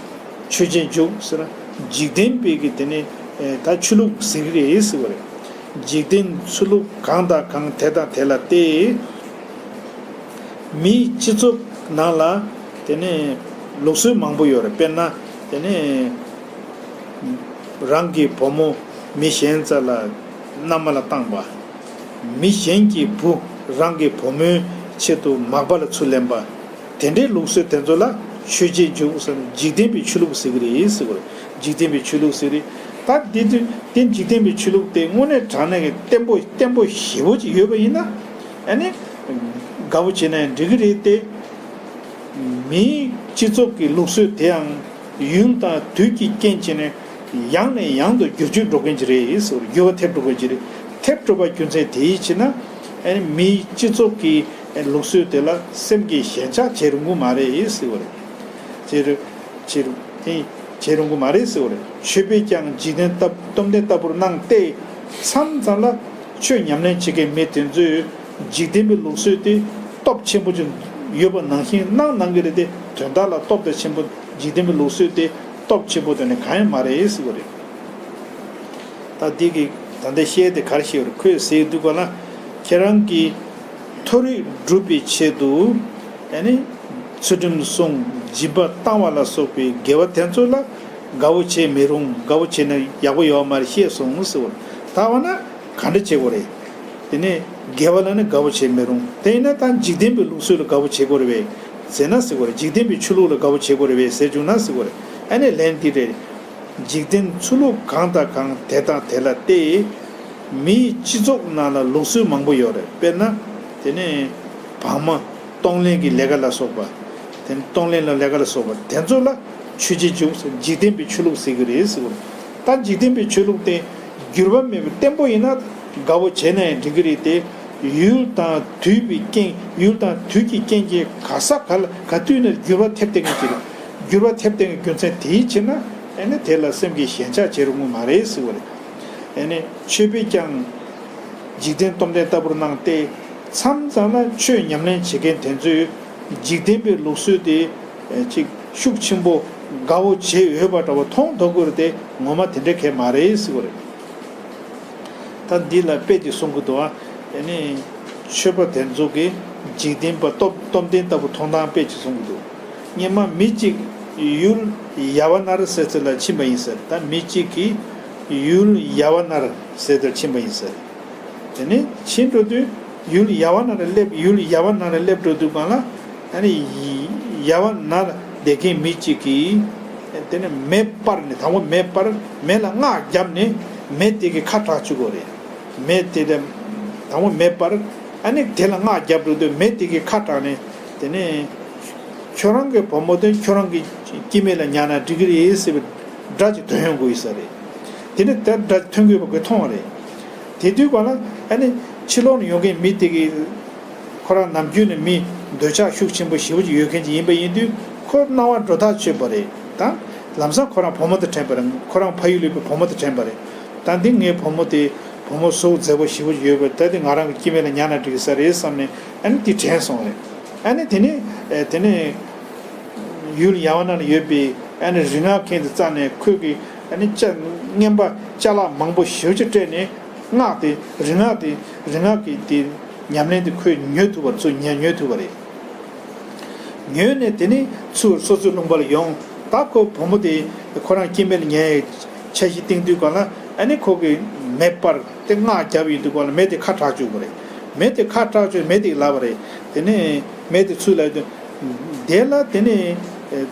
ཆོས་རྗེས་འཇུག་ཟེར་ན། འཇིག་རྟེན་པའི་གི་དེ་ནི་ད་ཆོས་ལུགས་ཟེར་གི་རེད་ཟེར་བ་རེད། འཇིག་རྟེན་ཚུལ་ལུགས་གང་དང་གང་། དེ་དང་དེ་ལ་སྟེ། མིའི་སྤྱི་ཚོགས་ནང་ལ་དེ་ནི་ལུགས་སྲོལ་མང་པོ་ཡོད་རེད། དཔེར་ན་དེ་ནི་རང་གི་བུ་མོ་མི་གཞན་རྩ་ལ་མནའ་མ་ལ་བཏང་བ། མི་གཞན་གྱི་བུ་རང་གི་བུ་མོའི་ཆེད་དུ་མག་པ་ལ་ཚུར་ལེན་པ། དེ་འདྲའི་ལུགས་སྲོལ་དེ་ཚོ་ལ་ཆོས་རྗེས་འཇུག་ཟེར། འཇིག་རྟེན་པའི་ཆོས་ལུགས་ཟེར་གི་རེད་ཟེར་བ་རེད། འཇིག་རྟེན་པའི་ཆོས་ལུགས་ཟེར་རེད། ད་འདི་དུས་དེ་འཇིག་རྟེན་པའི་ཆོས་ལུགས་དེ་དངོས་གནས་དྲང་གནས་ཀྱི་བརྟན་པོ་བརྟན་པོ་ཞེ་པོ་ཅིག་ཡོད་པ་ཡིན་ན། ཨ་ནི་དགའ་པོ་བྱས་ན་འགྲིག་གི་རེད་དེ། མིའི་སྤྱི་ཚོགས་ཀྱི་ལུགས་སྲོལ་དེའང་ཡུལ་དང་དུས་ཀྱི་རྐྱེན་བྱས་ནས་ཡང་ནས་ཡང་དུ་འགྱུར་བཅོས་འགྲོ་མཁན་ཅིག་རེད་ཟེར་བ་རེད། འགྱུར་བ་ཐེབས་འགྲོ་མཁན་ཅིག་རེད། ཐེབས་འགྲོ་བ་རྒྱུ་མཚན་དེའི་ཕྱིར་ན། ཨ་ནི་མིའི་སྤྱི་ཚོགས་ཀྱི་ལུགས་སྲོལ་དེ་ལ་སེམས་ཀྱི་ཞེན་ཆགས་བྱེད་རུང་གི་མ་རེད་ཟེར་བ་རེད། བྱེད་རུང་བྱེད་རུང་དེ་བྱེད་རུང་གི་མ་རེད་ཟེར་བ་རེད། མཆོད་པས་ཀྱང་འཇིག་རྟེན་སྟོབས་ལྡན་ལྟ་བུར་སྣང་སྟེ། མཚམས་མཚམས་ལ་ཆོས་ཉམས་ལེན་བྱེད་མཁན་མི་དེ་ཚོས་འཇིག་རྟེན་པའི་ལུགས་སྲོལ་དེ་སྟོབས་ཆེན་པོ་ཅིག་ཡོད་པ་ནང་བཞིན་སྣང་སྣང་གི་རེད་དེ། དོན་དག་ལ་སྟོབས་དང་ཆེན་པོ་འཇིག་རྟེན་པའི་ལུགས་སྲོལ་དེ་སྟོབས་ཆེན་པོ་དེ་ནི་གང་ཡང་མ་རེད་ཟེར་བ་རེད། ད་འདི་གི་ ད་ལྟ་བཤད་དེ་ག་རེ་བཤད་པ་རེད། ཁོས་ཟེར་དུས་ག་ལ། ཁྱེད་རང་གིས་མཐོ་རིས་སྒྲུབ་པའི་ཆེད་དུ་ཨ་ནི་ཚུལ་ཁྲིམས་བསྲུང་སྦྱིན་པ་བཏང་བ་ལ་སོགས་པའི་དགེ་བ་དེ་ཚོ་ལ་དགའ་བོ་བྱེད་མི་རུང་། དགའ་བོ་བྱེད་ན་ཡག་པོ་ཡོད་མ་རེད། ཤེས་སོང་ཟེར་བ། ད་འོ་ན་ག་འདྲ་བྱེད་དགོས་རེད། དེ་ནས་དགེ་བ་ལ་ནི་དགའ་བོ་བྱེད་མི་རུང་། དེ་ཡིན་ན་ད་འཇིག་རྟེན་པའི་ལུགས་སྲོལ་ལ་དགའ་བོ་བྱེད་དགོས་རེད་པས་ཟེར་ན་ཟེར་དགོས་རེད། འཇིག་རྟེན་པའི་ཆོས་ལུགས་ལ་དགའ་བོ་བྱེད་དགོས་རེད་པས་ཟེར་བྱུང་ན་ཟེར་དགོས་རེད། ཨ་ནི་ལན་འདི་རེད། འཇིག་རྟེན་ཚུལ་ལུགས་གང་དང་གང་དེ་དང་དེ་ལ་སྟེ། མིའི་སྤྱི་ཚོགས་ནང་ལ་ལུགས་སྲོལ་མང་པོ་ཡོད་རེད། དཔེར་ན། དེ་ནས་བག་མ་གཏོང་ལེན་གྱི་ལས་ཀ་ལ་སོགས་པ། དེ་ནས་གཏོང་ལེན་ལ་ལས་ཀ་ལ་སོགས་པ་དེ་ཚོ་ལ་ཆོས་བྱེད་འཇུག་འཇིག་རྟེན་པའི་ཆོས་ལུགས་ཟེར་གྱི་རེད་ཟེར་བ། ད་འཇིག་རྟེན་པའི་ཆོས་ལུགས་དེ་འགྱུར་བ་མེད་པའི་བརྟན་པོ་ཡིན་ན་དགའ་བོ་བྱས་ན་ཡང་འགྲིག་གི་རེད་དེ། ཡུལ་དང་དུས་པའི་རྐྱེན། ཡུལ་དང་དུས་ཀྱི་རྐྱེན་གྱིས་ག་ས་ག་ལ་ག་དུས་ནས་འགྱུར་བ་ཐེབས་བསྡད་མཁན་ཅིག་རེད། འགྱུར་བ་ཐེབས་བསྡད་མཁན་རྒྱུ་མཚན་དེའི་ཕྱིར་ན་ཨ་ནི་དེ་ལ་སེམས་ཀྱི་ཞེན་ཆགས་བྱེད་རུང་མ་རེད་ཟེར་བ་རེད། ཨ་ནི་ཆོས་པས་ཀྱང་འཇིག་རྟེན་སྟོབས་ལྡན་ལྟ་བུར་སྣང་སྟེ། མཚམས་མཚམས་ལ་ཆོས་ཉམས་ལེན་བྱེད་མཁན་དེ་ཚོས་འཇིག་རྟེན་པའི་ལུགས་སྲོལ་དེ་ཅིག་ཤུགས་ཆེན་པོ་དགའ་བོ་བྱེད་འོས་པ་འདྲ་བོ་མཐོང་ཐུབ་ཀྱི་རེད་དེ། ངོ་མ་དེ་འདྲ་གང་ཡང་མ་རེད་ཟེར་བ་རེད། ད་འདི་ལ་དཔེ་ཅིག་གསུང་གི་འདུག་ཨ། ཨ་ནི་ཆོས་པ་དེ་ཚོ་གིས་འཇིག་རྟེན་པ་སྟོབས་སྟོབས་ལྡན་ལྟ་བུ་མཐོང་སྟངས་དཔེ་ཅིག་གསུང་གི་འདུག་སྔོན་མ་མི་གཅིག་ཡུལ་ཡ་ཝ་ནར་ཟེར་དེ་ལ་ཕྱིན་པ་ཡིན་ཟེར། ད་མི་གཅིག་གིས་ཡུལ་ཡ་ཝ་ནར་ཟེར་དེར་ཕྱིན་པ་ཡིན་ཟེར། དེ་ནས་ཕྱིན་འགྲོ་དུས་ཡུལ་ཡ་ཝ་ནར་སླེབས། ཡུལ་ཡ་ཝ་ནར་སླེབས་འགྲོ་དུས་སྒང་ལ། ཨ་ནི་ཡ་ཝ་ནར་བསྡད་མཁན་མི་གཅིག་གིས་དེ་ནས་མེ་སྤར་ནས། དང་པོ་མེ་སྤར། མེ་ལ་སྔགས་བརྒྱབ་ནས་མེ་དེ་གི་ཁ་གྲག་བཅུག་གི་རེད། མེ་དེ་ལ་དང་པོ་མེ་སྤར། ཨ་ནི་དེ་ལ་སྔགས་བརྒྱབ་འགྲོ་དུས་མེ་དེ་གི་ཁ་གྲགས་ནས། དེ་ནས་ཁྱོད་རང་གི་བུ་མོ་དེ་ཁྱོད་རང་གི་སྐྱེ་དམན་ལ་ཉར་ན་འགྲིག་གི་རེད་ཟེར་བའི་སྒྲ་ཅིག་ཐོན་ཡོང་གི་ཡོད་ས་རེད། དེ་ནས་དེ་སྒྲ་ཐོན་དགོས་པ་གི་མཐོང་བ་རེད། དེ་དུས་སྒང་ལ་ཨ་ནི་ཕྱི་ལོགས་ནས་ཡོང་མཁན་མི་དེ་གིས། ཁོ་རང་ནམ་རྒྱུན་ནས་མི་འདོད་ཆགས་ཤུགས་ཆེན་པོ་ཞེ་པོ་ཅིག་ཡོད་མཁན་ཅིག་ཡིན་པ་ཡིན་དུས། ཁོ་སྣང་བ་འགྲོ་ཐག་ཆོད་པ་རེད། ད་ལམ་སང་ཁོ་རང་བུ་མོ་དེ་དྲན་པ་རེད། ཁོ་རང་ཕ་ཡུལ་ལ་ཡོད་པའི་བུ་མོ་དེ་དྲན་པ་རེད། ད་འདི་ངའི་བུ་མོ་དེ་བུ་མོ་གཟུགས་མཛེས་པོ་ཞེ་པོ་ཅིག་ཡོད་པ། ད་འདི་ང་རང་གི་སྐྱེ་དམན་ལ་ཉར་ན་འགྲིག་ས་རེད་བསམ་ནས་ཨ་ནི་དེ་དྲན་སོང་རེད། ཨ་ནི་དེ་ནས་ཨེ་དེ་ནས་ཡུལ་ཡ་ཝ་ནར་ཡོད་པའི་ཨ་ནི་རིག་སྔགས་མཁན་དེ་རྩ་ནས། ཁོས་ཀྱིས་ཨ་ནི་ཅ་རྔན་པ་ཅ་ལག་མང་པོ་ཞེ་པོ་ཅིག་སྤྲད་ནས། སྔགས་དེ་རིག་སྔགས་དེ་རིག་སྔགས་ཀྱི་དེ་ཉམས་ལེན་དེ་ཁོས་ཉོས་ཐུབ་པ། ཚུར་ཉོས་ཉོས་ཐུབ་པ་རེད། ཉོས་ནས་དེ་ནས་ཚུར་སོ་སོའི་ལུང་པ་ལ་ཡོང་། ད་ཁོ་བུ་མོ་དེ་ཁོ་རང་སྐྱེ་དམན་ལ་ཉར་ཡའི་འཆར་གཞི་བཏིང་དུས་སྒང་ལ། ཨ་ནི་ཁོ་གིས་མེ་སྤར་ཏེ་སྔགས་བརྒྱབ་ཡོང་དུས་སྒང་ལ་མེ་དེ་ཁ་གྲག་བཅུག་པ་རེད། མེ་དེ་ཁ་གྲག་བཅུག་མེ་དེ་ལབ་པ་རེད། དེ་ནས་མེ་དེ་ཚུར་ལབ་དུས། དེ་ལ་དེ་ནས་ཨེ།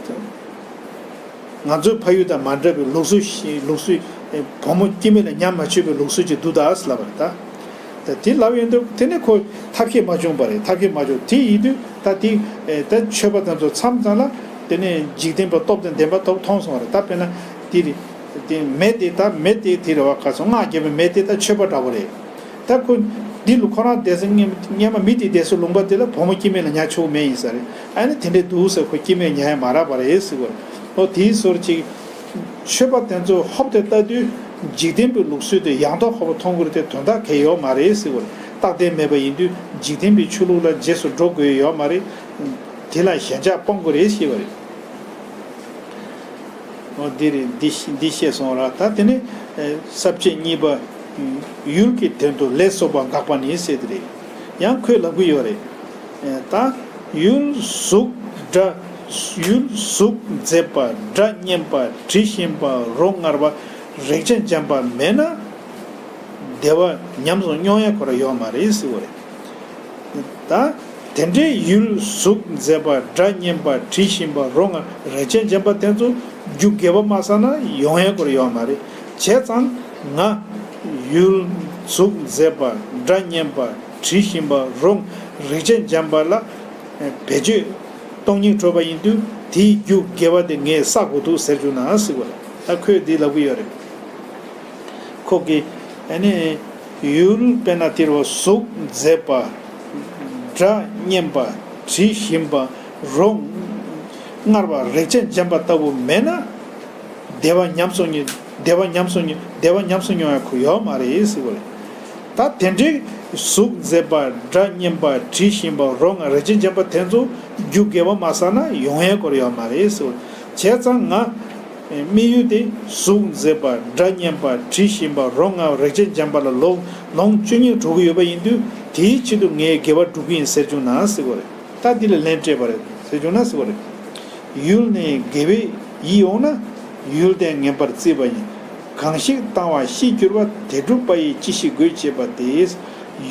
ང་ཚོའི་ཕ་ཡུལ་དང་མ་འདྲ་བའི་ལུགས་སྲོལ་ཞིག་ལུགས་སྲོལ། ཨེ། བུ་མོ་སྐྱེ་དམན་ལ་ཉར་མ་ཆོག་པའི་ལུགས་སྲོལ་ཅིག་འདུག་ད་ཟེར་ལབ་པ་རེད་ད། ད་དེ་ལབ་ཡོང་དུས་དེ་ནས་ཁོ་ཐབས་ཤེས་མ་བྱུང་བ་རེད། ཐབས་ཤེས་མ་བྱུང་། དེ་ཡིན་དུས་ད་དེ་ཨེ་ད་ཆོས་པ་དེ་ཚོ་མཚམས་མཚམས་ལ་དེ་ནས་འཇིག་རྟེན་པ་སྟོབས་དང་ལྡན་པ་ལྟ་བུ་མཐོང་སོང་བ་རེད། ད་དཔེར་ན་དེ་རེད། དེ་མེ་དེ་ད་མེ་དེ་དེ་རེད་བ། ག་ཚོད་སྔགས་བརྒྱབ་པའི་མེ་དེ་ད་མཆོད་པ་འདྲ་བོ་རེད། ད་ཁོ་འདི་ལ་ཁོ་རང་བསྡད་ས་སྔོན་སྔོན་མ་མི་དེ་བསྡད་སའི་ལུང་པ་དེ་ལ་བུ་མོ་སྐྱེ་དམན་ལ་ཉར་ཆོག་མེད་ཡིན་ས་རེད། ཨ་ནི་དེ་འདྲའི་འདུག་ཟེར། ཁོ་སྐྱེ་དམན་ཉར་ཡ་མ་རག་པ་རེད་ཟེར་བ་རེད། ཨོ་དེའི་ཟུར་ཅིག་ཆོས་པ་དེ་ཚོ་ཧོབ་སྟེ་ལྟ་དུས་འཇིག་རྟེན་པའི་ལུགས་སྲོལ་དེ་ཡང་དག་ཧོབ་མཐོང་དགོས་རེད་དེ་དོན་དག་གང་ཡང་ཡོད་མ་རེད་ཟེར་བ་རེད། རྟག་བརྟན་མེད་པ་ཡིན་དུས་འཇིག་རྟེན་པའི་ཆོས་ལུགས་ལ་རྗེས་སུ་འགྲོ་དགོས་ཡོད་མ་རེད། དེ་ལ་ཞེན་ཆགས་སྤོང་དགོས་རེད་ཞེས་པ་རེད། འོ་འདི་རེད། འདི་འདི་བཤད་སོང་ར། ད་དེ་ནས་ས་བཅད་གཉིས་པ། ཡུལ་གྱི་དོན་དུ་ལས་གསོག་པ་འགག་པ་ནི་ཟེར་དེ་རེད། ཡང་ཁོས་ལབ་ཀྱི་ཡོད་རེད། ད་ཡུལ་གཟུགས་སྒྲ། ཡུལ་གཟུགས་མཛེས་པ། སྒྲ་སྙན་པ། དྲི་ཞིམ་པ། རོ་མངར་བ། རེག་བྱ་འཇམ་པ་མེད་ན། བདེ་བ་ཉམས་སུ་མྱོང་ཡ་ཁོ་ར་ཡོད་མ་རེད་ཟེར་བ་རེད། ད་དེ་འདྲའི་ཡུལ་གཟུགས་མཛེས་པ། སྒྲ་སྙན་པ། དྲི་ཞིམ་པ། རོ་མངར། རེག་བྱ་འཇམ་པ་དེ་ཚོ་རྒྱུ་དགེ་བ་མ་བསགས་ན་ཡོང་ཡ་ཁོ་ར་ཡོད་མ་རེད། བྱས་ཙང་ང་ཡུལ་གཟུགས་མཛེས་པ། སྒྲ་སྙན་པ། དྲི་ཞིམ་པ། རོ། རེག་བྱ་འཇམ་པ་ལ་བེད་སྤྱོད་སྟོང་ཉིད་འགྲོ་བ་ཡིན་དུས་དེའི་རྒྱུ་དགེ་བ་དེ་ངས་བསགས་དགོས་འདུག་ཟེར་རྒྱུ་ན་ཟེར་བ་རེད། ད་ཁོས་འདི་ལབ་ཀྱི་ཡོད་རེད། ཁོ་གིས་ཨ་ནི་ཡུལ་དཔེར་ན་དེ་རུ་གཟུགས་མཛེས་པ། སྒྲ་སྙན་པ། དྲི་ཞིམ་པ། རོ་མངར་བ། རེག་བྱ་འཇམ་པ་ལྟ་བུ་མེད་ན། བདེ་བ་ཉམས་སུ་མྱོང་། བདེ་བ་ཉམས་སུ་མྱོང་། བདེ་བ་ཉམས་སུ་མྱོང་ཡ་ཁོ་ཡོད་མ་རེད་ཟེར་བ་རེད། ད་དེ་འདྲའི་གཟུགས་མཛེས་པ། སྒྲ་སྙན་པ། དྲི་ཞིམ་པ། རོ་མངར། རེག་བྱ་འཇམ་པ་དེ་ཚོ་རྒྱུ་དགེ་བ་མ་བསགས་ན་ཡོང་ཡ་ཁོ་ར་ཡོད་མ་རེད་ཟེར་བ་རེད། བྱས་ཙང་ང་ དམིགས་ཡུལ་དེ་གཟུགས་མཛེས་པ། སྒྲ་སྙན་པ། དྲི་ཞིམ་པ། རོ་མངར་བ། རེག་བྱ་འཇམ་པ་ལ་ལོངས་ལོངས་སྤྱོད་སྙིང་འདོད་ཀྱི་ཡོད་པ་ཡིན་དུས། དེའི་ཆེད་དུ་ངས་དགེ་བ་བསྒྲུབ་ཀྱི་ཡིན་ཟེར་བྱུང་ན་ཟེར་གྱི་ཡོད་རེད། ད་འདི་ལ་ལན་སྤྲད་པ་རེད་ཟེར་བྱུང་ན་ཟེར་གྱི་ཡོད་རེད། ཡུལ་ནི་དགེ་བའི་ཡིད་འོང་ན། ཡུལ་དེ་ངན་པར་བརྩིས་པ་ཡིན། གང་ཞིག་བཏང་བ་ཤེས་གྱུར་པ། དེ་སྒྲུབ་པ་ཡི་ཅི་ཞིག་དགོས་ཅེས་པ་སྟེ།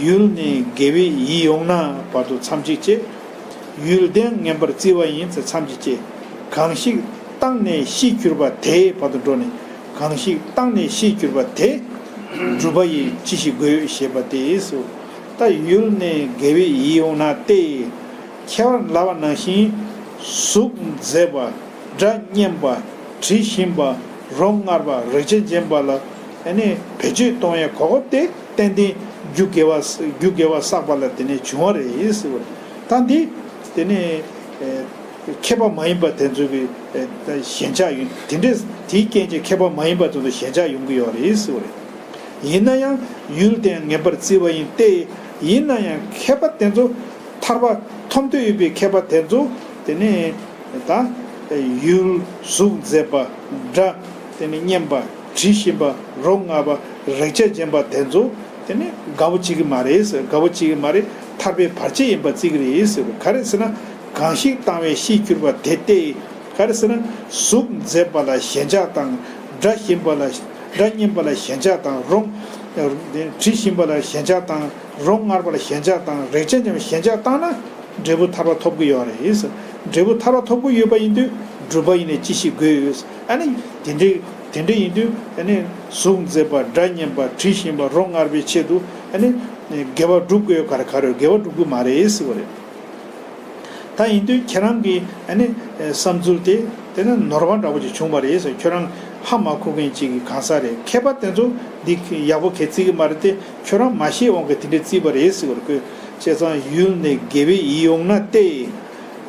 ཡུལ་ནི་དགེ་བའི་ཡིད་འོང་ན་བར་དུ་མཚམས་གཅིག་བཅད། ཡུལ་དེ་ངན་པར་བརྩིས་པ་ཡིན་ཟེར་མཚམས་གཅིག་བཅད། གང་ཞིག་བཏང་ནས་ཤེས་གྱུར་པ་དེ་བར་དུ་འགྲོ་ནས། གང་ཞིག་བཏང་ནས་ཤེས་གྱུར་པ་དེ་སྒྲུབ་པ་ཡི་ཅི་ཞིག་དགོས་ཞེས་པ་སྟེ། ད་ཡུལ་ནི་དགེ་བའི་ཡིད་འོང་ན་སྟེ། ཁྱད་པར་ལབ་པ་ནང་བཞིན་གཟུགས་མཛེས་པ། སྒྲ་སྙན་པ། དྲི་ཞིམ་པ། རོ་མངར་བ། རེག་བྱ་འཇམ་པ་ལ་ཨ་ནི་བེད་སྤྱོད་གཏོང་ཡའི་གོ་སྐབས་དེ་ཏན་ཏན་རྒྱུ་དགེ་བ་རྒྱུ་དགེ་བ་བསགས་པ་ལ་དེ་ནས་བྱུང་བ་རེད་ཟེར་བ་རེད། ད་འདི་དེ་ནས་ཨེ་མཁས་པ་མ་ཡིན་པ་དེ་ཚོ་གི་ཨེ་ཞེན་ཆགས་ཡོད། དེ་འདྲས་དེའི་རྐྱེན་གྱིས་མཁས་པ་མ་ཡིན་པ་དེ་ཚོ་ཞེན་ཆགས་ཡོང་གི་ཡོད་རེད་ཟེར་བ་རེད། ཡིན་ན་ཡང་ཡུལ་དེ་ངན་པར་བརྩི་བ་ཡིན་ཏེ། ཡིན་ན་ཡང་མཁས་པ་དེ་ཚོ་ཐར་པ་ཐོབ་འདོད་ཡོད་པའི་མཁས་པ་དེ་ཚོ་དེ་ནས་ད་ཡུལ་གཟུགས་མཛེས་པ། སྒྲ་དེ་ནས་སྙན་པ། དྲི་ཞིམ་པ། རོ་མངར་བ། རེག་བྱ་འཇམ་པ་དེ་ཚོ་དེ་ནས་དགའ་པོ་བྱེད་ཀྱི་མ་རེད་ཟེར། དགའ་པོ་བྱེད་ཀྱི་མ་རེད། ཐར་པའི་བར་ཆད་ཡིན་པ་བརྩི་གི་རེད་ཟེར། ག་རེ་ཟེར་ན། གང་ཞིག་བཏང་བས་ཤེས་གྱུར་པ་དེ་སྟེ། ག་རེ་ཟེར་ན། གཟུགས་མཛེས་པ་ལ་ཞེན་ཆགས་དང་། སྒྲ་ཞིམ་པ་ལ། སྒྲ་སྙན་པ་ལ་ཞེན་ཆགས་དང་། རོ། དྲི་ཞིམ་པ་ལ་ཞེན་ཆགས་དང་། རོ་མངར་བ་ལ་ཞེན་ཆགས་དང་། རེག་བྱ་འཇམ་པ་ཞེན་ཆགས་བཏང་ན། འབྲས་བུ་ཐར་པ་ཐོབ་ཀྱི་ཡོད་རེད། འབྲས་བུ་ཐར་པ་ཐོབ་ཀྱི་ཡོད་པ་ཡིན་དུས་སྒྲུབ་པ་ཡིན་ནས་ཅི་ཞིག་དགོས། ཨ་ནི་དེ་འདྲའི་དེ་འདྲ་ཡིན་དུས་ཨ་ནི་གཟུགས་མཛེས་པ། སྒྲ་སྙན་པ། དྲི་ཞིམ་པ། རོ་མངར་བའི་ཆེད་དུ་ཨ་ནི་དགེ་བ་སྒྲུབ་དགོས་ག་རེ་ག་རེ་དགེ་བ་སྒྲུབ་ཀྱི་མ་རེད་ཟེར་བ་རེད། ད་ཡིན་དུས་ཁྱེད་རང་གི་ཨ་ནི་བསམ་ཚུལ་དེ་དེ་ནི་ནོར་བ་འདྲ་པོ་ཅིག་བྱུང་བ་རེད་ཟེར། ཁྱོད་རང་ཧ་མ་གོ་མཁན་ཅིག་གི་གང་ཟག་རེད། མཁས་པ་དེ་ཚོ་འདི་ཡག་པོ་གས་བརྩི་གི་མ་རེད་དེ། ཁྱོད་རང་མ་ཤེས་དབང་གིས་དེ་འདྲས་བརྩིས་པ་རེད་ཟེར་བར་བཀོད། བྱས་ཙང་ཡུལ་ནི་དགེ་བའི་ཡིད་འོང་ན་སྟེ།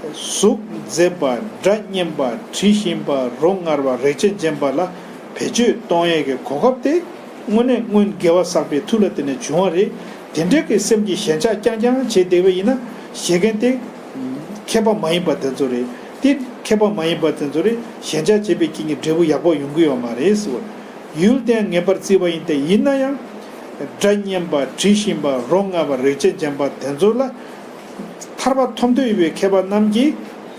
གཟུགས་མཛེས་པ། སྒྲ་སྙན་པ། དྲི་ཞིམ་པ། རོ་མངར་བ། རེག་བྱ་འཇམ་པ་ལ་བེད་སྤྱོད་གཏོང་ཡས་ཀྱི་གོ་སྐབས་དེ་དངོས་གནས་སྔོན་དགེ་བ་བསགས་པའི་མཐུ་ལ་བརྟེན་ནས་བྱུང་བ་རེད། དེ་འདྲའི་གི་སེམས་ཀྱི་ཞེན་ཆགས་རྐྱང་རྐྱང་བྱས་བསྡད་པ་ཡིན་ན། བྱེད་མཁན་དེ་མཁས་པ་མ་ཡིན་པ་དེ་ཚོ་རེད། དེ་མཁས་པ་མ་ཡིན་པ་དེ་ཚོ་རེད། ཞེན་ཆགས་བྱས་པའི་རྐྱེན་གྱིས་འབྲས་བུ་ཡག་པོ་ཡོང་གི་ཡོད་མ་རེད་ཟེར་བ། ཡུལ་དེ་ངན་པར་བརྩིས་པ་ཡིན་ཏེ། ཡིན་ན་ཡང་སྒྲ་སྙན་པ། དྲི་ཞིམ་པ། རོ་མངར་བ། རེག་བྱ་འཇམ་པ་དེ་ཚོ་ལ་ཐར་པ་ཐོབ་འདོད་ཡོད་པའི་མཁས་པ་རྣམས་ཀྱིས་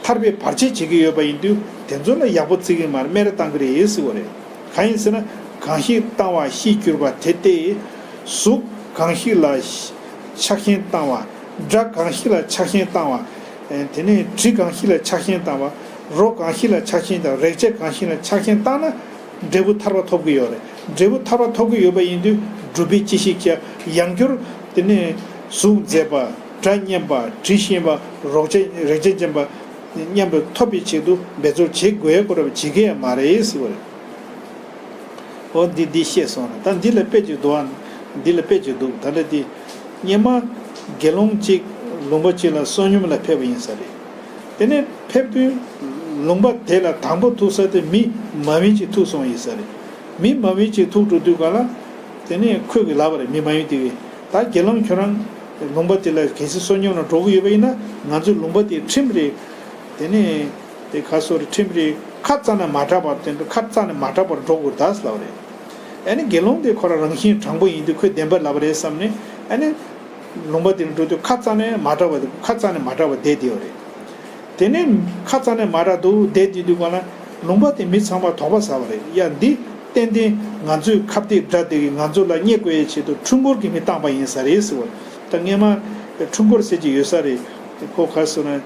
ཐར་པའི་བར་ཆད་བྱེད་ཀྱི་ཡོད་པ་ཡིན་དུས། དེ་ཚོ་ལ་ཡག་པོ་བརྩི་གི་མ་རེད། སྨད་ར་བཏང་གི་རེད་ཟེར་བ་རེད། གང་ཡིན་ཟེར་ན། གང་ཞིག་བཏང་བ་ཤེས་གྱུར་པ་དེ་སྟེ། གཟུགས་གང་ཞིག་ལ་ཆགས་ཞེན་བཏང་བ། སྒྲ་གང་ཞིག་ལ་ཆགས་ཞེན་བཏང་བ། ཨེ་དེ་ནས་དྲི་གང་ཞིག་ལ་ཆགས་ཞེན་བཏང་བ། རོ་གང་ཞིག་ལ་ཆགས་ཞེན་བཏང་། རེག་བྱ་གང་ཞིག་ལ་ཆགས་ཞེན་བཏང་ན། འབྲས་བུ་ཐར་པ་ཐོབ་ཀྱི་ཡོད་རེད། འབྲས་བུ་ཐར་པ་ཐོབ་ཀྱི་ཡོད་པ་ཡིན་དུས་སྒྲུབ་པའི་ཅི་ཞིག་བྱ། ཡང་བསྐྱར་དེ་ནས་གཟུགས་མཛེས་པ། སྒྲ་སྙན་པ། དྲི་ཞིམ་པ། རོགས་བྱེད་རེག་བྱ་འཇམ་པ་སྙམ་པའི་ཐོབ་པའི་ཆེད་དུ་འབད་རྩོལ་བྱེད་དགོས་ཡ་ཁོ་ར་བྱེད་ཀྱི་ཡ་མ་རེད་ཟེར་བ་རེད། འོ་འདི་འདི་ཤེས་སོང་ན། ད་འདི་ལ་དཔེ་ཅིག་འདུག་ཨ། འདི་ལ་དཔེ་ཅིག་འདུག་ད་ལྟ་འདི་སྔོན་མ་དགེ་སློང་གཅིག་ལུང་པ་གཅིག་ལ་བསོད་སྙོམས་ལ་ཕེབས་པ་ཡིན་ས་རེད། དེ་ནས་ཕེབས་དུས་ལུང་པ་དེ་ལ་དང་པོ་ཐུག་ས་དེ་མི་མ་ཡིན་ཅིག་ཐུག་སོང་ཡིན་ས་རེད། མི་མ་ཡིན་ཅིག་ཐུག་འགྲོ་དུས་ག་ལ། དེ་ནས་ཁོས་གི་ལབ་པ་རེད། མི་མ་ཡིན་དེ་གིས། ད་དགེ་སློང་ཁྱོད་རང་ལུང་པ་དེ་ལ་གལ་སྲིད་བསོད་སྙོམས་ལ་འགྲོ་གི་ཡོད་པ་ཡིན་ན། ང་ཚོའི་ལུང་པ་དེ་ཁྲིམས་རེད། དེ་ནས་དེ་ག་སོ་རེད། ཁྲིམས་རེད། ཁ་རྩ་ནས་མ་གྲགས་པར་དེ་འདྲ་ཁ་རྩ་ནས་མ་གྲགས་པར་འགྲོ་དགོས་ད་ཟེར་ལབ་པ་རེད། ཨ་ནི་དགེ་སློང་དེ་ཁོ་རང་རང་བཞིན་དྲང་པོ་ཡིན་དུས་ཁོས་བདེན་པ་ལབ་པ་རེད་བསམ་ནས། ཨ་ནི་ལུང་པ་དེར་འགྲོ་དུས་ཁ་རྩ་ནས་མ་གྲགས་པ། ཁ་རྩ་ནས་མ་གྲགས་པར་བསྡད་དེ་ཡོད་རེད། དེ་ནས་ཁ་རྩ་ནས་མ་གྲགས་འདུག་བསྡད་དེ་དུས་ག་ལ་ལུང་པ་དེ་མི་ཚང་མ་དོགས་པ་ཟ་བ་རེད། ཡ་འདི་ཏན་ཏན་ང་ཚོའི་ཁ་གཏད་སྒྲ་དེ་གིས་ང་ཚོ་ལ་བརྙས་བཀོད་ཡའི་ཆེད་དུ་འཕྲུལ་འཁོར་གྱི་མི་བཏང་པ་ཡིན་ས་རེད་ཟེར་བ། ད་སྔོན་མ་འཕྲུལ་འཁོར་ཟེར་གྱི་ཡོད་ས་རེད། ཁོ་ག་སོ་ན།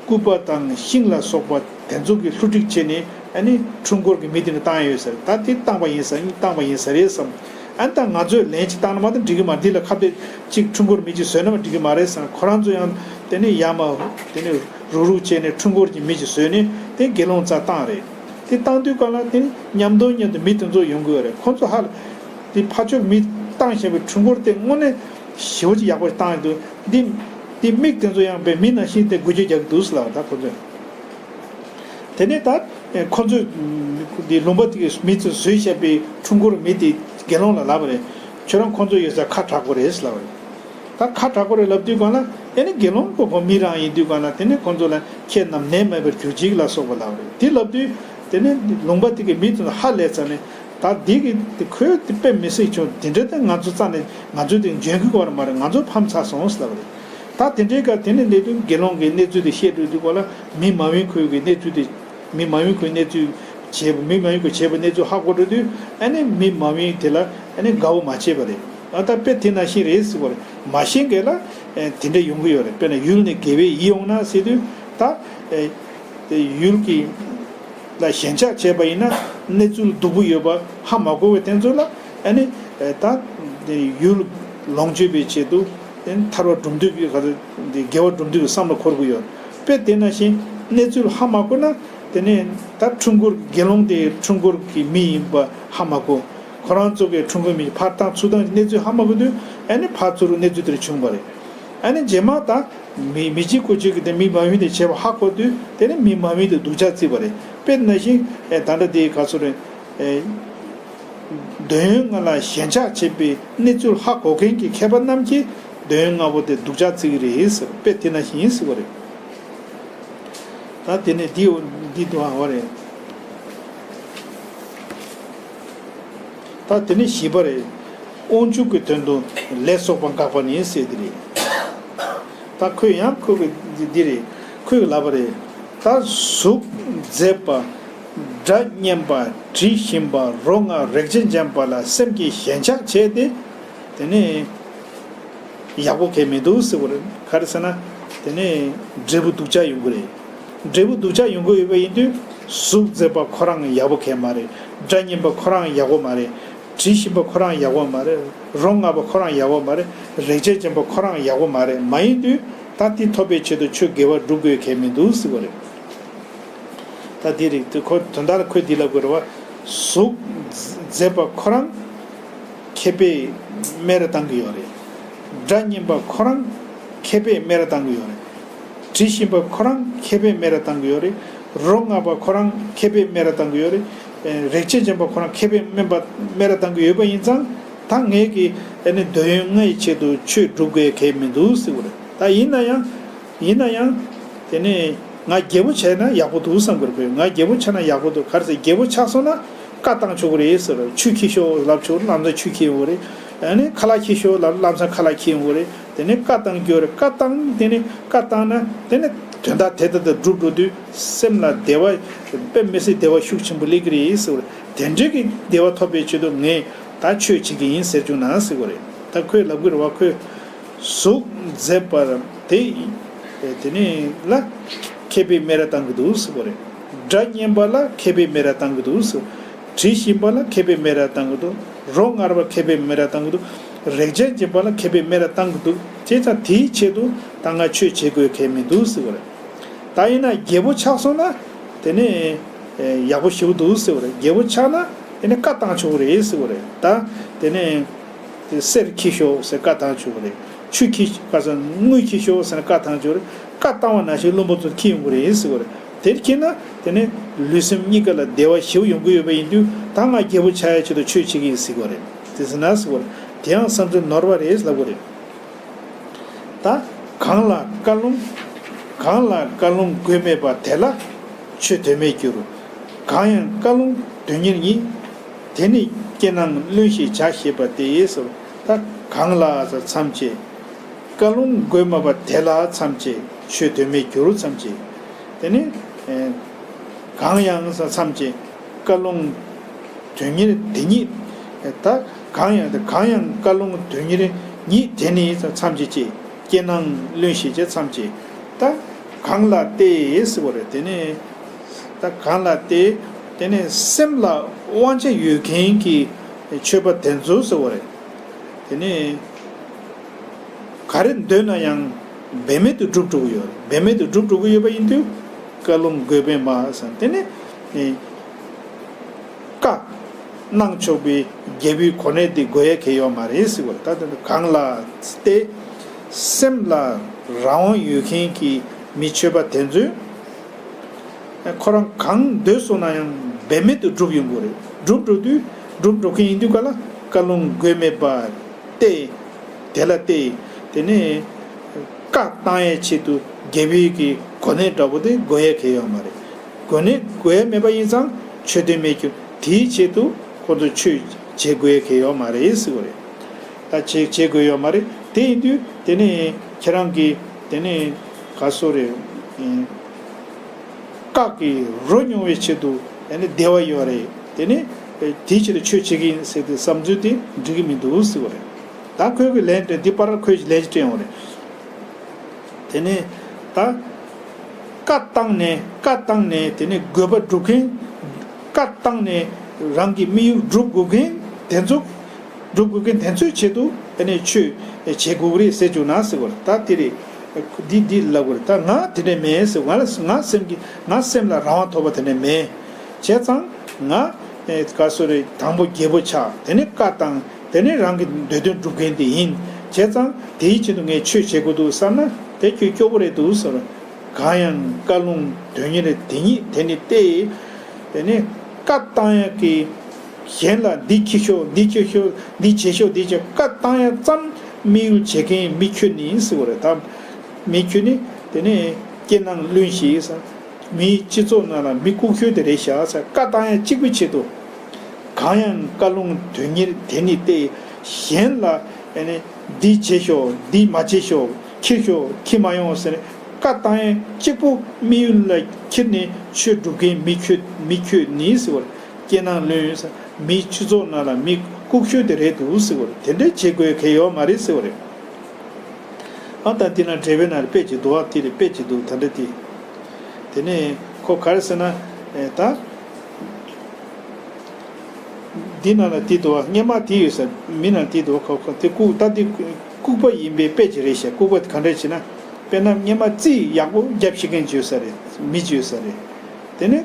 སྐུད་པ་དང་ཤིང་ལ་སོགས་པ་དེ་ཚོ་གི་བསླུ་བྲིད་བྱས་ནས། ཨ་ནི་འཕྲུལ་འཁོར་གྱི་མི་དེ་ནི་བཏང་ཡོད་ཟེར། ད་དེ་བཏང་པ་ཡིན་ས། བཏང་པ་ཡིན་ས་རེད་བསམ། ཨ་ནི་ད་ང་ཚོས་ལན་ཅིག་བཏང་ན་མ་གཏོགས་འགྲིག་གི་མ། འདི་ལ་ཁ་གཏད་ཅིག་འཕྲུལ་འཁོར་མི་ཅིག་བཟོས་ན་མ་འགྲིག་གི་མ་རེད་བསམ། ཁོ་རང་ཚོ་ཡང་དེ་ནས་ཡར་མར་དེ་ནས་རུག་རུག་བྱས་ནས་འཕྲུལ་འཁོར་གྱི་མི་ཅིག་བཟོས་ནས་དེ་དགེ་སློང་རྩར་བཏང་རེད། དེ་བཏང་དུས་ག་ལ་དེ་ནི་མཉམ་དུ་མཉམ་དུ་མི་དེ་ཚོ་ཡོང་གི་ཡོད་རེད། ཁོ་ཚོ་ཧ་ལ་དེ་ཕར་ཕྱོགས་མི་བཏང་བཞིན་པའི་འཕྲུལ་འཁོར་དེ་དངོས་གནས་ཞེ་པོ་ཅིག་ཡག་པོ་བཏང་ཡོད་འདུག་འདི་འདི་མིག་དེ་ཚོ་ཡང་བས་མི་ནང་བཞིན་དེ་འགུལ་སྐྱོད་རྒྱག་གི་འདུག་ཟེར་ལབ་པ། ད་ཁོ་ཚོས། དེ་ནས་ད་ཁོ་ཚོས་འདི་ལུང་པ་དེ་གི་མི་ཚོས་བཟོས་བཞག་པའི་འཕྲུལ་འཁོར་མི་དེ་དགེ་སློང་ལ་ལབ་པ་རེད། ཁྱོད་རང་ཁོ་ཚོ་ཡོད་ས་ཁ་གྲག་གི་རེད་ཟེར་ལབ་པ་རེད། ད་ཁ་གྲག་གི་རེད་ལབ་དུས་ག་ལ། ཨེ་ནི་དགེ་སློང་ཁོ་ཁོ་མི་རང་ཡིན་དུས་ག་ལ། དེ་ནས་ཁོ་ཚོ་ལ་ཁྱེད་རྣམས་ནད་མེད་པར་གྱུར་ཅིག་ལ་སོགས་པ་ལབ་པ་རེད། དེ་ལབ་དུས་ དེ་ནས་ལུང་པ་དེ་གི་མི་དེ་ཚོ་ཧ་ལས་ཙང་ནས། ད་འདི་གི་དེ་ཁོས་དེ་དཔེ་མི་སྲིད་བྱུང་། དེ་འདྲ་དེ་ང་ཚོ་རྩ་ནས་ང་ཚོ་དེ་འཇོན་གི་ཡོད་མ་རེད། ང་ཚོ་ཕམ་ཚར་སོང་ཟེར་ལབ་པ་རེད། ད་དེ་འདྲའི་སྐབས་དེ་ནས་སླེབས་དུས་དགེ་སློང་གི་གནས་ཚུལ་དེ་བཤད་འགྲོ་དུས་སྐོར་ལ། མི་མ་ཡིན་ཁོའི་གི་གནས་ཚུལ་དེ། མི་མ་ཡིན་ཁོའི་གནས་ཚུལ་བྱས་པ། མི་མ་ཡིན་ཁོས་བྱས་པའི་གནས་ཚུལ་ཧ་གོ་འགྲོ་དུས། ཨ་ནི་མི་མ་ཡིན་དེ་ལ་ཨ་ནི་དགའ་བོ་མ་བྱས་པ་རེད། ཨ། ད་དཔེ་དེ་ནང་བཞིན་རེད་ཟེར་བ་རེད། མ་ཤེས་མཁན་ལ་ཨེ་དེ་འདྲ་ཡོང་གི་ཡོད་རེད། དཔེར་ན་ཡུལ་ནས་དགེ་བའི་ཡིད་འོང་ན་ཟེར་དུས། ད་ཨེ་དེ་ཡུལ་གྱི་ལ་ཞེན་ཆགས་བྱས་པ་ཡིན་ན། གནས་ཚུལ་སྡུག་པོ་ཡོད་པ་ཧ་མ་གོ་བའི་དེ་ཚོ་ལ། ཨ་ནི་ཨེ་ད་དེ་ཡུལ་ལོངས་སྤྱོད་པའི་ཆེད་དུ་ཨེ་ཐར་པ་སྒྲུབ་འདོད་ཀྱི་ག་ཚོད་དེ་དགེ་བ་སྒྲུབ་འདོད་ཀྱི་བསམ་བློ་འཁོར་གྱི་ཡོད། དཔེ་དེ་ནང་བཞིན་གནས་ཚུལ་ཧ་མ་གོ་ན། དེ་ནས་ད་འཁྲུལ་འཁོར་དགེ་སློང་དེ་འཁྲུལ་འཁོར་གྱི་མི་ཡིན་པ་ཧ་མ་གོ། ཁོ་རང་ཚོ་གི་འཁྲུལ་འཁོར་མི་ཕར་བཏང་ཚུར་བཏང་གི་གནས་ཚུལ་ཧ་མ་གོ་དུས། ཨ་ནི་ཕར་ཚུར་གནས་ཚུལ་དེར་བྱུང་བ་རེད། ཨ་ནི་རྗེས་མ་ད་མི་མི་གཅིག་དགུ་གཅིག་གིས་དེ་མི་མ་ཡིན་དེ་བྱས་པ་ཧ་གོ་དུས། དེ་ནི་མི་མ་ཡིན་དེ་སྡུག་ཅག་བརྩིས་པ་རེད། དཔེ་ནང་བཞིན་ཨེ་ད་ལྟ་དེ་ག་ཚོད་རེད། ཨེ་འདོད་ཡོན་ལྔ་ལ་ཞེན་ཆགས་བྱེད་པའི་གནས་ཚུལ་ཧ་གོ་མཁན་གྱི་མཁས་པ་རྣམས་ཀྱིས་འདོད་ཡོན་ལྔ་པོ་དེ་སྡུག་ཅག་བརྩི་གི་རེད་ཟེར། དཔེ་དེ་ནང་བཞིན་ཟེར་བ་རེད། ད་དེ་ནས་འདི་འདི་དུ་འོ་རེད། ད་དེ་ནས་བཞི་པ་རེད། དབང་ཕྱུག་གི་དོན་དུ་ལས་གསོག་པ་འགག་པ་ནི་ཟེར་དེ་རེད། ད་ཁོས་ཡང་ཁོ་གི་འདི་འདི་རེད། ཁོས་ལབ་པ་རེད། ད་གཟུགས་མཛེས་པ། སྒྲ་སྙན་པ། དྲི་ཞིམ་པ། རོ་མངར། རེག་བྱ་འཇམ་པ་ལ་སེམས་ཀྱིས་ཞེན་ཆགས་བྱས་ཏེ། དེ་ནས་ཡག་པོ་གང་ཡང་མི་འདུག་ཟེར་བ་རེད། ག་རེ་ཟེར་ན། དེ་ནས་འབྲས་བུ་སྡུག་ཅག་ཡོང་གི་རེད། འབྲས་བུ་སྡུག་ཅག་ཡོང་གི་ཡོད་པ་ཡིན་དུས། གཟུགས་མཛེས་པ་ཁོ་རང་ཡག་པོ་གང་ཡང་མ་རེད། སྒྲ་སྙན་པ་ཁོ་རང་ཡག་པོ་མ་རེད། དྲི་ཞིམ་པ་ཁོ་རང་ཡག་པོ་མ་རེད། རོ་མངར་བ་ཁོ་རང་ཡག་པོ་མ་རེད། རེག་བྱ་འཇམ་པ་ཁོ་རང་ཡག་པོ་མ་རེད། མ་ཡིན་དུས་ད་དེ་ཐོབ་པའི་ཆེད་དུ་ཁྱོད་དགེ་བ་སྒྲུབ་དགོས་གང་ཡང་མི་འདུག་ཟེར་བ་རེད། ད་དེ་རིགས་དེ་ཁོ་དོན་དག་ཁོས་འདི་ལབ་དགོས་རེད་བ། གཟུགས་མཛེས་པ་ཁོ་རང་མཁས་པས་སྨད་ར་བཏང་གི་ཡོད་རེད། སྒྲ་སྙན་པ་ཁོ་རང་མཁས་པས་སྨད་ར་བཏང་གི་ཡོད་རེད། དྲི་ཞིམ་པ་ཁོ་རང་མཁས་པས་སྨད་ར་བཏང་གི་ཡོད་རེད། རོ་མངར་བ་ཁོ་རང་མཁས་པས་སྨད་ར་བཏང་གི་ཡོད་རེད། ཨེ་རེག་བྱ་འཇམ་པ་ཁོ་རང་མཁས་པས་སྨན་པ་སྨད་ར་བཏང་གི་ཡོད་པ་ཡིན་ཙང་། ད་ངས་ཀྱིས་ཨ་ནི་འདོད་ཡོན་ལྔའི་ཆེད་དུ་ཆོས་སྒྲུབ་དགོས་གལ་མི་འདུག་ཟེར་བ་རེད། ད་ཡིན་ན་ཡང་། ཡིན་ན་ཡང་། དེ་ནས་ང་རྒྱལ་པོ་བྱས་ན་ཡག་པོ་འདུག་བསམ་གི་རེད། ང་རྒྱལ་པོ་ཆགས་ན་ཡག་པོ་འདུག་ག་རེ་ཟེར། རྒྱལ་པོ་ཆགས་སོང་ན་བཀའ་བཏང་ཆོག་གི་རེད་ཟེར། ཆུ་འཁྱེར་ཤོག་ལབ་ཆོག་གི་རེད། ལམ་སང་ཆུ་འཁྱེར་ཡོང་གི་རེད། ཨ་ནི་ཁ་ལག་འཁྱེར་ཤོག་ལབ། ལམ་སང་ཁ་ལག་འཁྱེར་ཡོང་གི་རེད། དེ་ནས་བཀའ་བཏང་རྒྱུ་རེད། བཀའ་བཏང་། དེ་ནས་བཀའ་བཏང་ན་དེ་ནས་དོན་དག་དེ་ལྟར་དུ་སྒྲུབ་འགྲོ་དུས་སེམས་ལ་བདེ་བ་དཔེ་མི་སྲིད་བདེ་བ་ཤུགས་ཆེན་པོ་སླེབས་ཀྱི་རེད་ཟེར། དེ་འདྲའི་གི་བདེ་བ་ཐོབ་པའི་ཆེད་དུ་ངས་ད་ཆོས་བྱེད་ཀྱི་ཡིན་ཟེར་བྱུང་ན་ཟེར་བ་རེད། ད་ཁོས་ལབ་ཀྱི་རེད་བ། ཁོས། གཟུགས་མཛེས་པ་དེ་དེ་ནི་ལ་མཁས་པས་སྨད་ར་བཏང་གི་འདུག་ཟེར་བ་རེད། སྒྲ་སྙན་པ་ལ་མཁས་པས་སྨད་ར་བཏང་གི་འདུག་ཟེར། དྲི་ཞིམ་པ་ལ་མཁས་པས་སྨད་ར་བཏང་གི་འདུག་རོ་མངར་བ་མཁས་པས་སྨད་ར་བཏང་གི་འདུག་རེག་བྱ་འཇམ་པ་ལ་མཁས་པས་སྨད་ར་བཏང་གི་འདུག་བྱས་ཙང་དེའི་ཆེད་དུ་ད་ང་ཆོས་བྱེད་དགོས་གལ་མི་འདུག་ཟེར་བ་རེད། ད་ཡིན་ན་རྒྱལ་པོ་ཆགས་སོང་ན་དེ་ནི་ཡག་པོ་ཞེ་པོ་འདུག་ཟེར་བ་རེད། རྒྱལ་པོ་ཆགས་ན་དེ་ནི་བཀའ་བཏང་ཆོག་གི་རེད་ཟེར་བ་རེད། ད་དེ་ནི། དེ་གསེར་འཁྱེར་ཤོག་ཟེར་བཀའ་བཏང་ཆོག་གི་རེད། ཆུ་འཁྱེར་ག་ས་དངུལ་འཁྱེར་ཤོག་ཟེར་ནས་བཀའ་བཏང་ཆོག་གི་རེད། བཀའ་བཏང་བ་ནང་བཞིན་བློན་པོ་ཚོ་འཁྱེར་ཡོང་གི་རེད་ཟེར་བ་རེད། དེར་འཁྱེར་ན་དེ་ནི་ལུས་སེམས་གཉིས་ཀ་ལ་བདེ་བ་ཞེ་པོ་ཡོང་གི་ཡོད་པ་ཡིན་དུས། ད་ང་རྒྱལ་པོ་ཆགས་ཡའི་ཆེད་དུ་ཆོས་བྱེད་ཀྱི་ཡིན་ཟེར་བ་རེད། དེ་ཟེར་ན་ཟེར་བ་རེད། དེ་ཡང་བསམ་ཚུལ་ནོར་བ་རེད་ལབ་དགོས་རེད། ད་གང་ལ་བཀའ་ལུང་། གང་ལ་བཀའ་ལུང་དགོས་མེད་པ། དེ་ལ་ཆོས་དོན་མེད་འགྱུར། གང་ཡང་བཀའ་ལུང་དོན་གཉེར་ཉིད། དེ་ནི་སྐྱེས་ནའང་བླུན་ཞེས་བྱ་ཞེས་པ་སྟེ་ཟེར། ད་གང་ལ་ཟེར་མཚམས་བཅད། བཀའ་ལུང་དགོས་མེད་པ་དེ་ལ་མཚམས་བཅད། ཆོས་དོན་མེད་འགྱུར་མཚམས་བཅད། དེ་ནི་ཨེ་གང་ཡང་ཟེར་མཚམས་བཅད། བཀའ་ལུང་དོན་གཉེར་དེ་ཉིད། ད་གང་ཡང་། ད་གང་ཡང་བཀའ་ལུང་དོན་གཉེར་ཉིད་དེ་ནི་མཚམས་བཅད་ཅེས། སྐྱེས་ནའང་བླུན་ཞེས་བྱ་མཚམས་བཅད། ད་གང་ལ་སྟེ་ཟེར་བ་རེད། དེ་ནི་ད་གང་ལ་སྟེ། དེ་ནི་སེམས་ལ་དབང་ཆ་ཡོད་མཁན་གྱི་ཆོས་པ་དེ་ཚོ་ཟེར་བ་རེད། དེ་ནི་ག་རེ་འདོད་ན་ཡང་འབད་མེད་དུ་སྒྲུབ་འགྲོ་གི་ཡོད། འབད་མེད་དུ་སྒྲུབ་འགྲོ་གི་ཡོད་པ་ཡིན་དུས་བཀའ་ལུང་དགོས་པས་མ་ཟེར། དེ་ནི་བཀའ་གནང་ཆོག་པའི་རྒྱལ་པོའི་གོ་གནས་དེ་དགོས་ཡ་གལ་ཡོད་མ་རེད་ཟེར་བ། ད་དེ་གང་ལ་སྟེ་སེམས་ལ་རང་དབང་ཡོད་མཁན་གྱི་མི་ཆོས་པ་དེ་ཚོས། ཁོ་རང་གང་འདོད་སོང་ན་ཡང་འབད་མེད་དུ་སྒྲུབ་ཡོང་གི་རེད། སྒྲུབ་འགྲོ་དུས། སྒྲུབ་འགྲོ་མཁན་ཡིན་དུས་ག་ལ་བཀའ་ལུང་དགོས་མེད་པ་སྟེ། དེ་ལ་སྟེ། དེ་ནས་བཀའ་བཏང་ཡའི་ཆེད་དུ་རྒྱལ་པོའི་གི་གོ་གནས་འདྲ་པོ་དེ་དགོས་ཡ་གལ་ཡོད་མ་རེད། དགོས་ནི་དགོས་ཡ་མེད་པ་ཡིན་ཙང་ཆོས་དོན་མེད་རྒྱུ་དེའི་ཆེད་དུ་ཁོ་ཚོ་ཆོས་བྱེད་དགོས་ཡ་གལ་ཡོད་མ་རེད་ཟེར་བ་རེད། ད་བྱེད་བྱེད་དགོས་ཡོད་མ་རེད། དེ་ཡིན་དུས་དེ་ནི་ཁྱེད་རང་གིས་དེ་ནི་ག་སོ་རེད། བཀག་གི་རོ་མྱོང་བའི་ཆེད་དུ་ཨ་ནི་བདེ་བ་ཡོད་རེད། དེ་ནི་དེའི་ཆེད་དུ་ཆོས་བྱེད་ཀྱི་ཡིན་ཟེར་ཏེ་བསམ་ཚུལ་དེ་འགྲིག་གི་མི་འདུག་ཟེར་བ་རེད། ད་ཁོས་གི་ལན་དེ་འདི་པར་ཁོས་ཀྱི་ལན་ཅིག་སྤྲད་ཡོང་རེད། དེ་ནས་ད་བཀའ་བཏང་ནས་བཀའ་བཏང་ནས་དེ་ནས་དགོས་པ་སྒྲུབ་མཁན། བཀའ་བཏང་ནས་རང་གི་དམིགས་ཡུལ་སྒྲུབ་དགོས་མཁན་དེ་ཚོ། སྒྲུབ་དགོས་མཁན་དེ་ཚོའི་ཆེད་དུ་དེ་ནས་ཆོས་བྱེད་དགོས་ཀྱི་རེད་ཟེར་བཅུག་ན་ཟེར་བ་རེད། ད་དེ་རེད། འདི་འདི་ལབ་དགོས་རེད། ད་ང་དེ་འདྲ་མེད་ཟེར། ང་ལ་ང་སེམས་ཀྱི་ང་སེམས་ལ་རང་དབང་ཐོབ་པ་དེ་འདྲ་མེད། བྱས་ཙང་ང་ཨེ་ག་སོ་རེད། དང་པོ་རྒྱལ་པོ་ཆགས། དེ་ནས་བཀའ་བཏང་། དེ་ནས་རང་གི་འདོད་དོན་སྒྲུབ་མཁན་དེ་ཡིན། བྱས་ཙང་དེའི་ཆེད་དུ་ངས་ཆོས་བྱེད་དགོས་འདུག་བསམ་ན་དེ་ཁྱོད་སྐྱོ་པོ་རེད་འདུག་ཟེར། གང་ཡང་བཀའ་ལུང་དོན་གཉེར་དེ་ཉིད་དེ་ནི་སྟེ། དེ་ནི་བཀའ་བཏང་ཡག་གི་གཞན་ལ་འདི་ཁྱེར་ཤོག་འདི་ཁྱེར་ཤོག་འདི་བྱེད་ཤོག་འདི་བྱེད། བཀའ་བཏང་ཡག་ཙམ་དམིགས་ཡུལ་བྱེད་མཁན་མི་ཁྱོད་ནི་ཟེར་བ་རེད། ད་མི་ཁྱོད་ནི་དེ་ནི་སྐྱེ་སྣང་བླུན་ཞིག་ཟེར། མིའི་སྤྱི་ཚོགས་ནང་ལ་མི་ལྐུགས་ཤོས་དེ་རེད་ཤག་ཟེར། བཀའ་བཏང་ཡ་གཅིག་པུའི་ཆེད་དུ། གང་ཡང་བཀའ་ལུང་དོན་གཉེར་དེ་ཉིད་སྟེ། གཞན་ལ་ཨ་ནི་འདི་བྱེད་ཤོག་འདི་མ་བྱེད་ཤོག་ཁྱེར་ཤོག་ཁྱེར་མ་ཡོང་ཟེར། བཀའ་བཏང་ཡ་གཅིག་པུ་དམིགས་ཡུལ་ལ་ཁྱེར་ནས་ཆོས་སྒྲུབ་མཁན་མི་ཁྱོད་མི་ཁྱོད་ནི་ཟེར་བ་རེད། སྐྱེ་སྣང་བླུན་ཟེར། མིའི་སྤྱི་ཚོགས་ནང་ལ་མི་ལྐུགས་ཤོས་དེ་རེད་འདུག་ཟེར་བ་རེད། དེ་འདྲའི་བྱེད་དགོས་གལ་ཡོད་མ་རེད་ཟེར་བ་རེད། ཨ་ད་འདི་ན་འགྲེལ་པའི་ནང་ལ་དཔེ་ཅིག་འདུག་ཨ། དེ་རེད། དཔེ་ཅིག་འདུག་ད་འདྲ་དེ། དེ་ནས་ཁོ་ག་རེ་ཟེར་ན། ཨེ་ད། འདི་ནང་ལ་དེ་འདུག་ཨ། སྔན་མ་དེ་ཡོད་ས་མི་ནང་དེ་འདུག་ཨ། ཁོ་ཁོ་དེ་ལྐུགས་ད་དེ་ལྐུགས་པ་ཡིན་པའི་དཔེ་ཅིག་རེད་ཤག་ལྐུགས་པ་དེ་ག་འདྲ་བྱས་ན། དཔེར་ན་སྔན་མ་རྩིས་ཡག་པོ་རྒྱབ་ཤེས་མཁན་ཅིག་ཡོད་ས་རེད། མི་ཅིག་ཡོད་ས་རེད། དེ་ནས་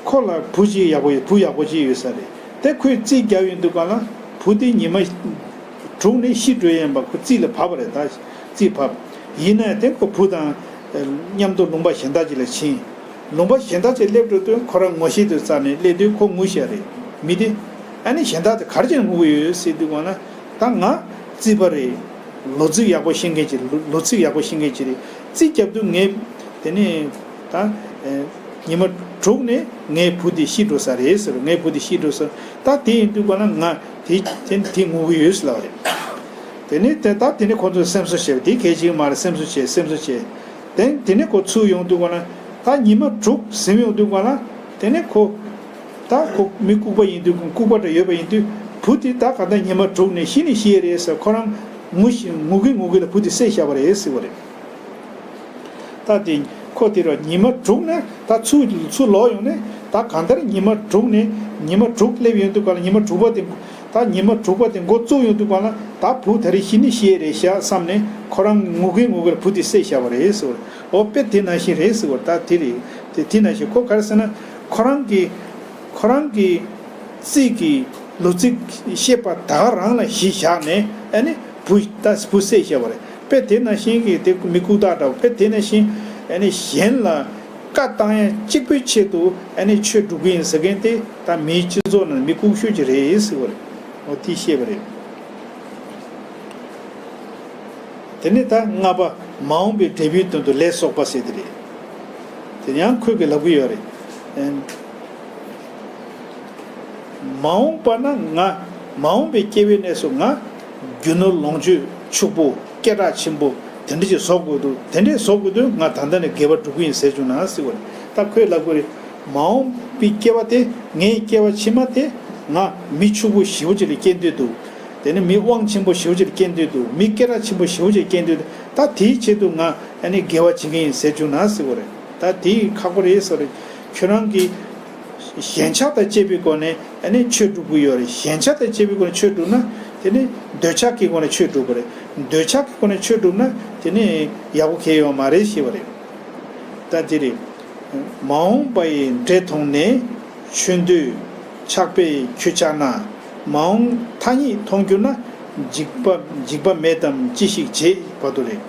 ཁོ་ལ་བུ་ཅིག་ཡག་པོ་ཡོད། བུ་ཡག་པོ་ཅིག་ཡོད་ས་རེད། དེ་ཁོས་རྩིས་རྒྱག་ཡོང་དུས་ག་ལ་བུ་དེ་ཉི་མ་དྲུག་ནས་ཤི་འགྲོ་ཡིན་པ་ཁོ་རྩིས་ལ་བབས་པ་རེད། ད་རྩིས་བབས། ཡིན་ན་ཡང་དེ་ཁོ་བུ་དང་མཉམ་དུ་ལུང་པ་གཞན་དག་ཅིག་ལ་ཕྱིན། ལུང་པ་གཞན་དག་ཅིག་སླེབས་འགྲོ་དུས་ཁོ་རང་ངོ་ཤེས་དུས་རྩ་ནས་སླེབས་དུས་ཁོ་ངུ་ཤག་རེད། མི་དེ་ཨ་ནི་གཞན་དག་དེ་ག་རེ་བྱས་ནས་ངུ་གི་ཡོད་ཟེར་དུས་ག་ལ། ད་ང་རྩིས་པ་རེད། ལོ་རྩིས་ཡག་པོ་ཤེས་མཁན་ཅིག་ལོ་ལོ་རྩིས་ཡག་པོ་ཤེས་མཁན་ཅིག་རེད། རྩིས་རྒྱབ་དུས་ངས་དེ་ནས་ད་ཨེ་ཉི་མ་དྲུག་ནས་ངའི་བུ་དེ་ཤི་འགྲོ་ས་རེད་ཟེར། ངའི་བུ་དེ་ཤི་འགྲོ་ས། ད་དེ་ཡིན་དུས་ག་ལ་ང་དེ་དེ་དེ་ངུ་གི་ཡོད་ཟེར་ལབ་པ་རེད། དེ་ནས་དེ་ད་དེ་ནས་ཁོ་ཚོས་སེམས་གསོ་བྱས་པ་དེ་གལ་ཆེ་གི་མ་རེད། སེམས་གསོ་བྱས། སེམས་གསོ་བྱས། དེ་དེ་ནས་ཁོ་ཚུར་ཡོང་དུས་ག་ལ། ད་ཉི་མ་དྲུག་ཟིན་ཡོང་དུས་ག་ལ། དེ་ནས་ཁོ། ད་ཁོ་མི་ལྐུགས་པ་ཡིན་དུས་ལྐུགས་པ་འདྲ་ཡོད་པ་ཡིན་དུས་བུ་དེ་ད་ག་ད་ཉི་མ་དྲུག་ནས་ཤི་ནས་ཤི་ཡས་རེད་ཟེར། ཁོ་རང་ངུ་ཤི་ངུ་གི་ངུ་གི་ལ་བུ་དེ་བསད་བཞག་པ་རེད་ཟེར་བ་རེད། ད་དེ་ཁོ་དེ་ར་ཉི་མ་དྲུག་ནས་ད་ཚུར་ཚུར་ལོག་ཡོང་ནས་ད་གང་ལྟར་ཉི་མ་དྲུག་ནས་ཉི་མ་དྲུག་སླེབས་ཡོང་དུས་ག་ལ། ཉི་མ་དྲུག་པ་དེ་ད་ཉི་མ་དྲུག་པ་དེ་འགོ་བཙུགས་ཡོང་དུས་ག་ལ། ད་བུ་ད་རེས་ཤི་ནས་ཤི་ཡས་རེད་ཤག་བསམ་ནས་ཁོ་རང་ངུ་གི་ངུ་གི་ལ་བུ་དེ་བསད་བཞག་པ་རེད་ཟེར་བ་རེད། འོ་དཔེ་དེ་ནང་བཞིན་རེད་ཟེར་བ་རེད། ད་དེ་རེད། དེ་དེ་ནང་བཞིན་ཁོ་ག་རེ་ཟེར་ན། ཁོ་རང་གི་ཁོ་རང་གི་རྩིས་ཀྱི་ལོ་རྩིས་ཤེས་པ་ད་ག་རང་ལ་གཞི་བཞག་ནས་ཨ་ནི་བུ་ད་བུ་བསད་བཞག་པ་རེད། དཔེ་དེ་ནང་བཞིན་གྱི་དེ་མི་ལྐུགས་དག་འདྲ་བོ། དཔེ་དེ་ནང་བཞིན་ཨ་ནི་གཞན་ལ་བཀའ་བཏང་ཡ་གཅིག་པུའི་ཆེད་དུ་ཨ་ནི་ཆོས་སྒྲུབ་ཀྱི་ཡིན་ཟེར་མཁན་དེ་ད་མིའི་སྤྱི་ཚོགས་ནང་མི་ལྐུགས་ཤོས་ཅིག་རེད་ཟེར་བ་རེད། འོ་དེ་བཤད་པ་རེད། དེ་ནས་ད་ལྔ་པ། མ་འོངས་པའི་འབྲས་བུའི་དོན་དུ་ལས་གསོག་པ་ཟེར་དེ་རེད། དེ་ཡང་ཁོས་གི་ལབ་གི་ཡོད་རེད། ཨེ། མ་འོངས་པ་ན་ང་། མ་འོངས་པའི་སྐྱེ་བའི་གནས་སུ་ང་རྒྱུ་ནོར་ལོངས་སྤྱོད་ཕྱུག་པོ་སྐད་གྲགས་ཆེན་པོ་དེ་འདྲ་ཅིག་བཟོ་དགོས་འདུག་དེ་འདྲས་བཟོ་དགོས་དུས་ང་ད་ལྟ་ནས་དགེ་བ་སྒྲུབ་ཀྱི་ཡིན་ཟེར་བྱུང་ན་ཟེར་བ་རེད། ད་ཁོས་ལབ་གི་རེད། མ་འོངས་པའི་སྐྱེ་བ་དེ། ངའི་སྐྱེ་བ་ཕྱི་མ་དེ་ང་མི་ཕྱུག་པོ་ཞེ་པོ་ཅིག་ལ་སྐྱེ་འདོད་འདུག་དེ་ནས་མི་དབང་ཆེན་པོ་ཞེ་པོ་ཅིག་ལ་སྐྱེ་འདོད་འདུག་མི་སྐད་གྲགས་ཆེན་པོ་ཞེ་པོ་ཅིག་ལ་སྐྱེ་འདོད་འདུག་ད་དེའི་ཆེད་དུ་ང་ཨ་ནི་དགེ་བ་བྱེད་ཀྱི་ཡིན་ཟེར་བྱུང་ན་ཟེར་བ་རེད། ད་དེ་ཁག་པོ་རེད་ཟེར་བ་རེད། ཁྱོད་རང་གི་ཞེན་ཆགས་དང་བཅས་པའི་སྒོ་ནས་ཨ་ནི་ཆོས་སྒྲུབ་ཀྱི་ཡོད་རེད། ཞེན་ཆགས་དང་བཅས་པའི་སྒོ་ནས་ཆོས་སྒྲུབ་ན་དེ་ནི་འདོད་ཆགས་ཀྱི་སྒོ་ནས་ཆོས་སྒྲུབ་པ་རེད། འདོད་ཆགས་ཀྱི་སྒོ་ནས་ཆོས་སྒྲུབ་ན་དེ་ནི་ཡག་པོ་གང་ཡང་ཡོད་མ་རེད་ཞེས་པ་རེད། ད་དེ་རེད། མ་འོངས་པ་ཡི་འབྲས་མཐོང་ནས། ཆོས་འདོད་ཆགས་པས་ཁྱོད་ཆགས་ན། མ་འོངས་ཐ་སྙད་མཐོང་གྱུར་ན། འཇིགས་པ་འཇིགས་པ་མེད་དམ་ཅི་ཞིག་བྱེད། བར་དུ་རེད།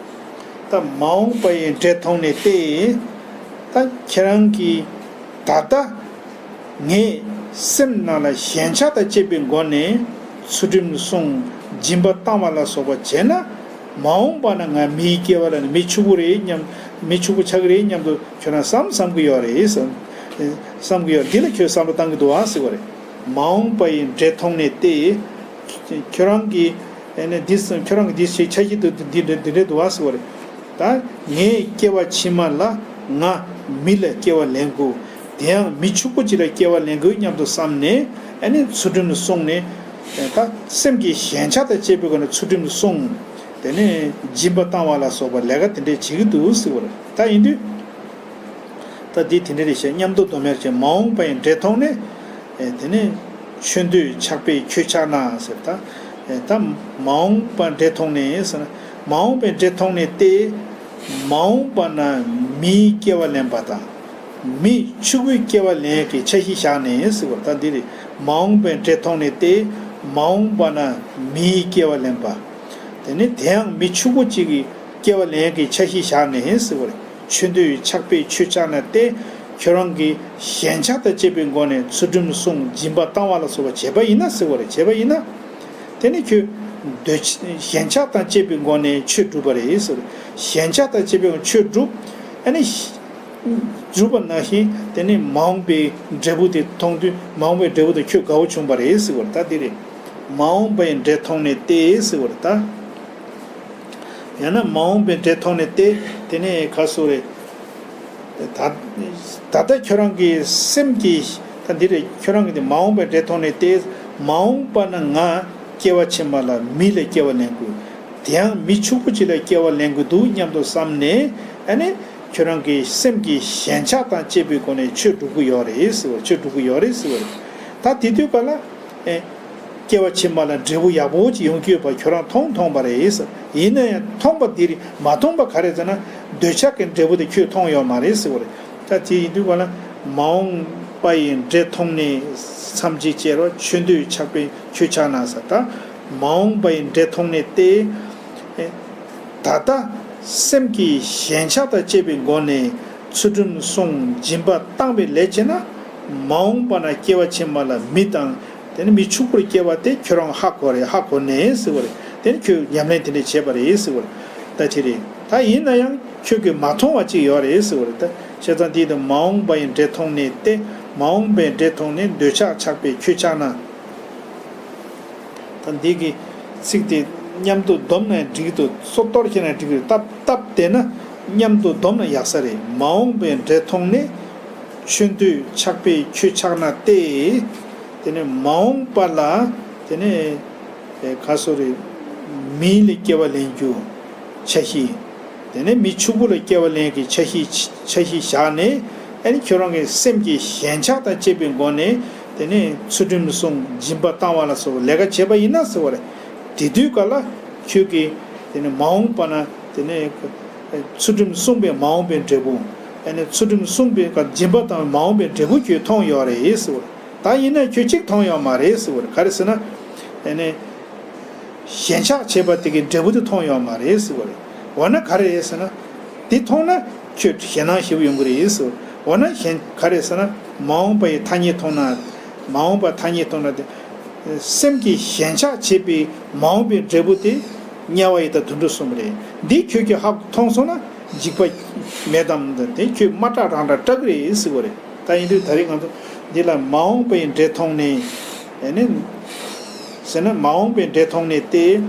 ད་མ་འོངས་པ་ཡི་འབྲས་མཐོང་ནས་ཏེ། ད་ཁྱེད་རང་གིས་ད་ལྟ་ངས་སེམས་ནང་ལ་ཞེན་ཆགས་དང་བཅས་པའི་སྒོ་ནས་ཚུལ་ཁྲིམས་བསྲུང་སྦྱིན་པ་བཏང་བ་ལ་སོགས་པ་བྱས་ན། མ་འོངས་པ་ན་ང་མིའི་སྐྱེ་བ་ལ་ནི་མི་ཕྱུག་པོ་རེད་སྙམ། མི་ཕྱུག་པོ་ཆགས་ཀྱི་རེད་སྙམ་དུ་ཁྱོད་རང་བསམ་བསམ་གྱི་ཡོད་རེད་ཟེར། བསམ་གྱི་ཡོད། འདི་ལ་ཁྱོད་བསམ་བློ་བཏང་གི་འདུག་ཨ་ཟེར་བ་རེད། མ་འོངས་པ་ཡི་འབྲས་མཐོང་ནས་ཏེ། ཁྱོད་རང་གི་ཨ་ནི་འདི་ཁྱོད་རང་གི་འདི་ཞིག་ཆ་ཤས་དུ་འདི་འདྲ་འདི་འདྲ་འདུག་ཨ་ཟེར་བ་རེད། ད་ངས་སྐྱེ་བ་ཕྱི་མ་ལ་ང་མི་ལ་སྐྱེ་བ་ལེན་དགོས། དེ་ཡང་མི་ཕྱུག་པོ་ཅིག་ལ་སྐྱེ་བ་ལེན་དགོས་སྙམ་དུ་བསམ་ནས་ཨ་ནི་ཚུལ་ཁྲིམས་བསྲུངས་ནས། ད་སེམས་ཀྱི་ཞེན་ཆགས་དང་བཅས་པའི་སྒོ་ནས་ཚུལ་ཁྲིམས་བསྲུངས། དེ་ནས་སྦྱིན་པ་བཏང་བ་ལ་སོགས་པ་ལས་ཀ་དེ་འདྲས་བྱེད་ཀྱི་འདུག་ཟེར་བ་རེད། ད་ཡིན་དུས། ད་འདི་དེ་འདྲ་རེད་ཞེས་སྙམ་དུ་སྡོམ་ཡར་བྱས། མ་འོངས་པ་ཡི་འབྲས་མཐོང་ནས། ཨེ་དེ་ནས་ཆོས་འདོད་ཆགས་པས་ཁྱོད་ཆགས་ན་ཟེར། ད་ཨེ་ད་མ་འོངས་པ་འབྲས་མཐོང་ནས་ཟེར་ན། མ་འོངས་པའི་འབྲས་མཐོང་ནས་ཏེ། མ་འོངས་པ་ན་མིའི་སྐྱེ་བ་ལེན་པ་དང་། མི་ཕྱུག་པོའི་སྐྱེ་བ་ལེན་ཡས་ཀྱི་འཆར་གཞི་བཞག་ནས་ཟེར་བ། ད་འདི་རེད། མ་འོངས་པའི་འབྲས་མཐོང་ནས་ཏེ། མ་འོངས་པ་ན་མིའི་སྐྱེ་བ་ལེན་པ། དེ་ནས་དེ་ཡང་མི་ཕྱུག་པོ་གཅིག་གི་སྐྱེ་བ་ལེན་ཡས་ཀྱི་འཆར་གཞི་བཞག་ནས་ཟེར་བ་རེད། ཆོས་འདོད་ཆགས་པས་ཁྱོད་ཆགས་ན་སྟེ། ཁྱོད་རང་གིས་ཞེན་ཆགས་དང་བཅས་པའི་སྒོ་ནས་ཚུལ་ཁྲིམས་བསྲུང་སྦྱིན་པ་བཏང་བ་ལ་སོགས་པ་བྱས་པ་ཡིན་ན་ཟེར་བ་རེད། བྱས་པ་ཡིན་ན། དེ་ནི་ཁྱོད་འདོད་ཆ་ཞེན་ཆགས་དང་བཅས་པའི་སྒོ་ནས་ཆོས་སྒྲུབ་པ་རེད་ཟེར། ཞེན་ཆགས་དང་བཅས་པའི་སྒོ་ནས་ཆོས་སྒྲུབ། ཨ་ནི། སྒྲུབ་པ་ནང་བཞིན་དེ་ནི་མ་འོངས་པའི་འབྲས་བུ་དེ་མཐོང་དུས་མ་འོངས་པའི་འབྲས་བུ་དེ་ཁྱོད་དགའ་བོ་བྱུང་བ་རེད་ཟེར་བ་རེད། ད་འདི་རེད། མ་འོངས་པའི་འབྲས་མཐོང་ནས་ཏེ་ཟེར་བ་རེད་ད། ཡང་ན་མ་འོངས་པའི་འབྲས་མཐོང་ནས་ཏེ། དེ་ནས་ག་སོ་རེད། ད་ད་ལྟ་ཁྱོད་རང་གི་སེམས་ཀྱི། ད་འདི་རེད། ཁྱོད་རང་གི་དེ་མ་འོངས་པའི་འབྲས་མཐོང་ནས་ཏེ། མ་འོངས་པ་ན་ང་སྐྱེ་བ་ཕྱི་མ་ལ་མི་ལ་སྐྱེ་བ་ལེན་དགོས། དེ་ཡང་མི་ཕྱུག་པོ་ཅིག་ལ་སྐྱེ་བ་ལེན་དགོས་འདུག་སྙམ་དུ་བསམ་ནས། ཨ་ནི། ཁྱོད་རང་གི་སེམས་ཀྱི་ཞེན་ཆགས་དང་བཅས་པའི་སྒོ་ནས་ཆོས་སྒྲུབ་ཀྱི་ཡོད་རེད་ཟེར་བ། ཆོས་སྒྲུབ་ཀྱི་ཡོད་རེད་ཟེར་བ་རེད། ད་དེ་དུས་ག་ལ། ཨེ། སྐྱེ་བ་ཕྱི་མ་ལ་འབྲས་བུ་ཡག་པོ་ཅིག་ཡོང་གི་ཡོད་པ་ཁྱོད་རང་མཐོང་མཐོང་བ་རེད་ཟེར། ཡིན་ན་ཡང་མཐོང་བ་འདི་རེད། མ་མཐོང་བ་ག་རེ་ཟེར་ན། འདོད་ཆགས་ཀྱི་འབྲས་བུ་དེ་ཁྱོད་མཐོང་ཡོད་མ་རེད་ཟེར་བ་རེད། ད་དེ་ཡིན་དུས་ག་ལ། མ་འོངས་པ་ཡི་འབྲས་མཐོང་ནས་མཚམས་གཅིག་བཅད་རོགས། ཆོས་འདོད་ཆགས་པས་ཁྱོད་ཆགས་ན་ཟེར། ད་མ་འོངས་པ་ཡི་འབྲས་མཐོང་ནས་ཏེ། ཨེ། ད་ལྟ་སེམས་ཀྱི་ཞེན་ཆགས་དང་བཅས་པའི་སྒོ་ནས་ཚུལ་ཁྲིམས་བསྲུང་སྦྱིན་པ་བཏང་བའི་ལས་བྱས་ན། མ་འོངས་པ་ན་སྐྱེ་བ་ཕྱི་མ་ལ་མི་དང་དེ་ནི་མི་ཕྱུག་པོར་སྐྱེ་བ་དེ་ཁྱོད་རང་ཧ་གོ་རེད། ཧ་གོ་ནས་ཟེར་བ་རེད། དེ་ནི་ཁྱོད་ཉམས་ལེན་དེ་འདྲས་བྱས་པ་རེད་ཟེར་བ་རེད། ད་དེ་རེད། ད་ཡིན་ན་ཡང་ཁྱོད་ཀྱིས་མ་མཐོང་བ་ཅིག་ཡོད་རེད་ཟེར་བ་རེད། ད་བྱས་ཙང་འདི་དང་མ་འོངས་པ་ཡི་འབྲས་མཐོང་ནས་ཏེ། མ་འོངས་པའི་འབྲས་མཐོང་ནས་འདོད་ཆགས་ཆགས་པས་ཁྱོད་ཆགས་ན། ད་འདི་གི་ཚིག་དེ་མཉམ་དུ་བསྡོམས་ན་འགྲིག་གི་འདུག་སོ་གཏོར་བྱས་ན་འགྲིག་གི་འདུག་སྟབས་སྟབས་བདེ་ན་མཉམ་དུ་བསྡོམས་ན་ཡག་ས་རེད། མ་འོངས་པའི་འབྲས་མཐོང་ནས། ཆོས་འདོད་ཆགས་པས་ཁྱོད་ཆགས་ན་སྟེ། དེ་ནས་མ་འོངས་པ་ལ། དེ་ནས་ག་སོ་རེད། མི་ལ་སྐྱེ་བ་ལེན་རྒྱུ་འཆར་གཞི། དེ་ནས་མི་ཕྱུག་པོ་ལ་སྐྱེ་བ་ལེན་གྱི་འཆར་གཞི། འཆར་གཞི་བཞག་ནས། ཨ་ནི་ཁྱོད་རང་གི་སེམས་ཀྱི་ཞེན་ཆགས་དང་བཅས་པའི་སྒོ་ནས། དེ་ནས་ཚུལ་ཁྲིམས་བསྲུང་སྦྱིན་པ་བཏང་བ་ལ་སོགས་པ་ལས་ཀ་བྱས་པ་ཡིན་ན་ཟེར་བ་རེད། དེ་དུས་ག་ལ་ཁྱོད་ཀྱིས་དེ་ནས་མ་འོངས་པ་ན་དེ་ནས་ཚུལ་ཁྲིམས་བསྲུངས་པའི་མ་འོངས་པའི་འབྲས་བུ། ཨ་ནི་ཚུལ་ཁྲིམས་བསྲུངས་པའི་སྦྱིན་པ་བཏང་བའི་མ་འོངས་པའི་འབྲས་བུ་ཁྱོད་མཐོང་ཡོད་རེད་ཟེར་བ་རེད། ད་ཡིན་ན་ཁྱོད་གཅིག་མཐོང་ཡོད་མ་རེད་ཟེར་བ་རེད། ག་རེ་ཟེར་ན། ཨ་ནི། ཞེན་ཆགས་བྱས་པ་དེ་གི་འབྲས་བུ་དེ་མཐོང་ཡོད་མ་རེད་ཟེར་བ་རེད། འོ་ན་ག་རེ་རེད་ཟེར་ན། དེ་མཐོང་ན་ཁྱོད་ཞེད་སྣང་ཞེ་པོ་ཡོང་གི་རེད་ཟེར་བ་རེད། འོ་ན་གཞན་ག་རེ་ཟེར་ན། མ་འོངས་པ་ཡི་ཐ་སྙད་མཐོང་ན། མ་འོངས་པ་ཐ་སྙད་མཐོང་ན་དེ། སེམས་ཀྱི་ཞེན་ཆགས་བྱས་པའི་མ་འོངས་པའི་འབྲས་བུ་དེ་དམྱལ་བ་ཡི་དྭགས་དུད་འགྲོ་གསུམ་རེད། འདི་ཁྱོད་ཀྱིས་ཧ་གོ་མཐོང་སོང་ན་འཇིགས་པ་མེད་དམ། དེ་ཁྱོད་དམའ་དྲགས་རང་དྲགས་སྐྲག་གི་རེད་ཟེར་བ་རེད། ད་ཡིན་དུས་ད་རེས་ང་ཚོ་འདི་ལ་མ་འོངས་པ་ཡི་འབྲས་མཐོང་ནས། ཨ་ནི། ཟེར་ན་མ་འོངས་པའི་འབྲས་མཐོང་ནས་ཏེ།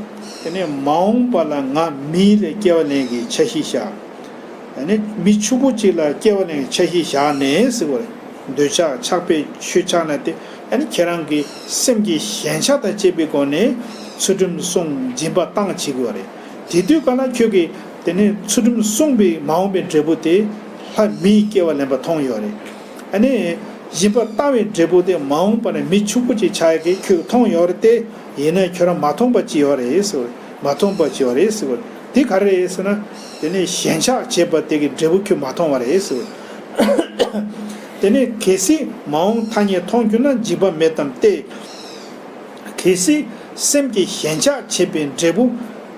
དེ་ནས་མ་འོངས་པ་ལ་ང་མི་ལ་སྐྱེ་བ་ལེན་གྱི་འཆར་གཞི་བཞག་ཨ་ནི་མི་ཕྱུག་པོ་གཅིག་ལ་སྐྱེ་བ་ལེན་གྱི་འཆར་གཞི་བཞག་ནས་ཟེར་བ་རེད། འདོད་ཆགས་ཆགས་པས་ཁྱོད་ཆགས་ན་སྟེ། ཨ་ནི་ཁྱེད་རང་གི་སེམས་ཀྱི་ཞེན་ཆགས་དང་བཅས་པའི་སྒོ་ནས་ཚུལ་ཁྲིམས་བསྲུང་སྦྱིན་པ་བཏང་བྱེད་དགོས་པ་རེད། དེ་དུས་ག་ལ་ཁྱོད་ཀྱིས་དེ་ནས་ཚུལ་ཁྲིམས་བསྲུངས་པའི་མ་འོངས་པའི་འབྲས་བུ་དེ་ལྷ་མིའི་སྐྱེ་བ་ལེན་པ་མཐོང་ཡོད་རེད། ཨ་ནི། སྦྱིན་པ་བཏང་བའི་འབྲས་བུ་དེ་མ་འོངས་པ་ནས་མི་ཕྱུག་པོ་ཅིག་ཆགས་ཡག་གི་ཁྱོད་མཐོང་ཡོད་རེད་དེ། ཡིན་ན་ཁྱོད་རང་མ་མཐོང་པ་ཅིག་ཡོད་རེད་ཟེར་བ་རེད། མ་མཐོང་པ་ཅིག་ཡོད་རེད་ཟེར་བ་རེད། དེ་ག་རེ་རེད་ཟེར་ན། དེ་ནས་ཞེན་ཆགས་བྱས་པ་དེ་གི་འབྲས་བུ་ཁྱོད་མ་མཐོང་བ་རེད་ཟེར་བ་རེད། དེ་ནས་གལ་སྲིད་མ་འོངས་ཐ་སྙད་མཐོང་གྱུར་ན་འཇིགས་པ་མེད་དམ་སྟེ། གལ་སྲིད་སེམས་ཀྱི་ཞེན་ཆགས་བྱས་པའི་འབྲས་བུ་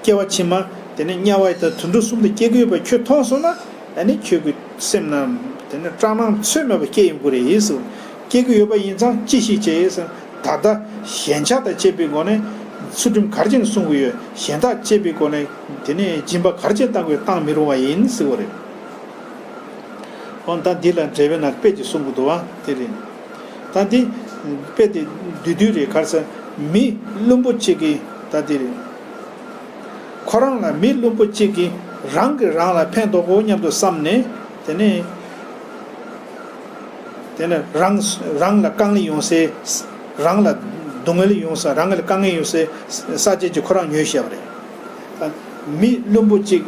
སྐྱེ་བ་ཕྱི་མ་དེ་ནས་དམྱལ་བ་ཡི་དྭགས་དུད་འགྲོ་གསུམ་དུ་སྐྱེ་གི་ཡོད་པ་ཁྱོད་མཐོང་སོང་ན། ཨ་ནི་ཁྱོད་ཀྱི་སེམས་ནང་དེ་ནས་སྐྲག་སྣང་ཚོད་མེད་པ་སྐྱེ་ཡོང་གི་རེད་ཟེར། སྐྱེ་གི་ཡོད་པ་ཡིན་ཙང་ཅི་ཞིག་བྱེད་ཟེར། ད་ལྟ་ཞེན་ཆགས་དང་བཅས་པའི་སྒོ་ནས་ཚུལ་ཁྲིམས་ག་རེ་བྱས་ནས་བསྲུང་གི་ཡོད། ཞེན་ཆགས་བཅས་པའི་སྒོ་ནས་དེ་ནས་སྦྱིན་པ་ག་རེ་བྱས་བཏང་དགོས། བཏང་མི་རུང་བ་ཡིན་ཟེར་བ་རེད། འོ་ད་འདི་ལ་འགྲེལ་པའི་ནང་དཔེ་ཅིག་གསུང་གི་འདུག་བ། དེ་རེད། ད་འདི་དཔེ་དེ་བསྡུས་བསྡུས་རེད། ག་རེ་ཟེར། མི་བླུན་པོ་གཅིག་གིས་ད་དེ་རེད། ཁོ་རང་ལ་མི་བླུན་པོ་གཅིག་གིས་རང་གིས་རང་ལ་ཕན་ཐོགས་དགོས་སྙམ་དུ་བསམས་ནས། དེ་ནས་དེ་ནས་རང་རང་ལ་དཀའ་ངལ་ཡོང་སའི། རང་ལ་སྡུག་བསྔལ་ཡོང་ས། རང་ལ་དཀའ་ངལ་ཡོང་སའི་ས་བཅད་ཅིག་ཁོ་རང་ཉོས་བཞག་པ་རེད། མི་བླུན་པོ་གཅིག་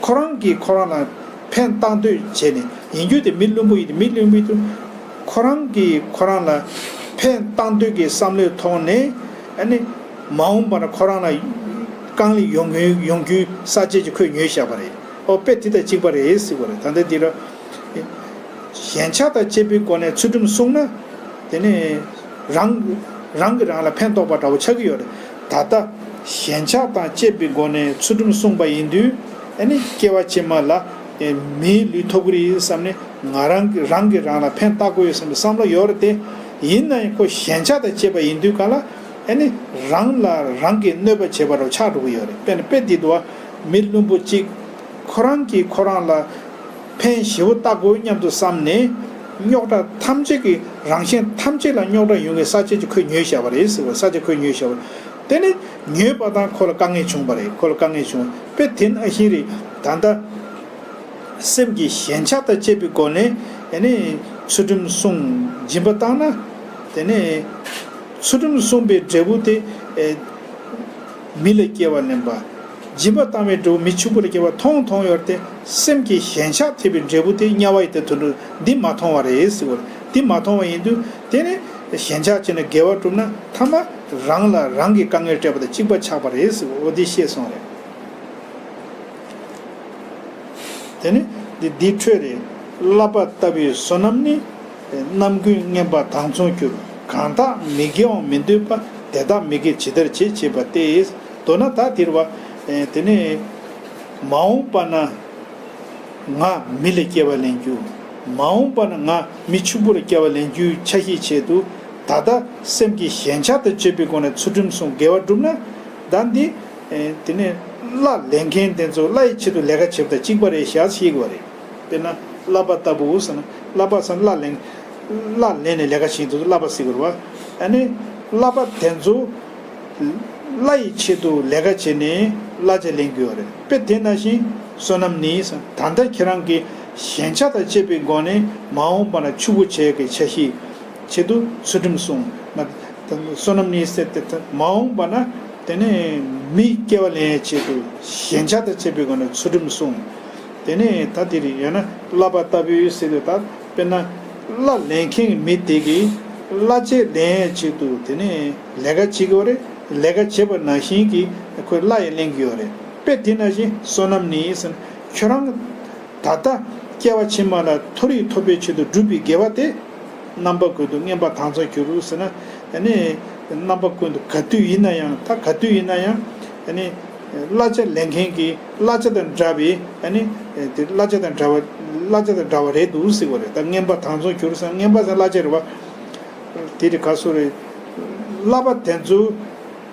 ཁོ་རང་གིས་ཁོ་རང་ལ་ཕན་བཏགས་འདོད་བྱས་ནས། ཡིན་རྒྱུ་དེ་མི་བླུན་པོ་ཡིན་ཏེ། མི་བླུན་པོ་ཡིན་དུས་ཁོ་རང་གིས་ཁོ་རང་ལ་ཕན་བཏགས་འདོད་ཀྱི་བསམ་བློའི་ཐོག་ནས། ཨ་ནི་མ་འོངས་པ་ན་ཁོ་རང་ལ་དཀའ་ངལ་ཡོང་རྒྱུའི་ཡོང་རྒྱུའི་ས་བཅད་ཅིག་ཁོས་ཉོས་བཞག་པ་རེད། ཨོ་དཔེ་དེ་དང་གཅིག་པ་རེད་ཟེར་བ་རེད། ད་ལྟ་འདི་ལ་ཞན་ཆ་དང་བཅས་པའི་སྒོ་ནས་ཚུལ་ཁྲིམས་བསྲུངས་ན། དེ་ནས་རང་རང་གིས་རང་ལ་ཕན་ཐོགས་པ་འདྲ་བོ་ཆགས་ཀྱི་ཡོད་རེད། ད་ལྟ་ཞན་ཆ་དང་བཅས་པའི་སྒོ་ནས་ཚུལ་ཁྲིམས་བསྲུངས་པ་ཡིན་དུས། ཨ་ནི་སྐྱེ་བ་ཕྱི་མ་ལ་ཨེ་མིའི་ལུས་ཐོབ་ཀྱི་རེད་བསམ་ནས། ང་རང་གིས་རང་གིས་རང་ལ་ཕན་བཏགས་དགོས་ཡོད་བསམ་པའི་བསམ་བློ་ཡོད་རེད་དེ། ཡིན་ན་ཡང་ཁོ་ཞན་ཆ་དང་བཅས་པ་ཡིན་དུས་ག་ལ། ཨ་ནི་རང་ལ་རང་གིས་གནོད་པ་བྱས་པ་འདྲ་བོ་ཆགས་འགྲོ་གི་ཡོད་རེད། དཔེར་ན་དཔེ་འདི་འདུག་བ། མི་བླུན་པོ་གཅིག་ཁོ་རང་གིས་ཁོ་རང་ལ་ཕན་ཞེ་པོ་བཏགས་དགོས་སྙམ་དུ་བསམས་ནས། རྙོག་དྲ་ཐམས་ཅད་ཀྱི། རང་གཞན་ཐམས་ཅད་ལ་རྙོག་དྲ་ཡོང་གི་ས་བཅད་ཅིག་ཁོས་ཉོས་བཞག་པ་རེད་ཟེར་བ། ས་བཅད་ཁོས་ཉོས་བཞག་པ་རེད། དེ་ནི་ཉོས་པ་དང་ཁོ་ལ་དཀའ་ངལ་བྱུང་བ་རེད། ཁོ་ལ་དཀའ་ངལ་བྱུང་བ། དཔེ་དེ་ནང་བཞིན་རེད། ད་ལྟ་སེམས་ཀྱི་ཞན་ཆ་དང་བཅས་པའི་སྒོ་ནས། ཨ་ནི་ཚུལ་ཁྲིམས་བསྲུང་། སྦྱིན་པ་བཏང་ན། དེ་ནས་ཚུལ་ཁྲིམས་བསྲུངས་པའི་འབྲས་བུ་དེ། ཨེ་མི་ལ་སྐྱེ་བ་ལེན་པ། སྦྱིན་པ་བཏང་བའི་འབྲས་བུ་མི་ཕྱུག་པོ་ལ་སྐྱེ་བ་མཐོང་མཐོང་ཡོད་དེ། སེམས་ཀྱི་ཞན་ཆ་ཐེབས་པའི་འབྲས་བུ་དེ་དམྱལ་བ་ཡི་དྭགས་དུད་འགྲོ། འདི་མ་མཐོང་བ་རེད་ཟེར་བ། འདི་མ་མཐོང་བ་ཡིན་དུས། དེ་ནི་ཞན་ཆ་བྱས་ནས་དགེ་བ་བསྒྲུབས་ན། ཐ་མ་རང་ལ་རང་གིས་དཀའ་ངལ་སྤྲད་པ་དང་གཅིག་པ་ཆགས་པ་རེད་ཟེར་བ། འོ་འདི་ཤེས་སོང་རེད། དེ་ནི་འདི་འདི་འཕྲོས་རེད། བསླབ་པ་ལྟ་བུའི་བསོད་ནམས་ནི། རྣམ་ཀུན་ངན་པ་དང་མཚུངས་འགྱུར། གང་དག་མི་དགེ་བའང་མི་འདོད་པ། དེ་དག་མི་དགེ་ཇི་ལྟར་བྱེད། ཅེས་པ་སྟེ། མདོར་ན་ད་འདིར་བ། དེ་ནི་མ་འོངས་པ་ན་ང་མི་ལ་སྐྱེ་བ་ལེན་རྒྱུ། མ་འོངས་པ་ན་ང་མི་ཕྱུག་པོ་ལ་སྐྱེ་བ་ལེན་རྒྱུའི་འཆར་གཞིའི་ཆེད་དུ། ད་ལྟ་སེམས་ཀྱི་ཞན་ཆ་དང་བཅས་པའི་སྒོ་ནས་ཚུལ་ཁྲིམས་བསྲུང་། དགེ་བ་བསྒྲུབས་ན། ད་འདི། ཨེ་དེ་ནས་བླ་ལེན་མཁན་དེ་ཚོ་བླ་ཡི་ཆེད་དུ་ལས་ཀ་བྱེད་པ་དང་གཅིག་པ་རེད་ཤག་ཅེས་ཞུ་གི་ཡོད་རེད། དཔེར་ན་བསླབ་པ་ལྟ་བུ་ཟེར་ན། བསླབ་པ་ཟེར་ན་བླ་ལེན། བླ་ལེན་ནས་ལས་ཀ་བྱེད་དུས་བསླབ་པ་ཟེར་གི་རེད་བ། ཨ་ནི་བསླབ་པ་དེ་ཚོ་བླ་ཡི་ཆེད་དུ་ལས་ཀ་བྱས་ནས་བླ་ཆ་ལེན་གྱི་ཡོད་རེད། དཔེ་དེ་ནང་བཞིན་བསོད་ནམས་ནི་ཟེར། ད་ལྟ་ཁྱེད་རང་གི་ཞན་ཆ་དང་བཅས་པའི་སྒོ་ནས་མ་འོངས་པ་ན་ཕྱུག་པོ་བྱེད་ཀྱི་འཆར་གཞི། ཆེད་དུ་ཚུལ་ཁྲིམས་བསྲུང་། མ་བསོད་ནམས་ནི་ཟེར་ཏེ། མ་འོངས་པ་ན་དེ་ནས་མི་སྐྱེ་བ་ལེན་ཡའི་ཆེད་དུ་ཞན་ཆ་དང་བཅས་པའི་སྒོ་ནས་ཚུལ་ཁྲིམས་བསྲུང་། དེ་ནས་ད་དེ་རིང་ཡང་ན་བསླབ་པ་ལྟ་བུའི་ཟེར་དུས། ད་དཔེར་ན་བླ་ལེན་མཁན་གྱི་མི་དེ་གིས་བླ་ཆས་ལེན་ཡའི་ཆེད་དུ་དེ་ནས་ལས་ཀ་བྱེད་ཀྱི་ཡོད་རེད། ལས་ཀ་བྱེད་པ་ནང་བཞིན་གྱི་ཁོས་བླ་ཡང་ལེན་གྱི་ཡོད་རེད། དཔེ་དེ་ནང་བཞིན་བསོད་ནམས་ནི་ཟེར་ན། ཁྱོད་རང་ད་ལྟ་སྐྱེ་བ་ཕྱི་མ་ལ་མཐོ་རིས་ཐོབ་པའི་ཆེད་དུ་བསྒྲུབས་པའི་དགེ་བ་དེ། རྣམ་པ་ཀུན་ཏུ་ངན་པ་དང་མཚུངས་འགྱུར་ཟེར་ན། ཨ་ནི་རྣམ་པ་ཀུན་ཏུ་ག་དུས་ཡིན་ན་ཡང་། ད་ག་དུས་ཡིན་ན་ཡང་། ཨ་ནི་བླ་ཆ་ལེན་མཁན་གྱི་བླ་ཆ་དང་འདྲ་བའི། ཨ་ནི་དེ་བླ་ཆ་དང་འདྲ་བ། བླ་ཆ་དང་འདྲ་བ་རེད་འདུག་ཟེར་བ་རེད། ད་ངན་པ་དང་མཚུངས་འགྱུར་ཟེར་ན། ངན་པ་ཟེར་ན་བླ་ཆ་རེད་བ། དེ་རེད། ག་སོ་རེད། བསླབ་པ་དེ་ཚོ།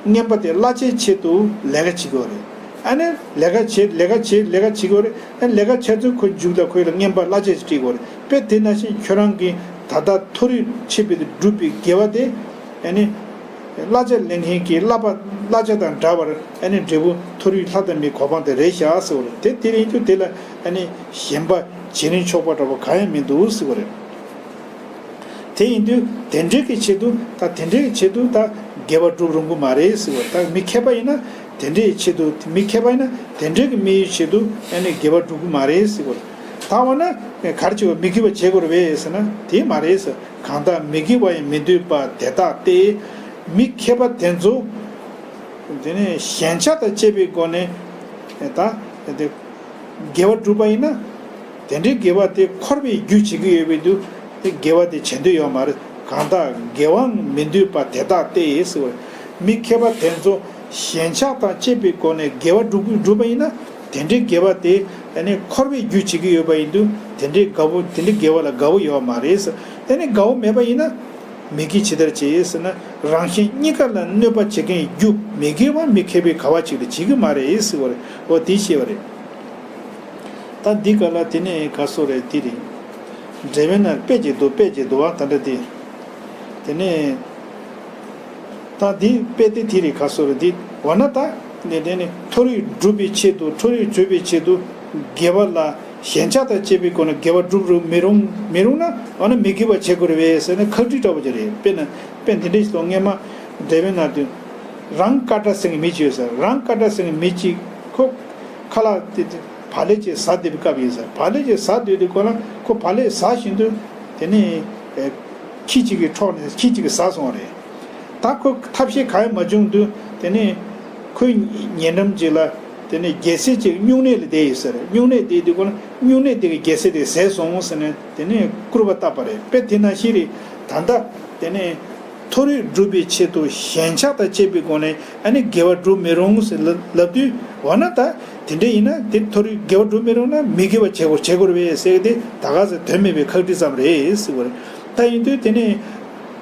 ངན་པ་དེ་བླ་ཆའི་ཆེད་དུ་ལས་ཀ་བྱེད་ཀྱི་ཡོད་རེད། ཨ་ནི་ལས་ཀ་བྱེད། ལས་ཀ་བྱེད། ལས་ཀ་བྱེད་ཀྱི་ཡོད་རེད། ཨ་ནི་ལས་ཀ་བྱེད་དུས་ཁོའི་མཇུག་ལ་ཁོ་ལ་ངན་པ་བླ་ཆ་ཞིག་སྤྲད་ཀྱི་ཡོད་རེད། དཔེ་དེ་ནང་བཞིན་ཁྱོད་རང་གིས་ད་ལྟ་མཐོ་རིས་ཆེ་བའི་བསྒྲུབས་པའི་དགེ་བ་དེ། ཨ་ནི་བླ་ཆ་ལེན་མཁན་གྱི་བསླབ་པ་བླ་ཆ་དང་འདྲ་བར། ཨ་ནི་འབྲས་བུ་མཐོ་རིས་ལྷ་དང་མིའི་གོ་འཕང་དེ་རེད་ཤག་ཟེར་བ་རེད། དེ་དེ་རེད་དུས་དེ་ལ་ཨ་ནི་ཞེན་པ་བྱེད་རིན་ཆོག་པ་འདྲ་བོ་གང་ཡང་མི་འདུག་ཟེར་བ་རེད། དེ་ཡིན་དུས་དེ་འདྲའི་གི་ཆེད་དུ། ད་དེ་འདྲའི་གི་ཆེད་དུ་ད་དགེ་བ་སྒྲུབ་རུང་གི་མ་རེད་ཟེར་བ། ད་མི་མཁས་པ་ཡིན་ན་དེ་འདྲའི་ཆེད་དུ། མི་མཁས་པ་ཡིན་ན་དེ་འདྲའི་གི་མིའི་ཆེད་དུ་ཨ་ནི་དགེ་བ་སྒྲུབ་གི་མ་རེད་ཟེར་བ། ད་འོ་ན་ག་རེ་བྱེད་པ། མི་དགེ་བ་བྱེད་དགོས་རེད་པས་ཟེར་ན། དེ་མ་རེད་ཟེར། གང་དག་མི་དགེ་བ་ཡང་མི་འདོད་པ། དེ་དག་སྟེ། མི་མཁས་པ་དེ་ཚོ་དེ་ནས་ཞན་ཆ་དང་བཅས་པའི་སྒོ་ནས་ད་དེ། དགེ་བ་བསྒྲུབས་པ་ཡིན་ན། དེ་འདྲའི་དགེ་བ་དེ་འཁོར་བའི་རྒྱུ་བྱེད་ཀྱི་ཡོད་པའི་དུས། དེ་དགེ་བ་དེ་བྱེད་འདོད་ཡོད་མ་རེད། གང་དག་དགེ་བའང་མི་འདོད་པ། དེ་དག་སྟེ་ཟེར་བ་རེད། མི་མཁས་པ་དེ་ཚོ་ཞན་ཆ་དང་བཅས་པའི་སྒོ་ནས་དགེ་བ་བསྒྲུབ་བསྒྲུབས་པ་ཡིན་ན། དེ་འདྲའི་དགེ་བ་དེ་ཨ་ནི་འཁོར་བའི་རྒྱུ་བྱེད་ཀྱི་ཡོད་པ་ཡིན་དུས། དེ་འདྲའི་དགའ་བོ། དེ་འདྲའི་དགེ་བ་ལ་དགའ་བོ་ཡོད་མ་རེད་ཟེར། དེ་ནི་དགའ་བོ་མེད་པ་ཡིན་ན། མི་དགེ་ཇི་ལྟར་བྱེད་ཟེར་ན། རང་གཞན་གཉིས་ཀ་ལ་གནོད་པ་བྱེད་མཁན་རྒྱུ་མི་དགེ་བ་མི་མཁས་པས་ག་བ་ཅིག་ལ་བྱེད་ཀྱི་མ་རེད་ཟེར་བ་རེད། འོ་དེ་བཤད་པ་རེད། ད་འདི་ག་ལ་དེ་ནས་ག་སོ་རེད། དེ་རེད། འགྲེལ་པའི་ནང་དཔེ་ཅིག་འདུག་དཔེ་ཅིག་འདུག་བ་ད་ལྟ་དེ། དེ་ནས། ད་འདི་དཔེ་དེ་དེ་རེད་ག་སོ་རེད་འདི་འོ་ན་ད། དེ་དེ་ནས་མཐོ་རིས་སྒྲུབ་པའི་ཆེད་དུ་མཐོ་རིས་སྒྲུབ་པའི་ཆེད་དུ་དགེ་བ་ལ་ཞེན་ཆགས་དང་བཅས་པའི་སྒོ་ནས་དགེ་བ་སྒྲུབ་རུང་མི་རུང་མི་རུང་ན་འོ་ན་མི་དགེ་བ་བྱེད་དགོས་རེད་པས་ཟེར་ནས་ཁག་དཀྲི་འདྲ་པོ་ཅིག་རེད། དཔེར་ན་དཔེ་འདི་འདྲ་ཞིག་ལ་སྔས་མ་འགྲེལ་པའི་ནང་དུ། རང་ཀ་ཏྲ་ཟེར་མཁན་མི་གཅིག་ཡོད་ཟེར། རང་ཀ་ཏྲ་ཟེར་མཁན་མི་གཅིག་ཁོ་ཁ་ལག་དེ་དེ་བག་ལེབ་ཅིག་ཟ་བསྡད་པའི་སྐབས་ཡིན་ཟེར། བག་ལེབ་ཅིག་ཟ་སྡོད་དུས་ཁོ་ན་ཁོ་བག་ལེབ་ཟ་བཞིན་དུ་དེ་ནས་ཨེ་ཁྱི་གཅིག་གིས་འཕྲོག་ནས་ཁྱི་གཅིག་གིས་ཟ་སོང་བ་རེད། ད་ཁོ་ཐབས་ཤེས་གང་ཡང་མ་བྱུང་དུས་དེ་ནས་ཁོའི་ཉེ་འགྲམ་ཅིག་ལ་དེ་ནས་རྒྱལ་སྲས་ཅིག་སྨྱུང་གནས་ལ་བསྡད་ཡོད་ཟེར། སྨྱུང་གནས་བསྡད་དུས་ཁོ་ན་སྨྱུང་གནས་དེ་གིས་རྒྱལ་སྲས་དེ་བཟས་སོང་ཟེར་ནས་དེ་ནས་སྐུར་པ་བཏབ་པ་རེད། དཔེ་དེ་ནང་བཞིན་རེད། ད་ལྟ་དེ་ནས། མཐོ་རིས་སྒྲུབ་པའི་ཆེད་དུ་ཞེན་ཆགས་དང་བཅས་པའི་སྒོ་ནས་ཨ་ནི་དགེ་བ་སྒྲུབ་མི་རུང་ཟེར་ལབ་ལབ་དུས་འོ་ན་ད་དེ་འདྲ་ཡིན་ན་དེ་མཐོ་རིས་དགེ་བ་སྒྲུབ་མི་རུང་ན་མི་དགེ་བ་བྱེད་དགོས་བྱེད་དགོས་རེད་པས་ཟེར་གི་དེ་ད་ག་ཟེ་དོན་མེད་པའི་ཁག་དཀྲི་ཙམ་རེད་ཟེར་བ་རེད། ད་ཡིན་དུས་དེ་ནས་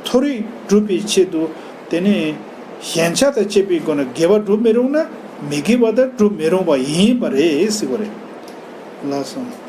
མཐོ་རིས་སྒྲུབ་པའི་ཆེད་དུ་དེ་ནས་ཞེན་ཆགས་དང་བཅས་པའི་སྒོ་ནས་དགེ་བ་སྒྲུབ་མི་རུང་ན་མི་དགེ་བ་དང་སྒྲུབ་མི་རུང་བ་ཡིན་པ་རེད་ཟེར་བ་རེད། ལགས་སོ།